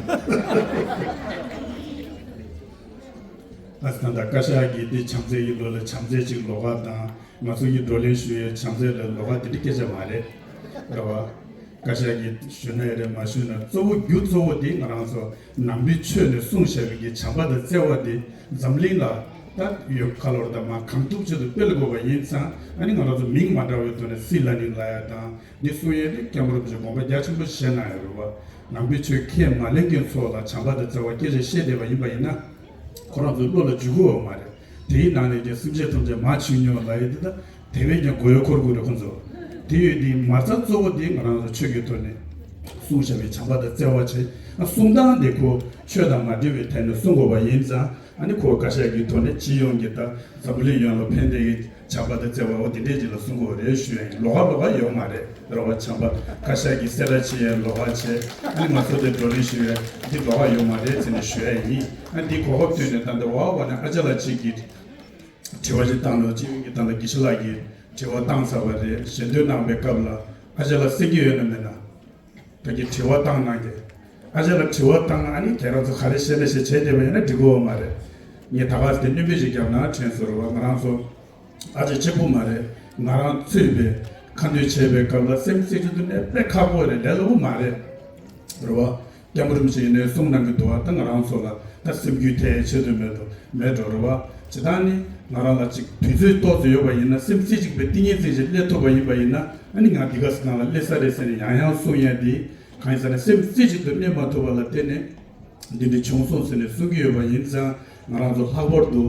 ཨ་ད་ལྟ་བཀའ་ཤག་གིས་འདི་བྱམས་བརྩེ་ཡི་ལོ་ལ་བྱམས་བརྩེ་ཅིག་ལོགས་ཀ་དང་། ང་ཚོ་གིས་བགྲོ་གླེང་ཞུ་ཡའི་བྱམས་བརྩེ་ལ་ལོགས་ཀ་དེ་འདྲ་སྐད་ཆ་མ་རེད། རེད་བ། བཀའ་ཤག་གིས་ཞུ་ན་ཡང་རེད། མ་ཞུ་ན་གཙོ་བོ་རྒྱུ་གཙོ་བོ་དེ་ང་རང་ཚོ་ནང་པའི་ཆོས་ནས་གསུངས་བཞག་པའི་གི་བྱམས་པ་དང་བརྩེ་བ་དེ་འཛམ་གླིང་ལ་ད་ཡོད་ཁ་ལོར་དང་མ་གང་ཐུབ་ཆེད་དུ་སྤེལ་དགོས་པ་ཡིན་ཙང་། ཨ་ནི་ང་རང་ཚོ་མིང་མ་འདྲ་བའི་ཐོག་ནས་སྲིད་ལ་ནི་ལ་ཡ་དང་འདི་གསུང་ཡས་དེ་མཁན་པོ་རིན་པོ་ཆེ་དགོངས་པ་རྒྱ་ཆེན་པོ་བཞེས་གནང་ཡོད་རེད་བ། ནང་པའི་ཆོས་ཁས་མ་ལེན་མཁན་ཚོ་ལ་བྱམས་པ་དང་བརྩེ་བ་སྐད་ཆ་བཤད་བསྡད་པ་ཡིན་པ་ཡིན་ན། ཁོ་རང་ཚོའི་བློ་ལ་འཇུག་གི་ཡོད་མ་རེད། དེའི་ནང་ནས་ཀྱང་སེམས་ཅན་ཐམས་ཅད་མར་ཆུད་ཉོ་ལབ་ཡས་འདི་ད་དེ་བས་ཀྱང་མགོ་ཡོ་འཁོར་དགོས་རེད་ཁོ་ཚོ། དེ་ཡོད་དེ་མ་རྩ་གཙོ་བོ་དེ་ང་རང་ཚོ་ཆོས་ཀྱི་ཐོག་ནས་གསུངས་བཞག་པའི་བྱམས་པ་དང་བརྩེ་བ་བྱས། གསུང་སྟངས་དེ་ཁོ་ཆོས་དང་མ་འབྲེལ་བའི་ཐད་ནས་གསུང་དགོས་པ་ཡིན་ཙང་ ཨ་ནི་ཁོ་བཀའ་ཤག་གི་ཐོག་ནས་སྤྱི་ཡོངས་ཀྱི་ད་འཛམ་བུ་གླིང་ཡོངས་ལ་ཕན་བདེ་གི་བྱ་བ་དང་བརྩེ་བ་འོ་དེ་འདྲས་ཅིག་ལ་གསུང་གི་ཡོད་རེད་ཞུ་ཡ་ཡིན། ལོགས་ཀ་ལོགས་ཀ་ཡོད་མ་རེད། རེད་བ། བྱམས་པ་བཀའ་ཤག་གི་སེ་ར་བྱེས་ཡ་ལོགས་ཀ་བྱས། ཨ་ནི་ང་ཚོ་དེ་བགྲོ་གླེང་ཞུ་ཡ་འདི་ལོགས་ཀ་ཡོད་མ་རེད་ཟེར་ནས་ཞུ་ཡ་ཡིན། ཨ་འདི་གོ་སྐབས་བཏོན་ནས་ད་ལྟ་བ་བ་ནས་ཨ་ཅག་ལགས་གཅིག་གིས་དྲི་བ་ཅིག་བཏང་འདུག་སྤྱི་ཡོངས་ཀྱི་ད་ལྟ་དགེ་བཤེས་ལགས་ཀྱིས་དྲི་བ་བཏང་ཚར་བ་རེད། ཞལ་འདོན་གནང་པའི་སྐབས་ལ་ཨ་ཅག་ལགས་གསན་གྱི་ཡོད་ན་མེད་ན། ད་གིན་དྲི་བ་བཏང་གནང་གི། ཨ་ཅག་ལ་དྲི་བ་བཏང་ན་ཨ་ནི་ཁྱེད་རང་ཚོ་ག་རེ་བཤད་ན་བཤད་བྱས་བསྡད་པ་ཡིན་ན་འགྲིག་གི་ཡོད་མ་རེད། ངས་ད་ག་ཟེ་སྣོན་པ་ཞིག་བརྒྱབ་ན་དྲན་སོང་། རེད་བ། ང་རང་ཚོ་ཨ་ཅག་གཅིག་པུ་མ་རེད། ང་རང་ཚོས་པའི་ཁ་འདོན་བྱས་པའི་སྐབས་ལ་སེམས་གཅིག་ཏུ་ནས་དཔེ་ཁག་པོ་རེད། ལས་སླ་པོ་མ་རེད། རེད་བ། སྐྱབས་མགོན་རིན་པོ་ཆེ་ཡིན་ནའི་གསུང་གནང་གི་འདུག་བ། ད་ང་རང་ཚོ་ལ་ད་སེམས་འགུལ་ཐེབས་ཆེད་དུ་མེད་དོ་མེད་འགྲོ། རེད་བ། ཇི་ལྟར་ནི་ང་རང་ལ་ཅིག་དུས་ཚོད་ཏོག་ཙམ་ཡོད་པ་ཡིན་ན་སེམས་རྩེ་གཅིག་པའི་ཏིང་ངེ་འཛིན་ཅིག་སླེབས་ཐུབ་པ་ཡིན་པ་ཡིན་ན་ཨ་ནི་ང་འདི་ག་ས་གང་ལ་སླེབས་ས་རེད་ཟེར་ནས་ཡང་ཡང་གསུང་ཡ་འདི་གང་ཡིན་ཟེར་ན་སེམས་རྩེ་གཅིག་ཏུ་གནས་མ་ཐུབ་པ་ལ་བརྟེན་ནས་འདི་འདྲ་བྱུང་སོང་ཟེར་ནས་གསུང་གི་ཡོད་པ་ཡིན་ཙང་ང་རང་ཚོ་ལྷག་པར་དུ་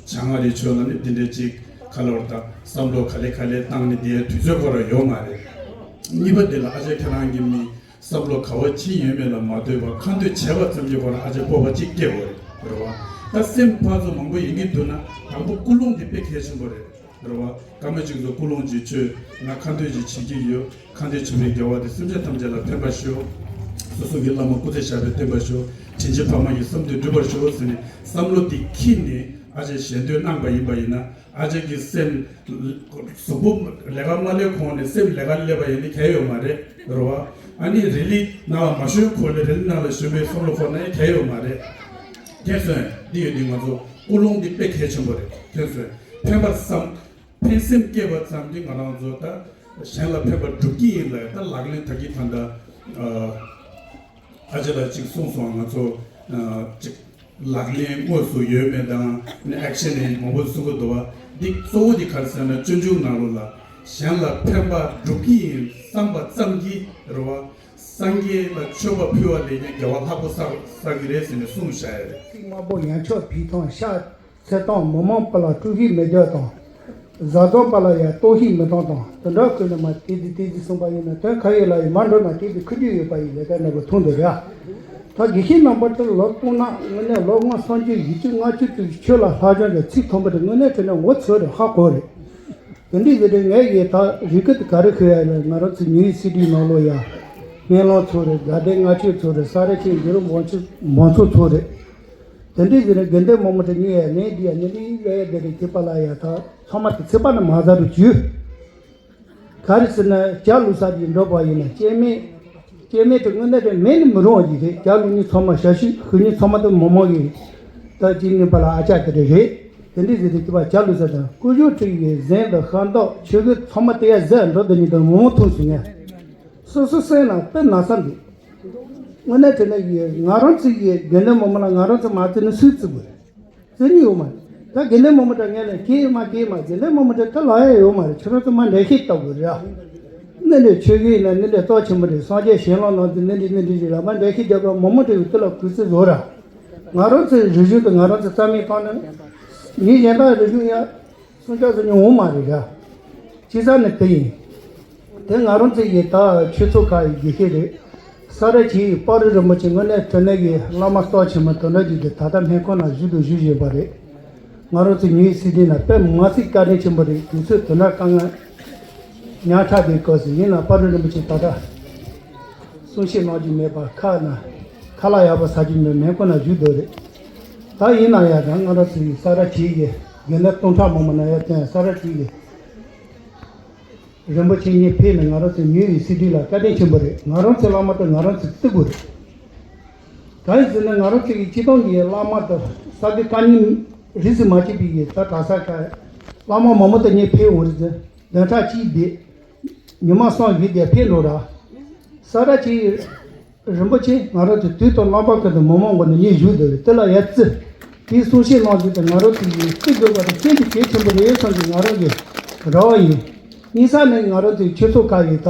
བྱང་ཨ་རིའི་ཆོས་ལ་ནི་འདི་འདྲའི་ཅིག་ག་ལ་བར་དང་བསམ་བློ་ག་ལེ་ག་ལེ་བཏང་ནས་བསྡད་དུས་ཚོད་ཁོ་རང་ཡོད་མ་རེད། གཉིས་པ་འདི་ལ་ཨ་ཅག་ཁྱེད་རང་གི་མི་བསམ་བློ་ག་བ་ཕྱིན་ཡོད་མེད་ལ་མ་ལྟོས་པར་ཁ་འདོན་བྱས་པ་ཙམ་གྱིས་ཁོ་རང་ཨ་ཅག་སྤོབས་པ་གཅིག་སྐྱེ་དགོས་རེད། རེད་བ། ད་སེམས་ཕར་ཚུར་མང་པོ་ཡིན་གྱི་འདུག་ན་དང་པོ་ཀུན་སློང་འདི་དཔེ་གལ་ཆེན་པོ་རེད། རེད་བ། སྐར་མ་གཅིག་ཏུ་ཀུན་སློང་གཅིག་ཆོས་ང་ཁ་འདོན་ཅིག་བྱེད་ཀྱི་ཡོད། ཁ་འདོན་བྱེད་པའི་དགེ་བ་དེ་སེམས་ཅན་ཐམས་ཅད་ལ་ཕན་པར་ཤོག་སོ་སོ་གི་བླ་མ་སྐུ་ཚེ་ཞབས་པད་བརྟན་པར་ཤོག་དྲིན་ཅན་ཕ་མ་གི་བསམ་དོན་འགྲུབ་པར་ཤོག་ཟེར་ནས་བསམ་བློ་དེ་འཁྱེར་ནས་ཨ་ཅག་ཞལ་འདོན་གནང་པ་ཡིན་པ་ཡིན་ན། ཨ་ཅག་གི་སེམས། གཟུགས་པོ་ལས་ཀ་མ་ལས་གོང་ནས་སེམས་ལས་ཀ་ལས་པ་ཡིན་ན་གལ་ཡོད་མ་རེད། རེད་བ། ཨ་ནི་རི་ལི་ནང་ལ་མ་ཞོན་གོང་ལ་རི་ལི་ནང་ལ་ཞོན་པའི་བསམ་བློ་འཁོར་ན་ཡང་གལ་ཡོད་མ་རེད། མཁྱེན་སོང་། འདི་ཡོད་དུས་ང་ཚོ་ཀུན་སློང་འདི་དཔེ་གལ་ཆེན་པོ་རེད། མཁྱེན་སོང་། ཕན་པར་བསམ། ཕན་སེམས་སྐྱེས་པ་ཙམ་གྱིས་ང་རང་ཚོ་ད་གཞན་ལ་ཕན་པ་སྒྲུབ་ཀྱི་ཡིན་ལ་ད་ལག་ལེན་ད་གིན་ད་ལྟ། ཨ་ཅག་ལགས་གཅིག་གསུངས་སོང་། ང་ཚོ་ཨ་གཅིག་ལག་ལེན་དངོས་སུ་ཡོད་མེད་དང་ནི་ཨེག་ཤན་ནི་མང་པོ་གསུང་གི་འདུག་བ། འདི་གཙོ་བོ་འདི་ག་རེ་ཟེར་ན་སྤྱོད་འཇུག་ནང་ལོགས་ལ་གཞན་ལ་ཕན་པ་སྒྲུབ་ཀྱི་ཡིན་བསམ་པ་ཙམ་གྱིས་རེད་བ། སངས་རྒྱས་ལ་མཆོད་པ་ཕུལ་བ་ལས་ཀྱང་དགེ་བ་ལྷག་པོ་བསགས་བསགས་ཀྱི་རེད་ཟེར་ནས་གསུངས་བཞག་ཡོད་རེད། ཚིག་དམར་པོ་ཡན་ཆད་ཕུལ་དང་ཤ། ཚེ་དང་མི་མང་པ་ལ་སྤྲོ་ཤིག་མི་རྒྱག་དང་། བཟའ་ཚང་པ་ལ་ཡང་གཏོང་ཤིག་མི་གཏོང་དང་། དེ་འདྲ་བཀོད་ནས་མ་དེ་དེ་དེ་དེ་གསུངས་པ་ཡིན་ན་དོན་ག་ཡོད་ལ་ཡིན་མ་འགྲོ་ན་དེ་དེ་ཁུ་རྒྱུ་ཡོད་པ་ཡིན་ལས་ཀ་ནས་པ་མཐོང་འདུག་ར། ད་དགེ་བཤེས་རྣམ་པ་ཚོ་ལ་གཏོང་ན་དངོས་གནས་ལོ་ལྔ་སངས་རྒྱས་བཞི་བཅུ་ལྔ་བཅུ་དྲུག་ཆོས་ལ་ལྷག་བྱང་གི་ཚིག་མཐོན་པོ་དེ་དངོས་གནས་དྲན་ན་ངོ་ཚོད་རེ་ཧ་གོ་རེད། དེ་འདྲའི་ཟེར་དུས་ངས་ཡིན་ད་རིག་སྐུ་དེ་ག་རེ་ཁོ་ཡ་ལ་ང་རང་ཚོ་ཉི་འོད་སི་ཌི་ནང་ལོགས་ཡ། སྨོན་ལམ་ཚོགས་རེད། དགའ་ལྡན་ལྔ་མཆོད་ཚོགས་རེད། ས་ར་ཆེན་འགྱུར་བ་འབུམ་ཚོགས་འབུམ་ཚོགས་ཚོགས་རེད། དེ་འདྲའི་ཟེར་ནས་དགེ་འདུན་མང་པོ་དེ་གཉིས་ཡ་ནས་འདི་ཡ་ནས་འདི་ཡ་ཡ་དེ་རེད་དེ་པ་ལ་ཡ་ད་ཚང་མ་དེ་ཚེ་པ་ན་མ་ཟ་རུ་བཅུག་ག་རེ་ཟེར་ན་ཇ་བླུགས་ས་དེ་འགྲོ་པ་ཡིན་ན་སྐྱེ་དམན། སྐྱེ་དམན་དེ་དངོས་གནས་དེ་མེད་ནི་མི་རུང་བ་ཞིག་རེད། ཇ་བླུགས་ནི་ཚང་མ་ཞ་ཞི་ཤུ་ནི་ཚང་མ་དེ་མང་མང་ཡིན། ད་ཅི་ནི་པ་ལ་ཨ་ཅག་དེ་རེད། དེ་འདྲའི་ཟེར་དེ་དེ་པ་ཇ་བླུགས་ས་དང་ཀུ་ཤུ་ཁྲིད་ཡོད་གཟན་དང་ཤ་མདོག་ཆོས་གོས་ཚང་མ་དེ་ཡ་ཟས་འགྲོ་དེ་ནི་དང་མང་མང་འཐུང་སོང་ངས། སོ་སོ་སེམས་ལ་དཔེ་ན་ཚ་འདུག་དངོས་གནས་དྲན་ན་ཡིན་ང་རང་ཚོ་ཡི་དགེ་འདུན་མང་པོ་ལ་ང་རང་ཚོ་མ་བརྩི་ན་སུས་བརྩི་དགོས། བརྩི་ནི་ཡོད་མ་རེད། ད་དགེ་འདུན་མང་པོ་དང་ངས་ལ་སྐྱེས་མ་སྐྱེས་མ་དགེ་འདུན་མང་པོ་དེ་ད་ལ་ཡ་ཡོད་མ་རེད། ཁྱོད་རང་ཚོ་མ་འགྲེལ་བཤད་ལྟ་དགོས་རེད་ཨ། ནི་འདྲའི་ཆོས་གོས་ན་ནི་འདྲའི་རྩ་ཆེན་པོ་རེད། སངས་རྒྱས་གཞན་ལ་ནང་དུ་ནི་འདྲའི་ནི་འདྲའི་རེད་ལ་མ་འགྲེལ་བཤད་རྒྱབ་པ་མང་པོ་དེ་ཡོད་དེ་ལ་གུས་བརྩི་བཟོ་ར། ང་རང་ཚོའི་རིག་གཞུང་དུ་ང་རང་ཚོ་རྩ་མེད་བཏང་ན། མི་གཞན་དག་རིག་གཞུང་ཡ། སུམ་ཅུ་སོ་གཉིས་འོང་མ་རེད་ར། ཅི་ས་ནི་དེ་ཡིན། དེ་ང་རང་ཚོ་ཡི་ད་ཆོས་ཚོགས་ཁག་ཡི་དགེ་བཤེས་རེད། ས་ར་ཆེ་ཡི་སྤ་རོ་རིན་པོ་ཆེ་དངོས་གནས་དྲང་གནས་ཀྱི་བླ་མ་རྩ་ཆེན་མོ་དོན་གྲུབ་རྒྱལ་གྱིས་ད་ལྟ་སྨན་ཁང་ནང་བཞུགས་དང་བཞུགས་བཞིན་པ་རེད། ང་རང་ཚོ་ཉི་འོད་སི་ཌི་ནང་དཔེ་མ་སྲིད་བཀའ་དྲིན་ཆེན་པོ་རེད། དུས་ཚོད་དོན་དག་དཀའ་ངལ་ཉག་ཕྲ་དེའི་སྐབས་སུ་ཡིན་ན་སྤ་རོ་རིན་པོ་ཆེ་ད་ལྟ་གསུང་བཤད་གནང་རྒྱུ་མེད་པར་ཁ་ན་ཁ་ལག་ཡག་པོ་ཟ་རྒྱུ་མེད་སྨན་ཁང་ནང་བཞུགས་སྡོད་རེད། ད་ཡིན་ན་ཡང་ད་ང་རང་ཚོ་ཡི་ས་ར་ཆེ་ཡི་དགེ་འདུན་སྟོང་ཕྲག་མང་པོ་ན་ཡང་བསྟན་ས་ར་ཆེ་ཡི་རིན་པོ་ཆེ་གཉིས་ཕེབས་ནས་ང་རང་ཚོ་ཉི་འོད་སི་ཌི་ལ་བཀའ་དྲིན་ཆེན་པོ་རེད། ང་རང་ཚོའི་བླ་མ་དང་ང་རང་ཚོའི་བརྩི་དགོས་རེད། ད་ཡིན་ཟེར་ན་ང་རང་ཚོ་གི་སྤྱི་བཏང་གི་བླ་མ་དང་ས་དགེ་བཀའ་རྙིང་རིས་སུ་མ་ཆད་པའི་ཡི་ད་གྲྭ་ས་ཁག་བླ་མ་མང་པོ་དང་གཉིས་ཕེབས་འོང་རེད་ཟེར། བདུན་ཕྲག་གཅིག་བསྡད། ཉི་མ་གསུམ་བཞི་བསྡད་ཕེབས་འགྲོ་ར། ས་ར་ཆེ་ཡི་རིན་པོ་ཆེ་ང་རང་ཚོ་དུས་དང་རྣམ་པ་ཀུན་ཏུ་མི་མང་ངོ་ནས་གཉིས་བཞུགས་སྡོད་རེད། དེ་ལ་ཡ་བརྩི། དེའི་གསུང་བཤད་གནང་རྒྱུ་དེ་ང་རང་ཚོ་ཡི་བརྩི་དགོས་པ་དེ་ཤིན་ཏུ་གལ་ཆེན་པོ་རེད་བསམ་གྱི་ང་རང་གི་རེ་བ་ཡིན། གཉིས་ས་ནས་ང་རང་ཚོའི་ཆོས་ཚོགས་ཁག་ཡི་ད་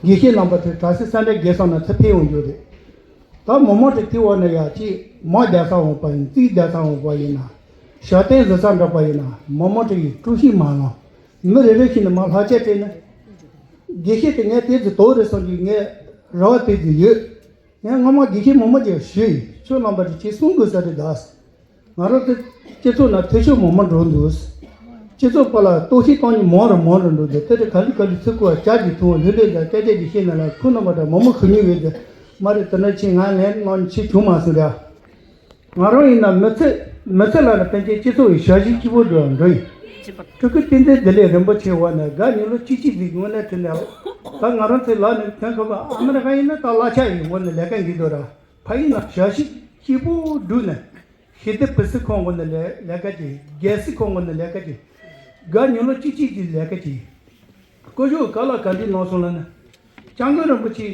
དགེ་བཤེས་རྣམ་པ་ཚོས་གྲྭ་སའི་ས་འདྲ་རྒྱལ་སོང་ན་ཚུར་ཕེབས་འོང་རྒྱུ་རེད། ད་མི་མང་དེ་དེ་འོག་ནས་ཡ་ཅིག་མ་རྒྱག་ས་འོང་པ་ཡིན་རྩིས་རྒྱག་ས་འོང་པ་ཡིན་ན། ཞབས་བརྟན་བཟོ་ས་འགྲོ་པ་ཡིན་ན་མི་མང་དེ་ཡི་དཀྲུག་ཤིང་མ་ལངས། མི་རེ་རེ་ཞིག་ནས་མར་ལྷག་ཆད་སྤྲད་ན། དགེ་བཤེས་དེ་ངས་དེ་ཚོ་དོགས་རེད་བསམ་གྱི་ངས་རེ་བ་དེ་ཚོ་ཡོད། ངས་སྔོན་མ་དགེ་བཤེས་མང་པོ་ཅིག་ཞུས་ཡིན། ཁྱོད་རྣམ་པ་ཚོས་ཅིག་གསུང་དགོས་ས་རེད་ད། ང་རང་ཚོ་སྤྱི་ཚོགས་ནང་འཐུས་ཤོར་མང་མང་འགྲོ་འདུག་སྤྱི་ཚོགས་པ་ལ་གཏོར་བཤིག་བཏང་མཁན་མང་རུ་མང་རུ་འགྲོ་འདུག་དེ་དུས་ག་ལེ་ག་ལེ་ཚུར་ཁུར་བ་ཇ་གི་འཐུང་བ་ལྷོད་ལྷོད་ལ་སྐད་ཆ་ཅིག་བཤད་ན་ལ་ཁོ་རྣམ་པ་འདྲ་མང་མང་ཁུར་མྱོང་ཡོད་དེ། མ་རེད། དེ་འདྲ་ཅིག་ང་ལན་གནང་ཆེ་བྱུང་མ་སོང་ར། ང་རང་ཡིན་ན་མི་ཚེ་མི་ཚེ་ལ་ནི་ཕན་ཆད་སྤྱི་ཚོགས་ཀྱི་ཞབས་ཕྱི་སྐྱིད་པོ་འགྲོ་འགྲོ་ཡིན། སྤྲུལ་སྐུ་བསྟན་འཛིན་བདེ་ལེགས་རིན་པོ་ཆེ་འོག་ནས་དགའ་ཉིན་ལོ་གཅིག་གཅིག་ཟིག་དངོས་གནས་དྲིས་ནས། ད་ང་རང་ཚོའི་ལག་ནས་ཐོན་ཁ་བ་ཨ་མི་རི་ཀ་ཡིན་ན་ད་གླ་ཆ་ཡིན་འོག་ནས་ལས་ཀ་འགྲིག་འདུག་ར། ཕ་ཡིན་ན་ཞབས་ཕྱི་སྐྱིད་པོ་བསྒྲུབས་ནས། ཞི་བདེ་བི་སི་ཁང་འོག་ནས་ལས་ལས་ཀ་བྱེད། རྒྱལ་སྲིད་ཁང་འོག་ནས་ལས་ཀ་བྱེད། དགའ་ཉིན་ལོ་གཅིག་གཅིག་གི་ལས་ཀ་བྱེད། སྐུ་ཞབས་ག་ལ་ག་འདྲ་གནང་སོང་ལབ་ན། སྐྱབས་མགོན་རིན་པོ་ཆེ།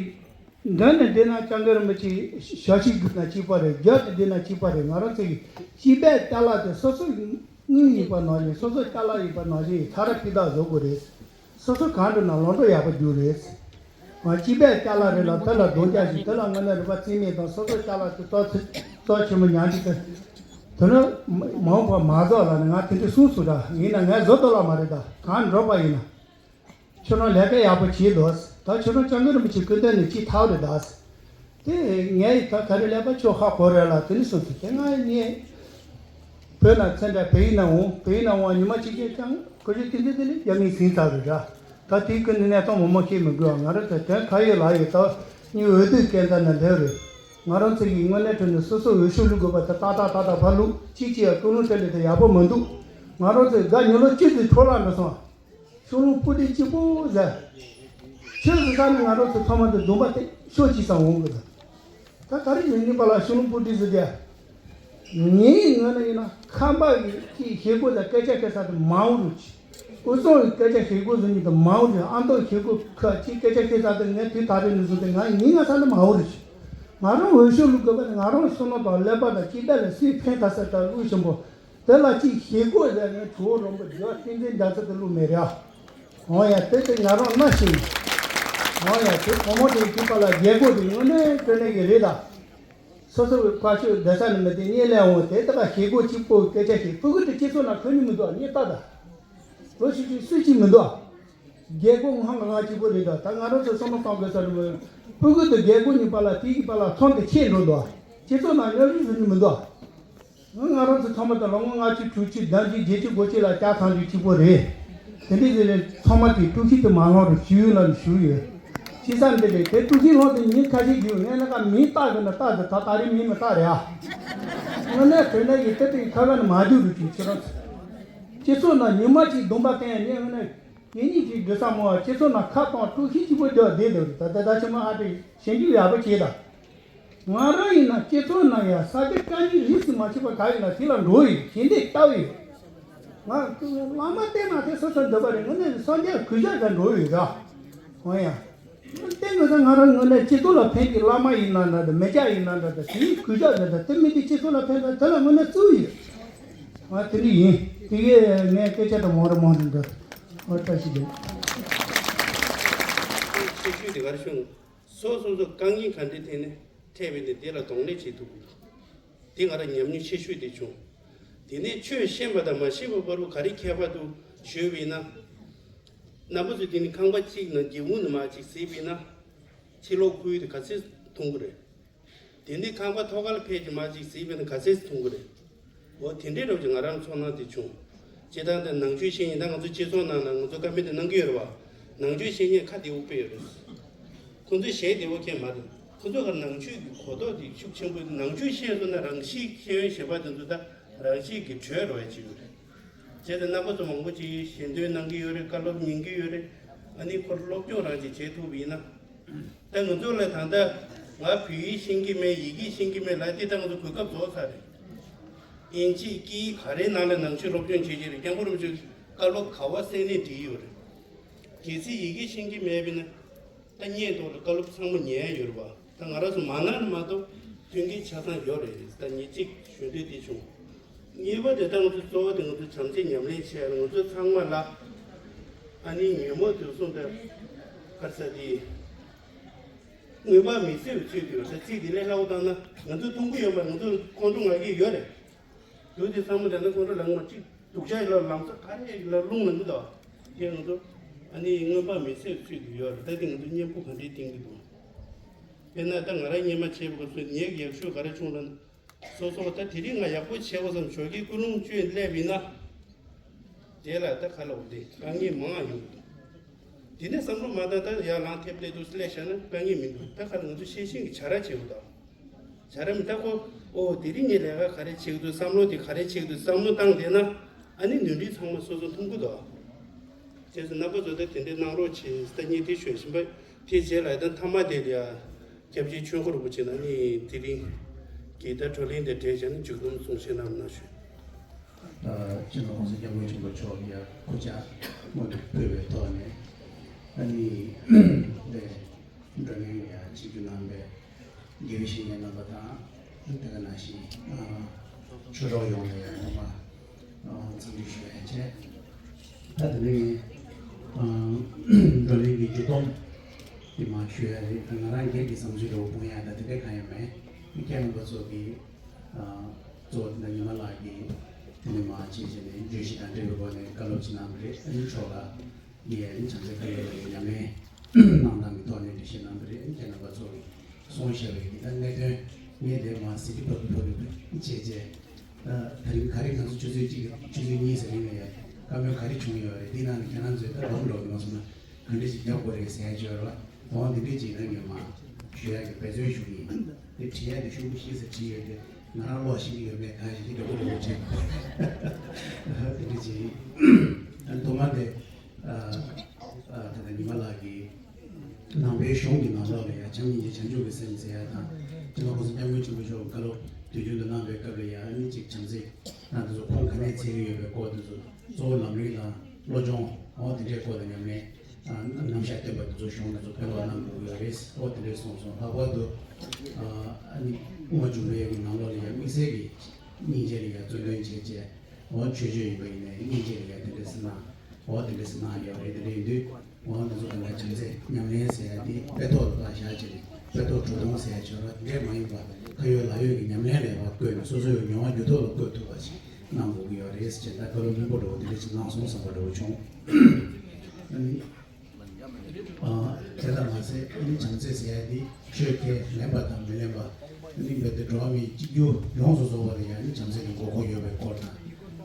མདུན་ནས་བསྡད་ན་སྐྱབས་མགོན་རིན་པོ་ཆེ་ཞབས་ཕྱི་དགོས་ན་གཅིག་པ་རེད། རྒྱབ་ཏུ་བསྡད་ན་གཅིག་པ་རེད། ང་རང་ཚོ་གི་སྤྱི་པའི་ཅ་ལག་དེ་སོ་སོ་དངུལ་ཡིན་པ་ནང་བཞིན། སོ་སོ་ཅ་ལག་ཡིན་པ་ནང་བཞིན་ཚ་ར་ཕི་ཏ་བཟོ་དགོས་རེད། སོ་སོ་གང་འགྲོ་ན་ལོ་འགྲོ་ཡག་པོ་རྒྱུག་རེད། ང་སྤྱི་པའི་ཅ་ལག་རེད་ལ་དེ་ལ་རྡོག་རྒྱག་ཞིག་དེ་ལ་དངོས་གནས་རིག་པ་རྩིས་མེད་དང་སོ་སོ་ཅ་ལག་དེ་གཙོ་ཆེ་གཙོ་ཆེན་པོ་ཉག་གཅིག་དེ། དེ་ནི་མ་འོངས་པ་མ་བཟོ་ལ་ནི་ང་དེ་འདྲ་གསུངས་སོང་ར། ཡིན་ན་ངས་བཟོ་ཐུབ་ལ་མ་རེད། ད་གང་འགྲོ་པ་ཡིན་ན། ཁྱོད་རང་ལས་ཀ་ཡག་པོ་བྱེད་དོ། ད་ཁྱོད་རང་སྐྱབས་མགོན་རིན་པོ་ཆེ་སྐུ་མདུན་ནས་ཅིག་ཐག་རེད་ད། དེ་ངས་ད་ག་རེ་ལས་པ་ཁྱོད་ཧ་གོ་རེད་ལ་དེ་ནི་སོང་ཚེ་དེ་ང་ངས་བོད་ན་ཚན་འདྲ་བལ་ཡུལ་ན་འོང་། བལ་ཡུལ་ན་འོང་ཉི་མ་གཅིག་ཅིག་ཀྱང་ཁོ་ཚོས་དེ་འདྲ་དེ་ལས་རྒྱ་མིས་ཟིན་ཚར་རེད་ར། ད་དེའི་ཀུན་ནས་གནས་སྟངས་མང་མང་ཤེས་མི་དགོས་པ། ང་རང་ཚོ་དོན་ག་ཡོད་ལ་ཡོད་ད་ནི་འོས་བསྡུ་སྐས་འཛེག་ན་ལེགས་རེད། ང་རང་ཚོ་ཡི་དངོས་གནས་དྲང་གནས་སོ་སོ་འོས་ཤོག་བླུག་དགོས་པ་དེ་ཏག་ཏག་ཏག་ཏག་ཕར་བླུག་གཅིག་གཅིག་ཡ་ཀུན་སློང་དེ་ལས་དེ་ཡག་པོ་མི་འདུག་ང་རང་ཚོའི་དགའ་ཉིན་ལོ་གཅིག་ཙམ་འཕྲོ་བརླག་འགྲོ་སོང་། ཤོག་ལུང་སྤུ་གྲི་གཅིག་པོ་ཟེར། ཆོས་སུ་ས་ནས་ང་རང་ཚོ་ཚང་མ་དེ་སྡོམ་པ་དེ་ཤོག་གཅིག་ཙམ་འོང་གི་འདུག་ད་ག་རེ་ཡིན་ནི་པ་ལ་ཤོག་ལུང་སྤུ་གྲི་ཟེར་དེ། ངའི་ངོས་ནས་ཡིན་ན་ཁམས་པ་གི་ཅིག་ཞེ་པོ་ཟེར་སྐད་ཆ་བཤད་ས་དེ་མང་བོ་རུ་ཆེ། དབུས་གཙང་གི་སྐད་ཆ་ཞེ་པོ་ཟེར་ནི་དེ་མང་བོ་རུ། ཨ་མདོ་ཞེ་པོ་ཁ་ཅིག་སྐད་ཆ་བཤད་ས་དེ་ངས་དུས་ད་རེས་ནས་བཟུང་སྟེ་ང་ཉིན་ང་ས་ནས་མང་བོ་རུ་ཆེ། ང་རང་འོས་ཤོག་བླུག་དགོས་པ་ནི་ང་རང་བསོད་ནམས་དང་ཀླད་པ་དང་སྐྱིད་པ་ལ་སུས་ཕན་ཐོགས་ས་ད་དབུས་ཆེན་པོ། དེ་ལ་ཅིག་ཞེ་པོ་ཟེར་ནས་གྲོགས་རོང་པོ་རྒྱ་བསྟན་འཛིན་རྒྱ་མཚོ་དེ་བླུགས་མེད་རེད་ཨ། འོ་ཡ་དེ་དེ་ང་རང་སྣ་ཞིག་འོ་ཡ་དེ་བུ་མོ་དེ་གཅིག་པ་ལ་རྒྱལ་སྒོ་དེ་དངོས་གནས་དཀོན་གནས་ཀྱི་རེད་ད། སོ་སོ་གི་ཕ་ཆོས་བསྡད་ས་ནས་མི་དེ་གཉིད་ལས་འོང་དེ་ལྟ་བ་ཞེ་པོ་གཅིག་པོ་སྐད་ཆ་ཞིག་ཕྲུ་གུ་དེ་སྤྱི་ཚོགས་ནང་ཁོ་ནི་མི་འདུག་ཨ། གཉིད་ལྟ་ད། ལོ་ཕྱུགས་ཅིག་སུས་ཅིག་མི་འདུག་ཨ། རྒྱལ་སྒོ་ངང་ངང་གཅིག་པོ་རེད་ད། ད་ང་རང་ཚོ་བསམ་བློ་གཏོང་དགོས་ས་རེད་མོད། ཕྲུ་གུ་དེ་རྒྱལ་སྒོ་གཉིས་པ་ལ་དེ་གཉིས་པ་ལ་ཚོང་དེ་ཆད་འགྲོ་འདུག་ཨ། སྤྱི་ཚོགས་ནང་ཉོ་རྒྱུ་བཟོ་རྒྱུ་མི་འདུག་ཨ། ང་ང་རང་ཚོ་ཚང་མ་དང་ལོ་ངོ་ལྔ་བཅུ་དྲུག་ཅུ་བདུན་ཅུ་བརྒྱད་ཅུ་དགུ་ཅུ་ལ་ལྕགས་ཐང་རིགས་གཅིག་པོ་རེད། དེ་འདྲ་ཟེར་ནས་ཚང་མ་དེ་དཀྲུག་ཤིང་དེ་མ་ལངས་རུ་ཞུ་ཡུལ་ལ་ནི་ཞུ་ཡོད། ཅི་ཙམ་དེ་རེད་དེ་དཀྲུག་ཤིང་ལངས་དེ་ཉིན་ཁ་ཤས་རྒྱུག་ངས་ན་ཀ་མིང་བཏགས་དགོས་ན་བཏགས་དེ་ད་ད་རེས་མིང་མི་བཏགས་རེད་ཨ། དངོས་གནས་དོན་གནས་ཀྱི་དེ་དེ་ཁ་ཁ་ནི་མ་རྒྱུག་རུ་ཅིག་ཁྱེད་རང་ཚོ། སྤྱི་ཚོགས་ནང་ཉི་མ་གཅིག་སྡོམ་པ་བསྟན་ཡ་ངས་དངོས་གནས་དེ་གཉིས་ཀྱི་དགེ་ས་མོ་བ་སྤྱི་ཚོགས་ནང་ཁ་གཏོང་དཀྲུག་ཤིང་གཅིག་པོ་རྒྱག་བསྡད་འདུག་ད་ད་ད་ཆེན་མོ་ཨ་ཏི་ཞེན་རྒྱུ་ཡག་པོ་བྱེད་ད། ང་རང་ཡིན་ན་སྤྱི་ཚོགས་ནང་ཡང་ས་ཆ་སྐྲ་ཉིན་རིས་སུ་མ་ཆད་པ་ག་ཡིན་ན་དེ་ལ་འགྲོ་ཡོད་ཞེ་འདོད་ལྟ་བུ་ཡོད། ང་བླ་མ་བསྟེན་ན་དེ་སོ་སོ་འདོད་པ་རེད། དངོས་གནས་སངས་རྒྱས་གུས་ཞབས་ལ་འགྲོ་ཡོད་ར། འོ་ཡ། བསྟེན་དགོས་ས་ང་རང་དངོས་གནས་སྤྱི་ཚོགས་ལ་ཕན་གྱི་བླ་མ་ཡིན་ན་འདྲ་འདྲ་མི་སྐྱ་ཡིན་ན་འདྲ་འདྲ་དེའི་གུས་ཞབས་ལ་འདྲ་དེ་མི་དེ་སྤྱི་ཚོགས་ལ་ཕན་ན་དེ་ལ་དངོས་གནས་བརྩི་བ་ཡོད། ང་དེ་འདྲ་ཡིན། དེ་གས་ངས་སྐད་ཆ་དང་མང་རུ་མང་རུ་འདྲ། འོ་བཀྲ་ཤིས་བདེ་ལེགས། ཆེ་ཤོས་དེ་ག་རེ་བྱུང་། སོ་སོ་སོ་དཀའ་ངལ་ག་འདྲའི་ཐད་ནས་འཕྲད་པའི་ནས་དེ་ལ་གདོང་ལེན་བྱེད་ཐུབ་དགོས། དེ་ང་རང་ཉམས་མྱོང་ཆེ་ཤོས་དེ་བྱུང་། དེ་ནས་ཆོས་ཤེས་པ་དང་མ་ཤེས་པ་བར་དུ་ག་རེ་ཁྱད་པར་འདུག་ཞུས་པས་ན། རྣམ་པ་ཚོས་དེ་ནི་ཁང་པ་གཅིག་ནང་སྒེའུ་ཁུང་ནང་མར་གཅིག་གཟིགས་པས་ན། ཕྱི་ལོགས་ཁུལ་དེ་ག་ཚད་མཐོང་གི་རེད། དེ་ནས་ཁང་པ་ཐོག་ཁ་ལ་ཕེབས་ཀྱི་མར་གཅིག་གཟིགས་པས་ན་ག་ཚད་མཐོང་གི་རེད། འོ་དེ་འདྲའི་རོབ་ཀྱི་ང་རང་ཚོར་སྣང་དེ་བྱུང་། སྤྱིར་བཏང་དེ་ནང་ཆོས་ཤེས་ཡིན་ད་ང་ཚོ་སྤྱི་ཚོགས་ནང་ན་ང་ཚོ་བཀའ་མོལ་དེ་གནང་གི་ཡོད་རེད་བ། ནང་ཆོས་ཤེས་མཁན་ཁ་བདེ་བོ་དཔེ་ཡོད་རེད། ཁོ་ཚོས་ཞལ་བདེ་བོ་མཁན་མ་རེད། ཁོ་ཚོ་ག་ནང་ཆོས་ཀྱི་གོ་རྟོགས་དེ་ཤུགས་ཆེན་པོ་ནང་ཆོས་ཤེས་སོང་ན་རང་གཤིས་ཤེས་ཡོན་ཞེས་པ་དེ་ཚོ་ད་རང་གཤིས་ཀྱི་བྲོས་རོ་ཡ་ཅིག་ཡོད་རེད། བྱས་ཙང་རྣམ་པ་ཚོ་མང་པོ་ཅིག་ཞལ་འདོན་གནང་གི་ཡོད་རེད། བཀའ་སློབ་ཉན་གི་ཡོད་རེད། ཨ་ནི་ཁོར་སློབ་སྦྱོང་རང་ཅིག་བྱེད་ཐུབ་པ་ཡིན་ན། ད་ང་ཚོ་ལ་ད་ལྟ་ང་བོད་ཡིག་ཤེས་ཀྱི་མེད། ཡི་གེ་ཤེས་ཀྱི་མེད་ལབ་དེ་ད་ང་ཚོ་གོ་སྐབས་རྫོགས་ཚར་རེད། དབྱིན་ཇི་སྐད་ག་རེའི་ནང་ལ་ནང་ཆོས་སློབ་སྦྱོང་བྱེད་ཀྱི་རེད། སྐྱབས་མགོན་རིན་པོ་ཆེ་བཀའ་སློབ་ག་བ་གསན་ནས་བྲིས་ཡོད་རེད། གལ་སྲིད་ཡི་གེ་ཤེས་ཀྱི་མེད་པས་ན། ད་སྙན་ཐོག་ལ་བཀའ་སློབ་ཚང་མ་ཉན་ཡོད་རེད་པ། ད་ང་རང་ཚོ་མ་གནང་ན་མ་གཏོགས་མཐུན་རྐྱེན་ཆ་ཚང་ཡོད་རེད། ད་ངས་གཅིག་ཞུ་འདོད་དེ་བྱུང་། གཉིས་པ་དེ་ད་ང་ཚོ་གཙོ་བོ་དེ་ང་ཚོ་བྱམས་བརྩེ་ཉམས་ལེན་བྱས་ང་ཚོ་ཚང་མ་ལ་ཨ་ནི་ཉོན་མོངས་དུག་གསུམ་དང་ག་རེ་ཟེར་དེ་མངོན་པ་མི་གསལ་བའི་ཚུལ་དུ་ཡོད། ད་ཚིག་དེ་ལས་སླ་བོ་བཏང་ན་ང་ཚོ་མཐོང་གི་ཡོད་མ་རེད། ང་ཚོ་ཁོང་ཁྲོ་ང་གིས་ཡོད་རེད། དུག་དེ་ཚང་མ་དེ་ནི་ཁོང་ཁྲོ་ལངས་མ་གཅིག་དུག་ཆ་ཡིན་ལ་ལམ་སང་ག་རེ་ཡིན་ལ་རླུང་ལངས་གི་འདུག་དེ་ང་ཚོ་ཨ་ནི་མངོན་པ་མི་གསལ་བའི་ཚུལ་དུ་ཡོད་རེད། ད་དེ་ང་ཚོ་གཉེན་པོ་ག་འདྲའི་བསྟེན་གི་འདུག་དཔེར་ན་ད་ང་རང་སྔོན་མ་བྱས་པ་སྐབས་སུ་ངའི་ཡག་ཤོས་ག་རེ་བྱུང་ལབ་ན། སོ་སོ་ད་དེ་རིང་ང་ཡག་པོ་བྱས་པ་ཙམ་ཞོགས་ཀའི་ཀུན་སློང་བཅོས་སླེབས་ཡིན་ན། དེ་ལ་ད་ག་ལ་འོ་དེ་དཀའ་ངལ་མང་ཡོང་གི་འདུག་དེ་ནས་བསམ་བློ་མ་བཏང་ད་ཡར་ལངས་ཐེབས་སླེབས་འདུག་སླེབས་བཞག་ན་དཀའ་ངལ་མི་འདུག་ད་ག་ལ་ང་ཚོ་ཤེས་བཞིན་གྱི་བྱ་ར་བྱེད་འོ་ད། བྱ་ར་མི་ད་ཁོ་ཨོ་དེ་རིང་ངས་ལས་ཀ་ག་རེ་བྱེད་ཀྱི་འདུག་བསམ་བློ་དེ་ག་རེ་བྱེད་ཀྱི་འདུག་བསམ་བློ་བཏང་བསྡད་ན་ཨ་ནི་ནོར་འཁྲུལ་ཚང་མ་སོ་སོ་མཐོང་གི་འདུག་བྱས་ཙང་རྣམ་པ་ཚོ་ད་དེ་འདྲའི་གནང་རོགས་བྱེད་ད་ངས་དེ་ཞུ་བཞིན་པ་དེ་རྗེས་ལ་ད་མཐའ་མ་དེ་ལ་ཡ་སྐྱབས་རྗེ་ཆོས་འཁོར་རིན་པོ་ཆེ་ན་ནི་དེ་རིང་གི་ད་བགྲོ་གླེང་དེ་གྲས་བྱས་ན་མཇུག་སྡོམ་གསུང་བཤད་གནང་གནང་ཞུ། སྤྱི་ནོར་༸གོང་ས་༸སྐྱབས་མགོན་ཆེན་པོ་མཆོག་ཡ་སྐུ་ཕྱག་སྔོན་དུ་ཕུལ་བའི་ཐོག་ནས་ཨ་ནི་དེ་བགྲོ་གླེང་ལ་ཡ་ཆིབས་བསྒྱུར་གནང་བའི་དགེ་བའི་བཤེས་གཉེན་རྣམ་པ་དང་དེ་ག་ནང་བཞིན་ཆོས་གྲོགས་ཡོངས་ལ་ཡ་ངོ་མ་འཚམས་འདྲི་ཞུ་ཡ་བྱས། ད་དེ་ནས་བགྲོ་གླེང་གི་མཇུག་སྡོམ་དེ་མ་ཞུ་ཡ་རེད། ད་ང་རང་སྒེར་གྱི་བསམ་ཚུལ་འདྲ་བོ་སྤུངས་ཡ་ད་དེ་འདྲ་གང་ཡང་མེད། ཁྱེད་རྣམ་པ་ཚོ་གིས་གཙོ་བོ་དེ་ཉི་མ་ལགས་ཀྱིས་དེ་ནས་མ་བྱས་བྱས་ནས་བརྗོད་གཞི་དང་འབྲེལ་བའི་སྒོ་ནས་བཀའ་སློབ་ཅིག་གནང་བ་རེད། ཨ་ནི་མཆོག་ལ་ངས་ཨ་ནི་བྱམས་བརྩེ་བཀའ་སློབ་ལ་ཉམས་ལེན་གནང་སྟངས་ཀྱི་ཐོག་ནས་འགྲེལ་བཤད་གནང་བ་རེད། ཨ་ནི་ཁྱེད་རྣམ་པ་ཚོ་གིས་གསུངས་བཞག་པའི་གི་ད་གནད་དོན་ངས་དེ་མ་ཟིན་གྱི་ཕབ་ཀྱི་ཕབ་ཀྱི་བྱས་བྱས། ད་རིང་ག་རེ་ང་ཚོ་ཆུ་ཚོད་གཅིག་ཆུ་ཚོད་གཉིས་ཟེར་རིང་ལ་ཡ་བཀའ་མོལ་ག་རེ་བྱུང་ཡོད་རེད། འདི་ནང་ནས་ཁྱེད་རང་ཚོས་ད་ལམ་འགྲོ་གི་མ་སོང་ན་ག་འདྲ་ཞིག་རྒྱབ་དགོས་རེད་ཟེར་ཡ་ཅིག་ཡོད་རེད་བ། འོ་འདི་འདྲ་ཅིག་ན་ངས་མ་ཞུ་ཡ་གི་འབད་བརྩོན་ཞུ་གི་ཡིན། དེ་བྲིས་ཡ་དེ་ཤོག་བུ་བཞི་ཙམ་བྲིས་ཡོད་དེ་ང་རང་ཀློག་ཤེས་ཀྱི་ཡོད་མེད་གང་ཞིག་གི་འགྲོ་གི་འགྲོ་གི་བྲིས་དེ་འདྲ་ཅིག་ཡིན། ཐོག་མ་དེ་ད་ལྟ་ཉི་མ་ལགས་ཀྱིས། ནང་པའི་གཞུང་གི་ནང་ལོགས་ལ་ཡང་བྱམས་སྙིང་རྗེ་བྱང་ཆུབ་ཀྱི་སེམས་ཟེར་ཡ་དང་། སྤྱི་ནོར་༸གོང་ས་༸སྐྱབས་མགོན་ཆེན་པོ་མཆོག་བཀའ་སློབ་དུས་རྒྱུན་དུ་གནང་བའི་སྐབས་ལ་ཡང་ཨ་ནི་གཅིག་བྱམས་བརྩེ་ནང་དེ་ཚོ་ཁུངས་ག་ནས་འཚོལ་གྱི་ཡོད་པའི་སྐོར་དེ་ཚོ་གཙོ་བོ་ལམ་རིམ་དང་བློ་སྦྱོང་འོ་དེ་འདྲའི་སྐོར་ལ་ཉམས་ལེན་རྣམ་གཞག་བསྟན་པ་དེ་ཚོ་གཞུང་དེ་ཚོ་སྤེལ་བ་གནང་དགོས་ཀྱི་ཡོད་རེད། འོ་དེ་འདྲས་གསུངས་སོང་། ལྷག་པར་དུ་ཨ་ནི་དབུ་མ་འཇུག་པའི་གི་ནང་ལོགས་ལ་ཡང་དམིགས་བསལ་གྱི་སྙིང་རྗེ་ལ་ཡང་བརྩོན་ལེན་བྱས་བྱས་འོ་ཆོས་སྤྱོད་ཡིན་པ་ཡིན་ནའི་སྙིང་རྗེ་ལ་ཡང་དེ་འདྲས་གནང་། འོ་དེ་འདྲ་ཞིག་གནང་ཡོད་རེད། དེ་འདྲ་ཡིན་དུས་འོ་འདི་ཚོ་ག་ལ་བྱམས་བརྩེ་ཉམས་ལེན་ཟེར་ཡ་དེ་དཔེ་ཐོག་ལ་ཕར་བཞག་བྱས་ནས་དཔེ་ཐོག་བྲོ་བརྡུང་ཟེར་ཡ་བྱོས་ར་དེ་འདྲ་མ་ཡིན་པ་ཁ་ཡོད་ལག་ཡོད་ཀྱི་ཉམས་ལེན་ལ་ཕར་བཀོད་ནས་སོ་སོའི་མྱོང་བ་འགྱུར་ཐོག་ལ་བཀོད་ཐུབ་པ་ཞིག་གནང་དགོས་ཀྱི་ཡོད་རེད་ཟེར་བྱས་ད་བཀའ་སློབ་སྙིང་པོ་འདྲ་བོ་དེ་འདྲ་ཞིག་གནང་སོང་བསམ་པ་འདྲ་བོ་བྱུང་། ཨ་ནི། ཨ་དེ་ལ་མ་ཟད་ཨ་ནི་བྱམས་བརྩེ་ཟེར་ཡ་དེ་ཆོས་ཁས་ལེན་པ་དང་མི་ལེན་པ་ཨ་ནི་རྦད་དེ་འགྲོ་བ་མིའི་གཅིག་གྱུར་ཡོངས་སུ་རྫོགས་པ་ལ་ཡང་ཨ་ནི་བྱམས་བརྩེ་གི་དགོས་མཁོ་ཡོད་པའི་སྐོར་དང་།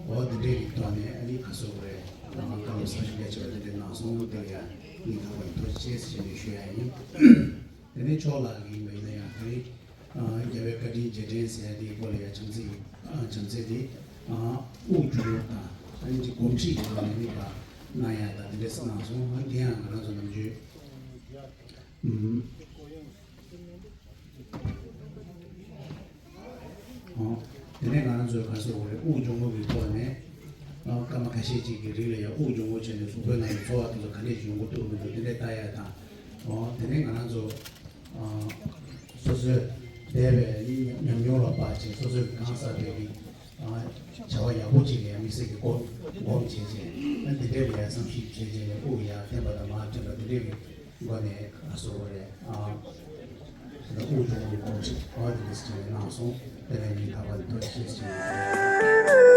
འོ་དེ་འདྲའི་རིགས་ཐོག་ནས་ཨ་ནི་ཁ་གསོ་བ་རེད། ང་བཀའ་སློབ་གསར་ཞིག་ལས་བྱེད་པ་དེ་འདྲའི་གནང་སོང་། དེ་ལ་ཡང་སྙིང་ཐག་པ་ནས་ཐུགས་རྗེ་ཆེ་ཞེས་ནས་ཞུ་ཡ་ཡིན། དེ་ནས་ཕྱོགས་ལགས་ཀྱི་ཡིན་པ་ཡིན་ན་ཡང་དེ་རིང་རྒྱལ་བའི་བཀའ་དྲིན་རྗེས་དྲན་ཟེར་ཡ་དེའི་སྐོར་ལ་ཡང་བྱམས་བརྩེ་ཡིན། བྱམས་བརྩེ་དེ་དབུགས་འབྱུང་བ་དང་ཨ་ནི་གོམས་འདྲིས་ཡོད་པ་མི་དམིགས་པ་གནང་ཡ་དང་དེ་འདྲ་ཞིག་གནང་སོང་། ཨ་ནི་དེ་ཡང་ང་རང་ཚོ་ནམ་རྒྱུན་ཨུམ། ཨོ། དེ་ནས་ང་རང་ཚོའི་ག་སོགས་རེད་དབུགས་འབྱུང་བ་གི་ཐོག་ནས། ཨོ། སྐར་མ་ཁ་ཤས་ཅིག་གི་རིང་ལ་ཡང་དབུགས་འབྱུང་བ་བྱས་ནས་གཟུགས་པོའི་ནང་གི་ཚོར་བ་དེ་ཚོ་ག་འདྲས་ཡོང་གི་འདུག་མི་འདུག་དེ་འདྲས་ལྟ་ཡ་དང་། ཨོ། དེ་ནས་ང་རང་ཚོ། ཨ། སོ་སོའི་འདས་པའི་ཉམས་མྱོང་ལ་དཔག་བྱས་སོ་སོའི་གང་བསགས་པའི་གི། ཨ། བྱ་བ་ཡག་པོ་ཅིག་ལ་ཡང་དམིགས་བསལ་གྱི་སྒོམ་སྒོམ་བྱས་བྱས། ཨ། དེ་འདྲས་ལ་ཡང་བསམ་གཞིག་བྱས་བྱས་ནས་དབུགས་ཡར་འཐེན་པ་དང་མར་འཐེན་པ་དེ་འདྲས་ཀྱི་སྒོ་ནས་ཨ་སོ་བོ་རེད། ཨ། དེ་ལ་དབུགས་གཅིག་པུ་གོམས་གཅིག་པ་དེ་འདྲ་ཞིག་གནང་སོང་། དེ་ལ་ཉིན་ཐག་པ་ནས་ཐུགས་རྗེ་ཆེ་ཞུ།